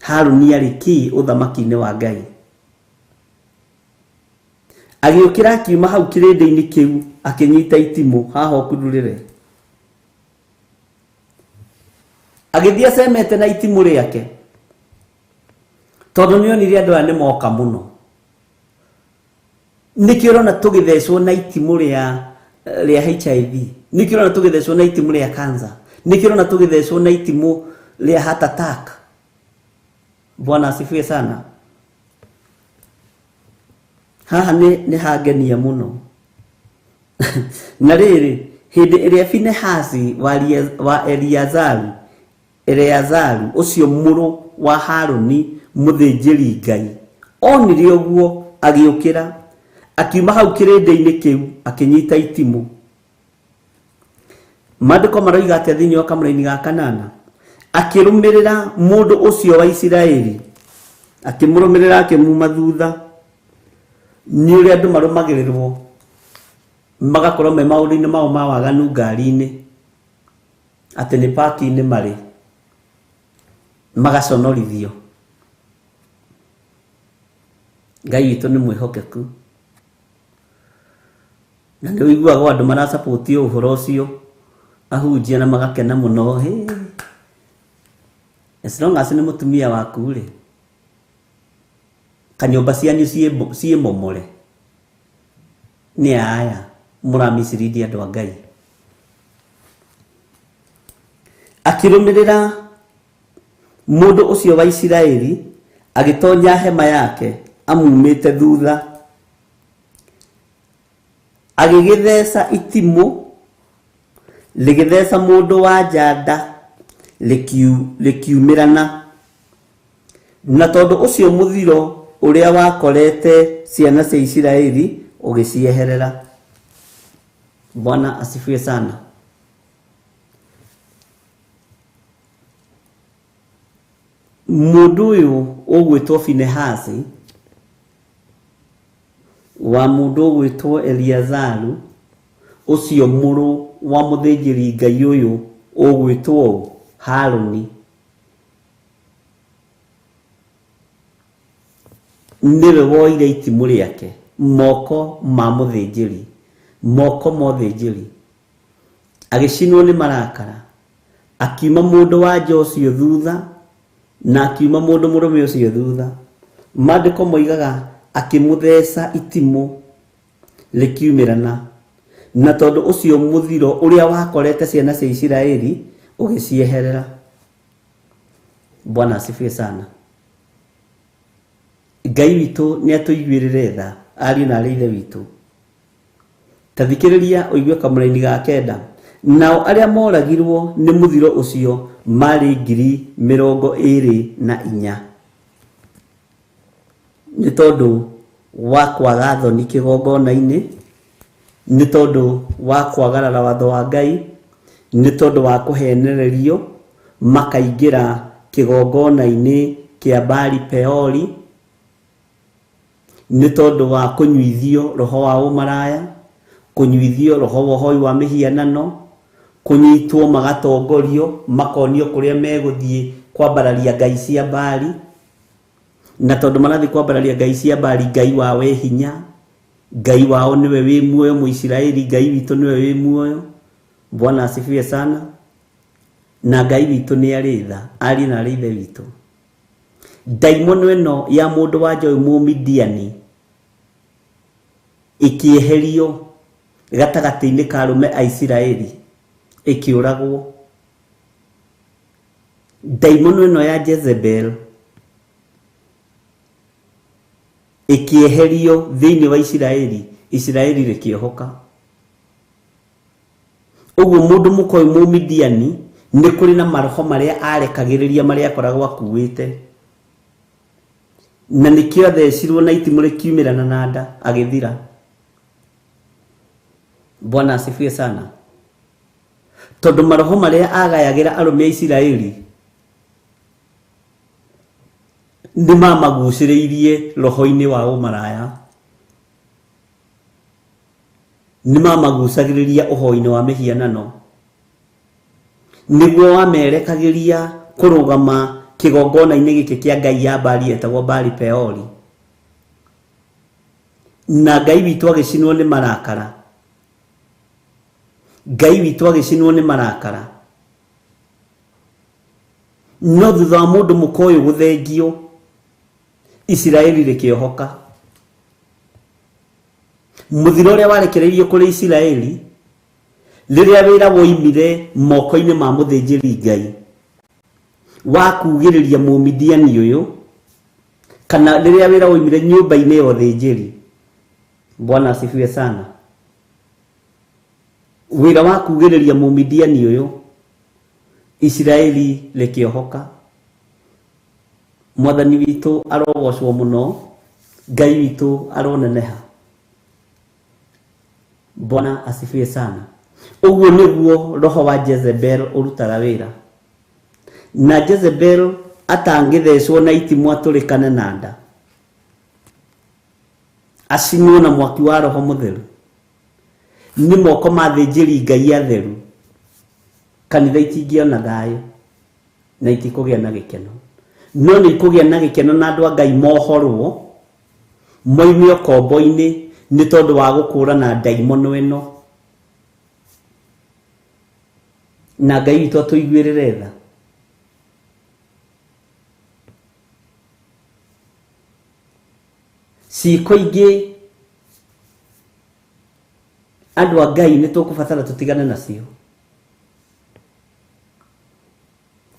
Harũni arĩ kĩ ũthamaki-inĩ wa Ngai? Agĩũkĩra akiuma hau kĩrĩndĩ-inĩ kĩu, akĩnyita itimũ haha ũkururĩre. Agĩthiĩ acemete na itimũ rĩake, tondũ nĩ onire andũ aya nĩ moka mũno. Nĩkĩo ũrona tũgĩthecwo na itimũ rĩa Rĩa HIV, nĩkĩo ũrona tũgĩthecwo na itimũ rĩa cancer, nĩkĩo ũrona tũgĩthecwo na itimũ rĩa heart attack. Bwana asifiwe sana. Haha nĩ hangenia mũno. Na rĩrĩ, hĩndĩ ĩrĩa Finehasi wa Eleazaru ũcio mũrũ wa Harũni mũthĩnjĩri Ngai onire ũguo, agĩũkĩra akiuma hau kĩrĩndĩ-inĩ kĩu, akĩnyita itimũ. Maandĩko maroiga atĩa thĩinĩ wa kamũraini ga kanana? Akĩrũmĩrĩra mũndũ ũcio wa Isiraeli, akĩmũrũmĩrĩra, akĩmuma thutha. Nĩ ũrĩa andũ marũmagĩrĩrwo magakorwo me maũndũ-inĩ mao ma waganu ngari-inĩ, atĩ nĩ paki-inĩ marĩ, magaconorithio. Ngai witũ nĩ mwĩhokeku, na nĩ ũiguaga andũ marasapoti ũhoro ũcio, ahunjia, na magakena mũno. Hey, as long as nĩ mũtumia waku rĩ, kanyũmba cianyu ciĩ momore. Nĩ aya mũramicirithia andũ a Ngai. Akĩrũmĩrĩra mũndũ ũcio wa Isiraeli, agĩtonya hema yake amumĩte thutha, agĩgĩtheca itimũ, rĩgĩtheca mũndũ wa nja nda, rĩkiumĩrana. Na tondũ ũcio mũthiro ũrĩa wakorete ciana cia Isiraeli ũgĩcieherera. Bwana asifiwe sana. Mũndũ ũyũ ũgwĩtwo Finehasi wa mũndũ ũgwĩtwo Eliazaru ũcio mũrũ wa mũthĩnjĩri Ngai ũyũ ũgwĩtwo Harũni, nĩwe woire itimũ rĩake moko ma mũthĩnjĩri, moko ma ũthĩnjĩri, agĩcinwo nĩ marakara, akiuma mũndũ wa nja ũcio thutha na akiuma mũndũ mũrũme ũcio thutha. Maandĩko moigaga akĩmũtheca itimũ rĩkiumĩrana, na tondũ ũcio mũthiro ũrĩa wakorete ciana cia Isiraeli ũgĩcieherera. Bwana asifiwe sana. Ngai witũ nĩ atũiguĩrĩre tha, ariũ na arĩ ithe witũ. Ta thikĩrĩria ũigue kamũraini ga kenda. Nao arĩa moragirwo nĩ mũthiro ũcio marĩ 24,000, nĩ tondũ wa kwaga thoni kĩgongona-inĩ, nĩ tondũ wa kwagarara watho wa Ngai, nĩ tondũ wa kũhenererio makaingĩra kĩgongona-inĩ kĩa Baali Peori, nĩ tondũ wa kũnyuithio roho wa ũmaraya, kũnyuithio roho wa ũhoi wa mĩhianano, kũnyitwo magatongorio makonio kũrĩa megũthiĩ kwambararia ngai cia Baali. Na tondũ marathiĩ kwambararia ngai cia Baali, ngai wao e hinya, ngai wao nĩwe wĩ muoyo, Mũisiraeli, Ngai witũ nĩwe wĩ muoyo. Bwana asifiwe sana. Na Ngai witũ nĩ arĩ tha, ariũ na arĩ ithe witũ. Ndaimono ĩno ya mũndũ wa nja ũyũ Mũmidiani ĩkĩeherio gatagatĩ-inĩ ka arũme a Isiraeli, ĩkĩũragwo. Ndaimono ĩno ya Jezebel ĩkĩeherio thĩinĩ wa Isiraeli, Isiraeli rĩkĩohoka. Ũguo mũndũ mũka ũyũ Mũmidiani nĩ kũrĩ na maroho marĩa arekagĩrĩria, marĩa akoragwo akuĩte, na nĩkĩo athecirwo na itimũ rĩkiumĩrana na nda, agĩthira. Bwana asifiwe sana. Tondũ maroho marĩa agayagĩra arũme a Isiraeli nĩ mamagucĩrĩirie roho-inĩ wa ũmaraya, nĩ mamagucagĩrĩria ũhoi-inĩ wa mĩhianano, nĩguo wamerekagĩria kũrũgama kĩgongona-inĩ gĩkĩ kĩa ngai ya Baali yetagwo Baali Peori. Na Ngai witũ agĩcinwo nĩ marakara, Ngai witũ agĩcinwo nĩ marakara. No thutha wa mũndũ mũka ũyũ gũthengio, Isiraeli rĩkĩohoka. Mũthiro ũrĩa warekereirio kũrĩ Isiraeli Rĩrĩa wĩra woimire moko-inĩ ma mũthĩnjĩri Ngai wa kugĩrĩria Mũmidiani ũyũ, kana rĩrĩa wĩra woimire nyũmba-inĩ ya ũthĩnjĩri, Bwana asifiwe sana, wĩra wa kugĩrĩria Mũmidiani ũyũ, Isiraeli rĩkĩohoka. Mwathani witũ arogocwo mũno, Ngai witũ aroneneha. Bwana asifiwe sana. Ũguo nĩguo roho wa Jezebel ũrutaga wĩra. Na Jezebel atangĩthecwo na itimũ atũrĩkane na nda, acinwo na mwaki wa roho mũtheru nĩ moko ma thĩnjĩri Ngai atheru, kanitha itingĩona thayũ na itikũgĩa na gĩkeno. No nĩ ikũgĩa na gĩkeno na andũ a Ngai mohorwo moime ũkombo-inĩ nĩ tondũ wa gũkũrana ndaimono ĩno. Na Ngai witũ atũiguĩrĩre tha. Ciĩko ingĩ andũ a Ngai nĩ tũkũbatara tũtigane nacio.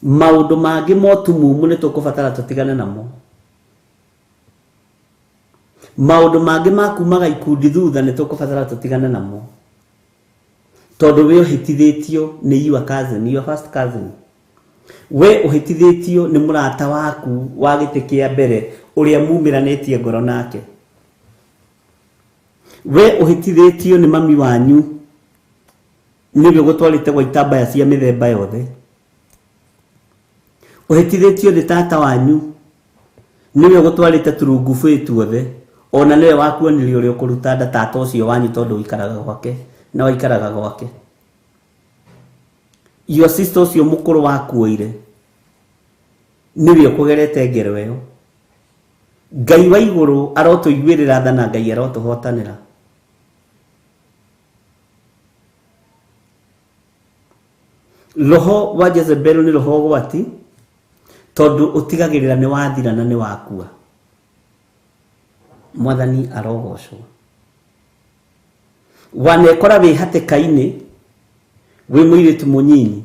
Maũndũ mangĩ motumumu nĩ tũkũbatara tũtigane namo. Maũndũ mangĩ ma kumaga ikundi thutha nĩ tũkũbatara tũtigane namo. Tondũ we ũhĩtithĩtio nĩ your cousin, your first cousin. We ũhĩtithĩtio nĩ mũrata waku wa gĩtĩ kĩa mbere ũrĩa mumĩranĩtie ngoro nake. We ũhĩtithĩtio nĩ mami wanyu nĩwe ũgũtwarĩte gwa itambaya cia mĩthemba yothe. Ũhĩtithĩtio nĩ tata wanyu nĩwe ũgũtwarĩte turungubĩ tuothe, ona nĩwe wakuonirie ũrĩa ũkũruta nda tata ũcio wanyu tondũ ũikaraga gwake na waikaraga gwake. Your sister ũcio mũkũrũ wakuoire nĩwe ũkũgerete ngero ĩyo. Ngai wa igũrũ arotũiguĩrĩra tha na Ngai arotũhotanĩra. Roho wa Jezebel nĩ roho ũgwati tondũ ũtigagĩrĩra nĩ wathira na nĩ wakua. Mwathani arogocwo. Wanekora wĩ hatĩka-inĩ wĩ mũirĩtu mũnyinyi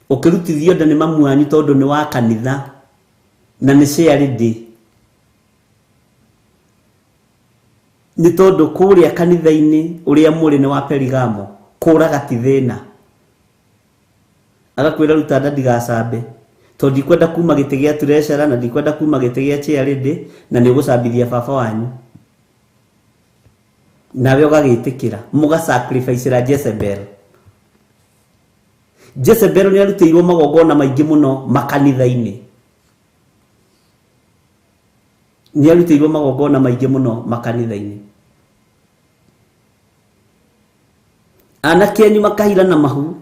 ũkĩrutithio nda nĩ mamu wanyu tondũ nĩ wa kanitha na nĩ charity, nĩ tondũ kũrĩa kanitha-inĩ ũrĩa mũrĩ nĩ wa Perigamo, kũraga ti thĩna. Agakwĩra ruta nda ndigacambe tondũ ndikwenda kuma gĩtĩ gĩa treasurer na ndikwenda kuma gĩtĩ gĩa chairlady na nĩ ũgũcambithia baba wanyu. Nawe ũgagĩtĩkĩra mũga sacrifice-ĩra Jezebel. Jezebel nĩ arutĩirwo magongona maingĩ mũno makanitha-inĩ. Nĩ arutĩirwo magongona maingĩ mũno makanitha-inĩ. Anake anyu makahira na mahu,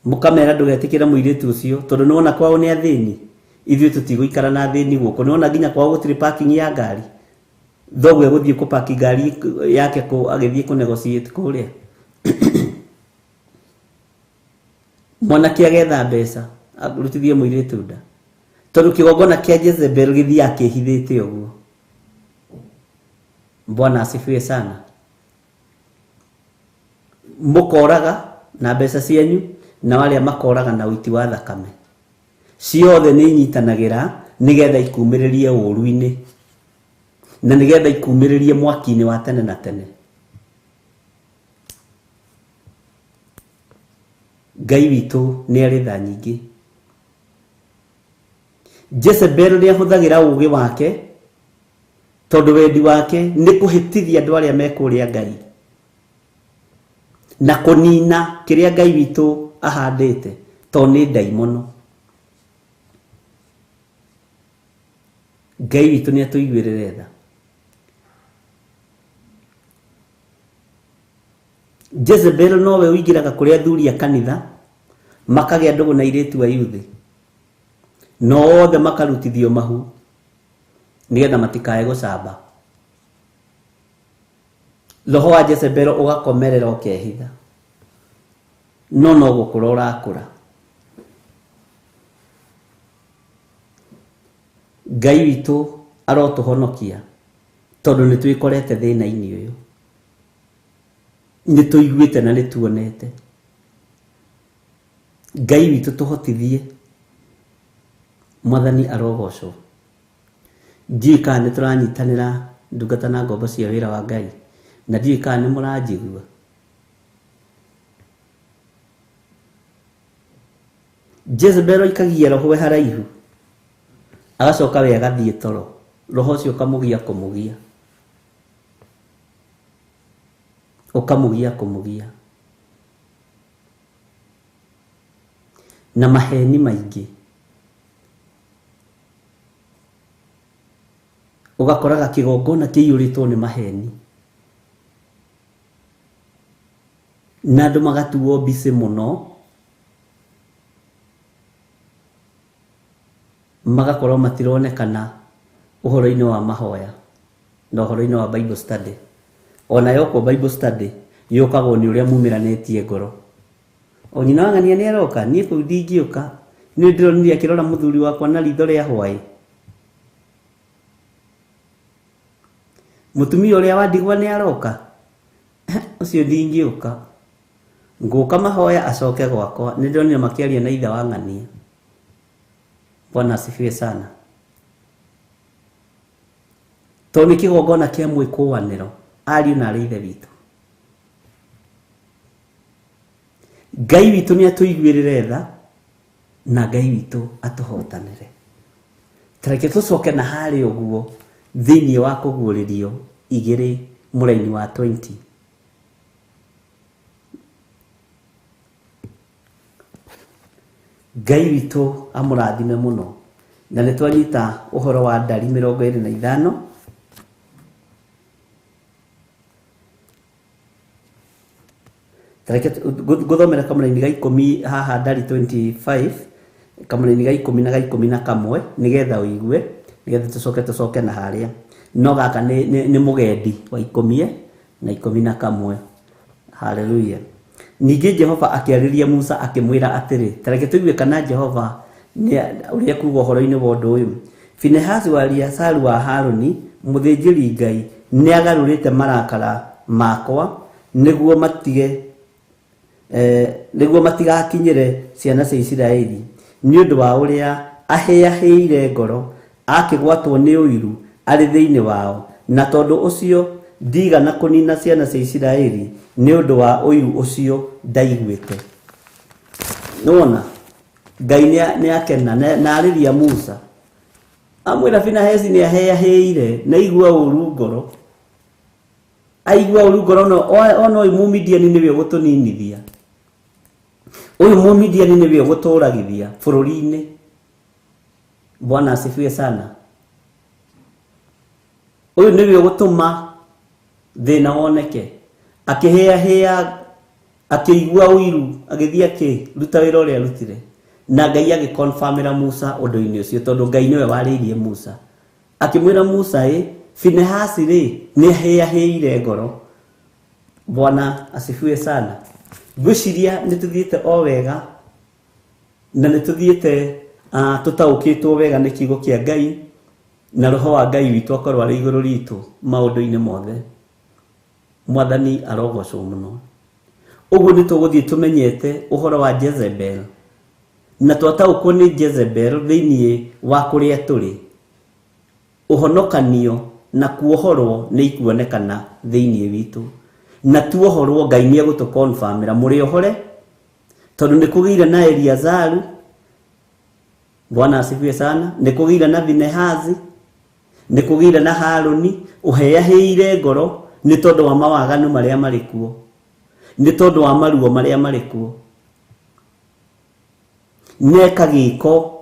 mũkamera ndũgetĩkĩre mũirĩtu ũcio tondũ nĩwona kwao nĩ athĩni, ithuĩ tũtigũikara na athĩni gũkũ. Nĩwona nginya kwao gũtirĩ parking ya ngari, thoguo egũthiĩ kũpaki ngari yake kũ agĩthiĩ kũ negotiate kũrĩa. Mwanake agetha mbeca arutithie mũirĩtu nda tondũ kĩgongona kĩa Jezebel gĩthiaga kĩhithĩte ũguo. Bwana asifiwe sana. Mũkoraga na mbeca cianyu na arĩa makoraga na ũiti wa thakame ciothe nĩ inyitanagĩra nĩgetha ikumĩrĩrie ũũru-inĩ na nĩgetha ikumĩrĩrie mwaki-inĩ wa tene na tene. Ngai witũ nĩ arĩ tha nyingĩ. Jezebel nĩ ahũthagĩra ũũgĩ wake tondũ wendi wake nĩ kũhĩtithia andũ arĩa me kũrĩa Ngai na kũnina kĩrĩa Ngai witũ ahandĩte tondũ nĩ ndaimono. Ngai witũ nĩ atũiguĩrĩre tha. Jezebel nowe ũingĩraga kũrĩ athuri a kanitha makagĩa ndũgũ na airĩtu a yuthi, no othe makarutithio mahu nĩgetha matikae gũcamba. Roho wa Jezebel ũgakomerera ũkehitha, no no gũkũra ũrakũra. Ngai witũ arotũhonokia tondũ nĩ twĩkorete thĩna-inĩ ũyũ. Nĩ tũiguĩte na nĩ tuonete. Ngai witũ tũhotithie. Mwathani arogocwo. Ndiũĩ kana nĩ tũranyitanĩra ndungata na ngombo cia wĩra wa Ngai, na ndiũĩ kana nĩ mũranjigua. Jezebel aikagia roho e haraihu, agacoka we agathiĩ toro, roho ũcio ũkamũgia kũmũgia, ũkamũgia kũmũgia, na maheni maingĩ. Ũgakoraga kĩgongona kĩiyũrĩtwo nĩ maheni, na andũ magatuo mbicĩ mũno, magakorwo matironekana ũhoro-inĩ wa mahoya na ũhoro-inĩ wa Bible study. Ona yokwo Bible study yũkagwo nĩ ũrĩa mumĩranĩtie ngoro. O nyina wa ng'ania nĩ aroka, niĩ kũu ndingĩũka, nĩ ndĩronire akĩrora mũthuri wakwa na ritho rĩa hwaĩ. Mũtumia ũrĩa wa ndigwa nĩ aroka, ũcio ndingĩũka, ngũka mahoya acoke gwakwa. Nĩ ndĩronire makĩaria na ithe wa ng'ania. Bwana asifiwe sana. Tondũ nĩ kĩgongona kĩa mwĩkũanĩro, ariũ na arĩ ithe witũ. Ngai witũ nĩ atũiguĩrĩre tha, na Ngai witũ atũhotanĩre. Tareke tũcoke na harĩa ũguo thĩinĩ wa kũguũrĩrio igĩrĩ mũraini wa 20. Ngai witũ amũrathime mũno. Na nĩ twanyita ũhoro wa ndari 25. Tareke ngũthomera kamũraini ga 10 haha ndari 25, kamũraini ga 10 na ga 11 nĩgetha ũigue, nĩgetha tũcoke na harĩa. No gaka nĩ mũgendi wa 10 na 11. Hallelujah. Ningĩ Jehova akĩarĩria Musa akĩmwĩra atĩrĩ, tareke tũigue kana Jehova ũrĩa kuga ũhoro-inĩ wa ũndũ ũyũ. Finehasi wa Eliazaru wa Harũni mũthĩnjĩri Ngai nĩagarũrĩte marakara makwa nĩguo matige nĩguo matigakinyĩre ciana cia Isiraeli nĩ ũndũ wa ũrĩa ahĩahĩire ngoro akĩgwatwo nĩ ũiru arĩ thĩinĩ wao, na tondũ ũcio ndigana kũnina ciana cia Isiraeli nĩ ũndũ wa ũiru ũcio ndaiguĩte. Nĩwona Ngai nĩ akena na arĩria Musa amwĩra Finehasi nĩ ahĩahĩire na igua ũru ngoro, aigua ũru ngoro no ona ũyũ Mũmidiani nĩwe ũgũtũninithia, ũyũ Mũmidiani nĩwe ũgũtũragithia bũrũri-inĩ. Bwana asifiwe sana. Ũyũ nĩwe ũgũtũma thĩna woneke. Akĩhĩahĩa, akĩigua ũiru, agĩthiĩ akĩruta wĩra ũrĩa arutire, na Ngai agĩconfirmĩra Musa ũndũ-inĩ ũcio, tondũ Ngai nĩwe warĩirie Musa. Akĩmwĩra Musa, ĩ Finehasi rĩ nĩ ahĩahĩire ngoro. Bwana asifiwe sana. Ngwĩciria nĩ tũthiĩte o wega na nĩ tũthiĩte tũtaũkĩtwo wega nĩ kiugo kĩa Ngai, na roho wa Ngai witũ akorwo arĩ igũrũ ritũ maũndũ-inĩ mothe. Mwathani arogocwo mũno. Ũguo nĩ tũgũthiĩ tũmenyete ũhoro wa Jezebel, na twataũkwo nĩ Jezebel thĩinĩ wa kũrĩa tũrĩ. Ũhonokanio na kuohorwo nĩ ikuonekana thĩinĩ witũ, na tuohorwo Ngai nĩ egũtũconfirmĩra mũrĩ ohore, tondũ nĩ kũgĩire na Eliazaru. Bwana asifiwe sana. Nĩ kũgĩire na Finehasi, nĩ kũgĩire na Harũni ũheahĩire ngoro nĩ tondũ wa mawaganu marĩa marĩ kuo, nĩ tondũ wa maruo marĩa marĩ kuo. Neka gĩko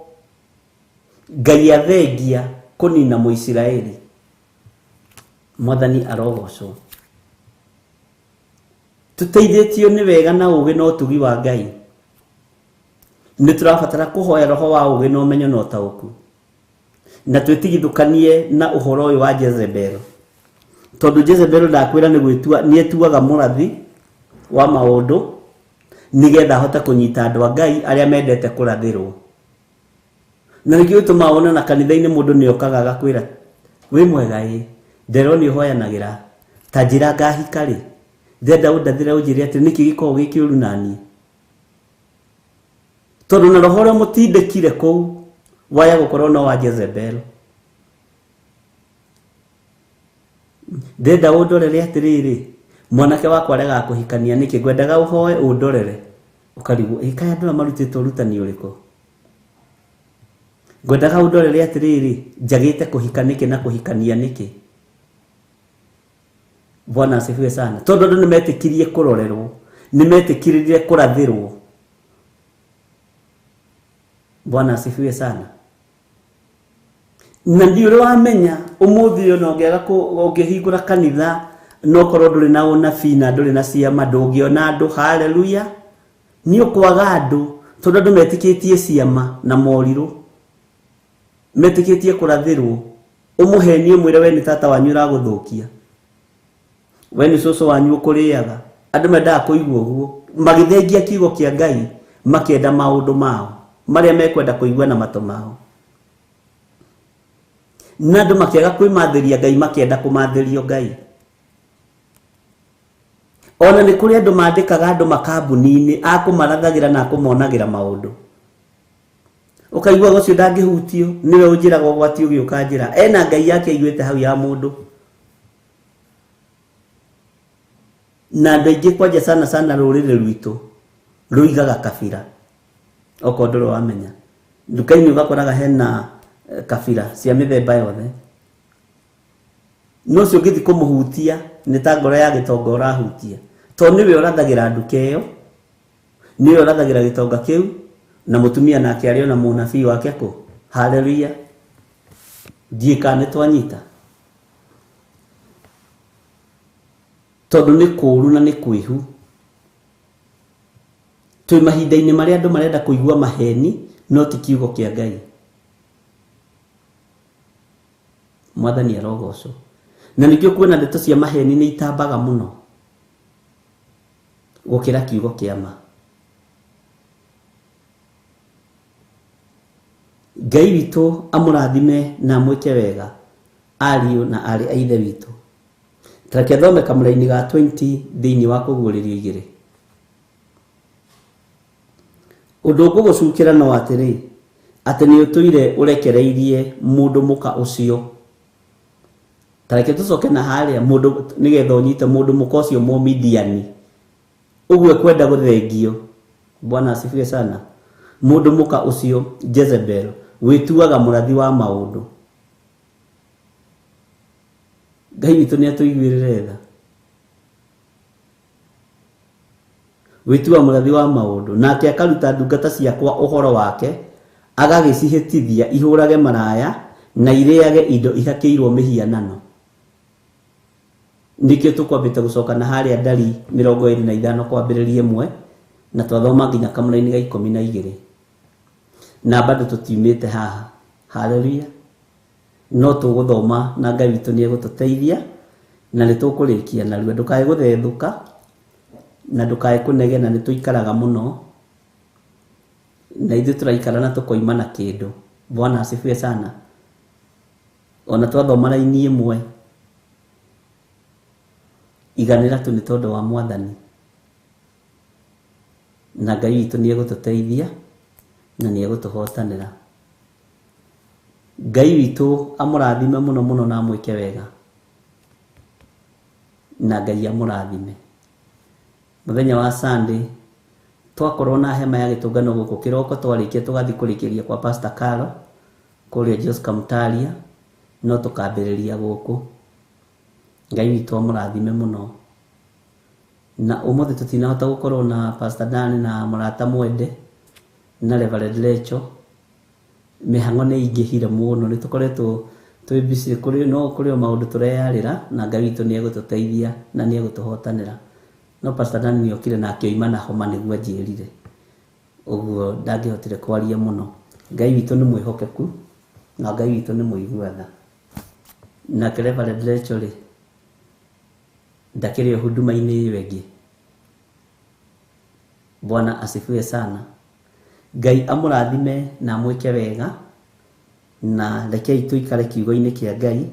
Ngai athengia kũnina Mũisiraeli. Mwathani arogocwo. Tũteithĩtio nĩ wega na ũũgĩ na ũtugi wa Ngai. Nĩ tũrabatara kũhoya roho wa ũũgĩ na ũmenyo na ũtaũku, na twĩtigithũkanie na ũhoro ũyũ wa Jezebel, tondũ Jezebel ndakwĩra nĩ gwĩtua nĩ etuaga mũrathi wa maũndũ nĩgetha ahote kũnyita andũ a Ngai arĩa mendete kũrathĩrwo. Na nĩkĩo gĩtũmaga wone na kanitha-inĩ mũndũ nĩ okaga agakwĩra wĩ mwega ĩ, nderwo nĩ ũhoyanagĩra, ta njĩra ngahika rĩ. Ndĩrenda ũndathĩre ũnjĩre atĩ nĩkĩ gĩkoragwo gĩ kĩũru naniĩ. Tondũ na roho ũrĩa mũtindĩkire kũu waya gũkorwo no wa Jezebel. Ndĩrenda ũndorere atĩrĩrĩ, mwanake wakwa aregaga kũhikania nĩkĩ? Ngwendaga ũhoe ũndorere. Ũkarigwo, ĩ kaĩ andũ aya marutĩtwo ũrutani ũrĩkũ? Ngwendaga ũndorere atĩrĩrĩ, njagĩte kũhika nĩkĩ na kũhikania nĩkĩ? Bwana asifiwe sana. Tondũ andũ nĩmetĩkirie kũrorerwo, nĩmetĩkĩrire kũrathĩrwo. Bwana asifiwe sana. Na ndiũrĩ wamenya ũmũthĩ ũyũ na ũngĩaga ũngĩhingũra kanitha no korwo ndũrĩ na ũnabii na ndũrĩ na ciama ndũngĩona andũ. Haleluya. Nĩ ũkwaga andũ tondũ andũ metĩkĩtie ciama na morirũ, metĩkĩtie kũrathĩrwo. Ũmũhenie ũmwĩre we nĩ tata wanyu ũragũthũkia, we nĩ cũcũ wanyu ũkũrĩaga. Andũ mendaga kũigua ũguo, magĩthengia kiugo kĩa Ngai, makĩenda maũndũ mao marĩa mekwenda kũigua na matũ mao. Na andũ makĩaga kwĩmathĩria Ngai, makĩenda kũmathĩrio Ngai. Ona nĩ kũrĩ andũ mandĩkaga andũ makambuni-inĩ a kũmarathagĩra na kũmonagĩra maũndũ. Ũkaigua ũcio ndangĩhutio, nĩwe ũnjĩraga ũgwati ũgĩũka njĩra. Ena Ngai yake aiguĩte hau ya mũndũ. Na andũ aingĩ kwanja sana sana rũrĩrĩ rwitũ rũigaga kabira. Okorwo ndũrĩ wamenya. Nduka-inĩ ũgakoraga hena kabira cia mĩthemba yothe. No ũcio ũngĩthiĩ kũmũhutia nĩ ta ngoro ya gĩtonga ũrahutia. Tondũ nĩwe ũrathagĩra nduka ĩyo, nĩwe ũrathagĩra gĩtonga kĩu, na mũtumia nake arĩ ona mũnabii wake kũ. Haleluya. Ndiĩ kana nĩ twanyita. Tondũ nĩ kũũru na nĩ kwĩhu. Twĩ mahinda-inĩ marĩa andũ marenda kũigua maheni no ti kiugo kĩa Ngai. Mwathani arogocwo. Na nĩkĩo kuona ndeto cia maheni nĩ itambaga mũno gũkĩra kiugo kĩa ma. Ngai witũ amũrathime na amwĩke wega ariũ na aarĩ a Ithe witũ. Ta reke thome kamũraini ga 20 thĩinĩ wa kũguũrĩrio igĩrĩ. Ũndũ ngũgũcukĩra no atĩrĩ, atĩ nĩ ũtũire ũrekereirie mũndũ mũka ũcio. Ta reke tũcoke na harĩa mũndũ nĩgetha ũnyite mũndũ mũka ũcio Mũmidiani. Ũguo ekwenda gũthengio. Bwana asifiwe sana. Mũndũ mũka ũcio Jezebel wĩtuaga mũrathi wa maũndũ. Ngai witũ nĩ atũiguĩrĩre tha. Wĩtuaga mũrathi wa maũndũ, nake akaruta ndungata ciakwa ũhoro wake, agagĩcihĩtithia ihũrage maraya na irĩage indo ihakĩirwo mĩhianano. Nĩkĩo tũkwambĩte gũcoka na harĩa ndari 25 kwambĩrĩria 1 na twathoma nginya kamũraini ga 12. Na bado tũtiumĩte haha. Haleluya. No tũgũthoma na Ngai witũ nĩ egũtũteithia na nĩ tũkũrĩkia narua. Ndũkae gũthethũka na ndũkae kũnegena, nĩ tũikaraga mũno na ithuĩ tũraikara na tũkoima na kĩndũ. Bwana asifiwe sana. Ona twathoma raini ĩmwe iganĩra tu nĩ tondũ wa Mwathani. Na Ngai witũ nĩ egũtũteithia na nĩ egũtũhotanĩra. Ngai witũ amũrathime mũno mũno na amwĩke wega. Na Ngai amũrathime. Mũthenya wa Sunday twakorwo na hema ya gĩtũngano gũkũ kĩroko, twarĩkia tũgathiĩ kũrĩkĩria kwa Pastor Carlo kũrĩa Josca Mutaria, no tũkambĩrĩria gũkũ. Ngai witũ amũrathime mũno. Na ũmũthĩ tũtinahota gũkorwo na Pastor Dan na mũrata Mwende na Reverend Lecho. Mĩhang'o nĩ ingĩhire mũno, nĩ tũkoretwo twĩ busy, kũrĩ no kũrĩ o maũndũ tũreyarĩra, na Ngai witũ nĩ egũtũteithia na nĩ egũtũhotanĩra. No Pastor Dan nĩ okire na akĩoima na homa nĩguo anjĩrire. Ũguo ndangĩhotire kwaria mũno. Ngai witũ nĩ mwĩhokeku na Ngai witũ nĩ mũigua tha. Nake Reverend Lecho rĩ, ndakĩrĩ o huduma-inĩ ĩyo ĩngĩ. Bwana asifiwe sana. Ngai amũrathime na amwĩke wega, na rekei tũikare kiugo-inĩ kĩa Ngai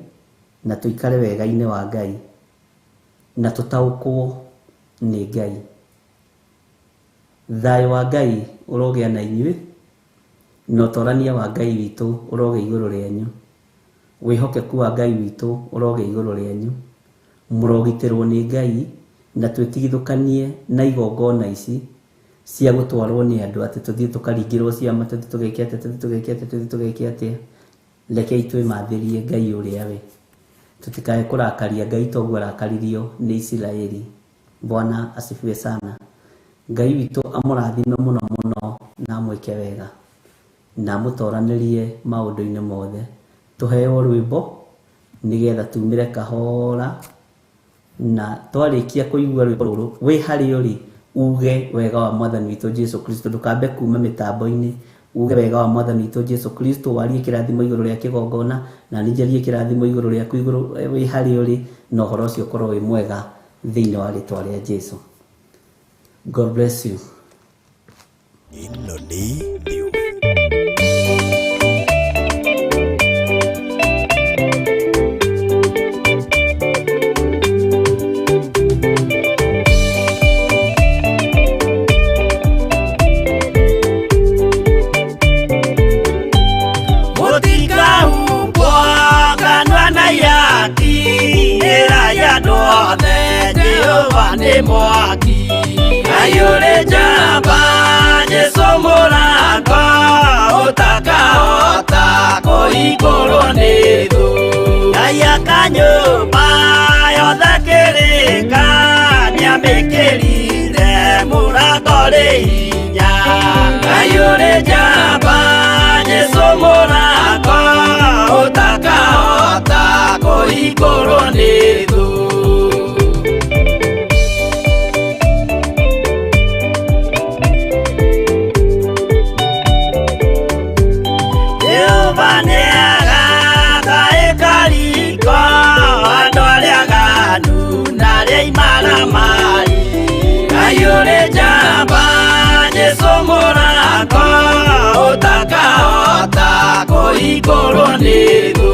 na tũikare wega-inĩ wa Ngai na tũtaũkwo Nĩ Ngai. Thayũ wa Ngai ũrogĩa na inyuĩ, na ũtorania wa Ngai witũ ũrogĩa igũrũ rĩanyu. Wĩhokeku wa Ngai witũ ũrogĩa igũrũ rĩanyu. Mũrogitĩrwo nĩ Ngai na twĩtigithũkanie na igongona ici cia gũtwarwo nĩ andũ atĩ tũthiĩ tũkaringĩrwo ciama, tũthiĩ tũgeke atĩa, tũthiĩ tũgeke atĩa, tũthiĩ tũgeke atĩa. Rekei twĩmathĩrie Ngai ũrĩa we. Tũtikae kũrakaria Ngai toguo arakaririo nĩ Isiraeli. Bwana asifiwe sana. Ngai witũ amũrathime mũno mũno na amwĩke wega na amũtoranĩrie maũndũ-inĩ mothe. Tũheo rwĩmbo nĩgetha tumĩre kahora, na twarĩkia kũigua rwĩmbo rũrũ wĩ harĩa ũrĩ uge wega wa Mwathani witũ Jesu Kristo. Ndũkambe kuma mĩtambo-inĩ, uge wega wa Mwathani witũ Jesu Kristo, warie kĩrathimo igũrũ rĩa kĩgongona, na niĩ njarie kĩrathimo igũrũ rĩaku igũrũ wĩ harĩa ũrĩ, na ũhoro ũcio ũkorwo wĩ mwega thĩinĩ wa rĩtwa rĩa Jesu. God bless you. Ĩno nĩ Theo Mũtikahumbwo kanua na ihaki, ĩrai andũ othe Jehova nĩ mwaki. Ngai ũrĩ njamba, Jesũ mũrango, ũtakahota kũhingũrwo nĩ thũ. Ngai aka nyũmba yothe kĩrĩka, nĩamĩkĩrire mũrango rĩ hinya. Ngai ũrĩ njamba, Jesũ mũrango, ũtakahota kũhingũrwo nĩ thũ. Jehova nĩagaka ĩkariko andũ arĩa aganu na arĩa imaramari. Ngai ũrĩ njamba, Jesũ mũrango, ũtakahota kũhingũrwo nĩ thũ.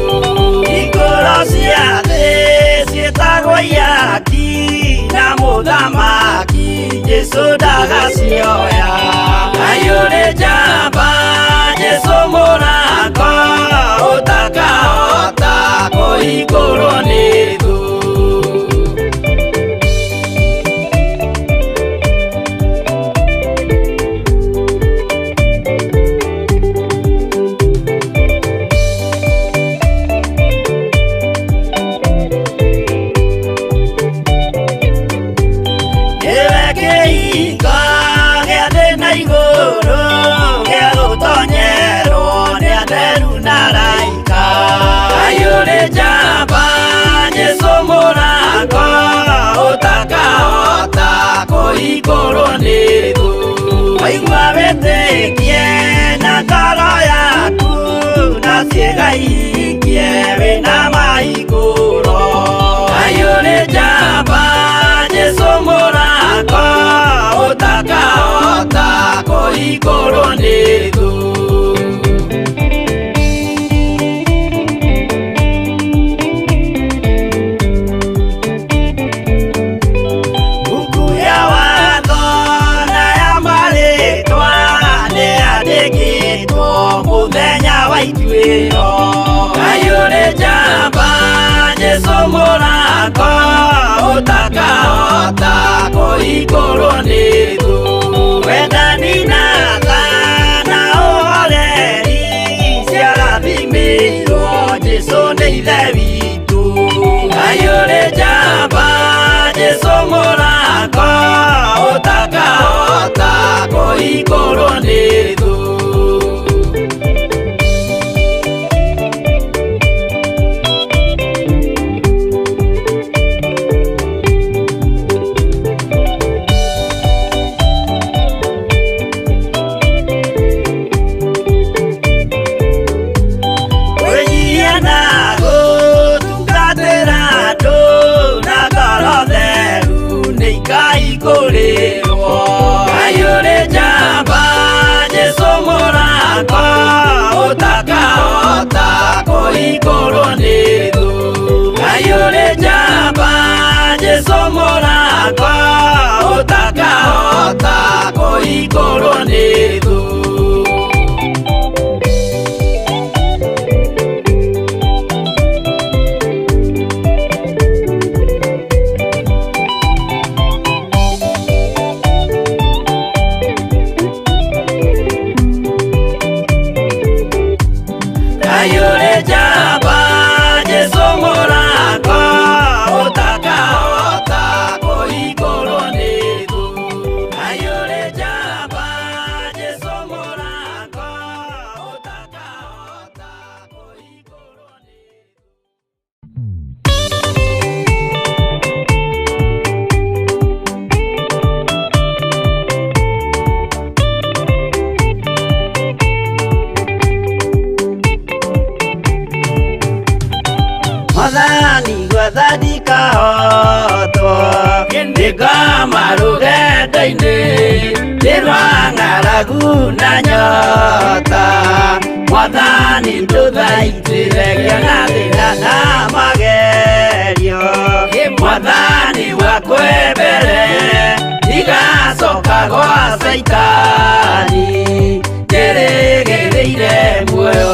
Hingũro cia thĩ ciĩtagwo ihaki, na mũthamaki Jesũ ndagacioya. Ngai ũrĩ njamba, Jesũ mũrango, ũtakahota kũhingũrwo nĩ thũ. Nĩwe kĩhingo gĩa thĩ na igũrũ, gĩa gũtonyerwo nĩ atheru na araika. Ngai ũrĩ njamba, Jesũ mũrango, ũtakahota kũhingũrwo nĩ thũ. Waigua wĩtĩkie na ngoro yaku, na ciĩga ihingie wĩna mahingũro. Ngai ũrĩ njamba, Jesũ mũrango, ũtakahota kũhingũrwo nĩ thũ. Buku ya watho na ya marĩtwa nĩyandĩkĩtwo mũthenya wa ituĩro. Ngai ũrĩ njamba, Jesũ mũrango, ũtakahota kũhingũrwo nĩ thũ. Wendani na tha na ũhoreri ciarathimĩirwo Jesũ nĩ Ithe witũ. Ngai ũrĩ njamba, Jesũ mũrango, ũtakahota kũhingũrwo nĩ thũ. Kwĩnyihia na gũtungatĩra andũ na ngoro theru nĩ ikahingũrĩrwo. Ngai ũrĩ njamba, Ũtakahota kũhingũrwo nĩ thũ. Kayure njamba Jesũ mũrango ũtakahota kũhingũrwo nĩ thũ. Kayure njamba Jesũ mũrango ũtakahota kũhingũrwo nĩ thũ. Mwathani gwetha ndikahotwo nĩngoma rũgendo-inĩ nĩ rwa ng'aragu na nyota. Mwathani ndũthaitĩre ngĩona thĩna na magerio. Mwathani wakwe mbere ndigacoka gwa Caitani njĩrĩgĩrĩire muoyo.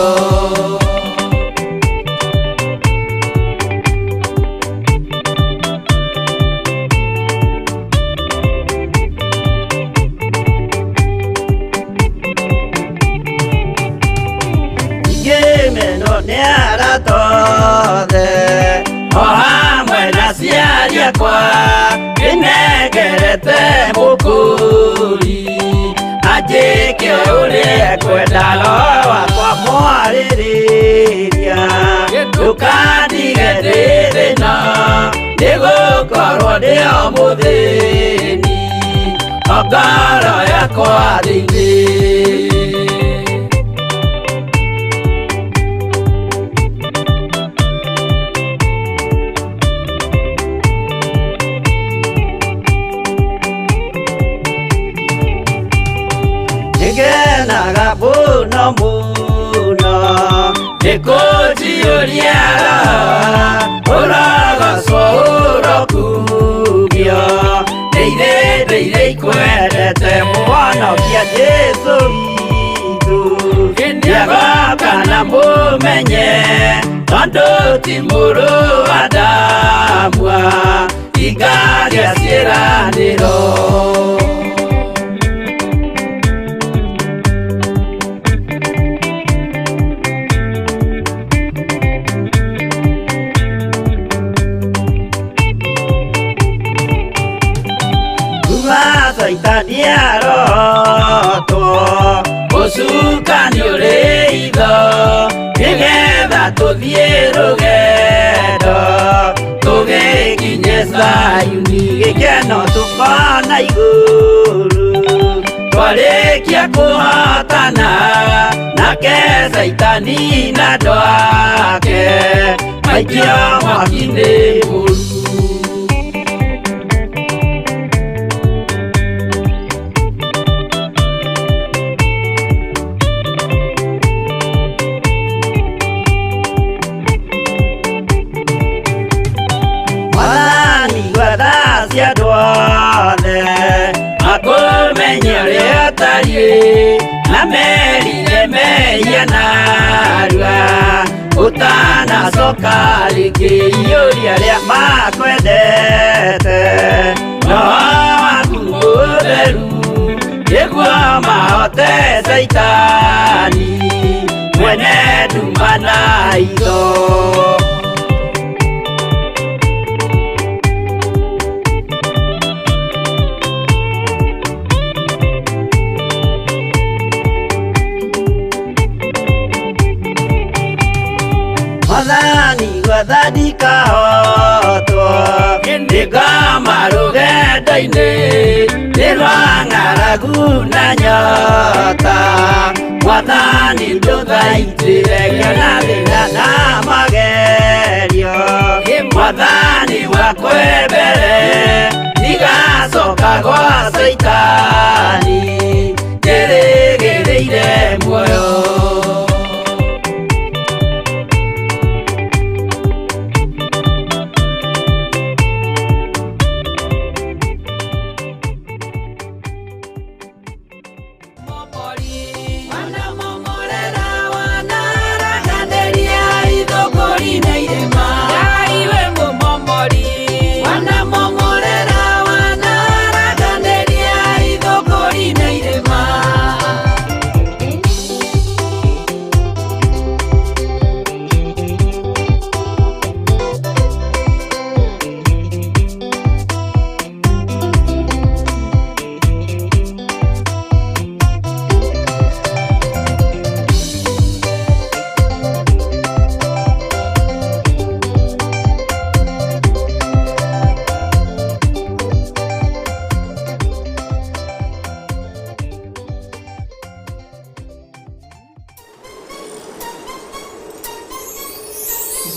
Ngĩmenwo nĩ arata othe o hamwe na aciari akwa ndĩnengerete mũkũri anjĩke ũrĩa ekwenda roho wakwa mwarĩrĩria ndũkandige ndĩ thĩna nĩgũkorwo ndĩ o mũthĩni o ngoro yakwa thĩinĩ. Nĩngenaga mũno mũno nĩkũnjiyũria roho ũrogocwo ũrokumio ndĩire ndĩire ikwendete mũhonokia Jesũ witũ nĩagoka na mũmenye tondũ ti mũrũ wa Adamu ingagĩa ciĩranĩro. Kuma Caitani arotwo ũcukani ũrĩ itho nĩgetha tũthiĩ rũgendo tũgĩkinye Zayuni gĩkeno tũkona igũrũ twarĩkia kũhotana nake Caitani na andũ ake maikio mwaki-inĩ mũru. Mwathani gwetha cia andũ othe makũmenye ũrĩa ũtariĩ na merire mehia narua ũtanacoka rĩngĩ iyũria arĩa makwendete roho waku mũtheru nĩguo mahote Caitani mwene nduma na itho. Mwathani gwetha ndikahotwo nĩngoma rũgendo-inĩ nĩ rwa ng'aragu na nyota Mwathani ndũthaitĩre ngĩona thĩna na magerio Mwathani wakwe mbere ndigacoka gwa Caitani njĩrĩgĩrĩire muoyo.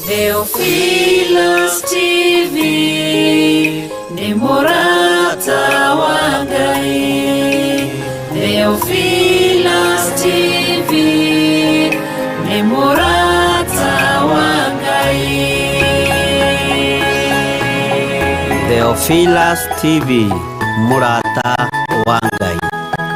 Theophilus TV nĩ mũrata wa Ngai. Theophilus TV nĩ mũrata wa Ngai. Theophilus TV, mũrata wa Ngai.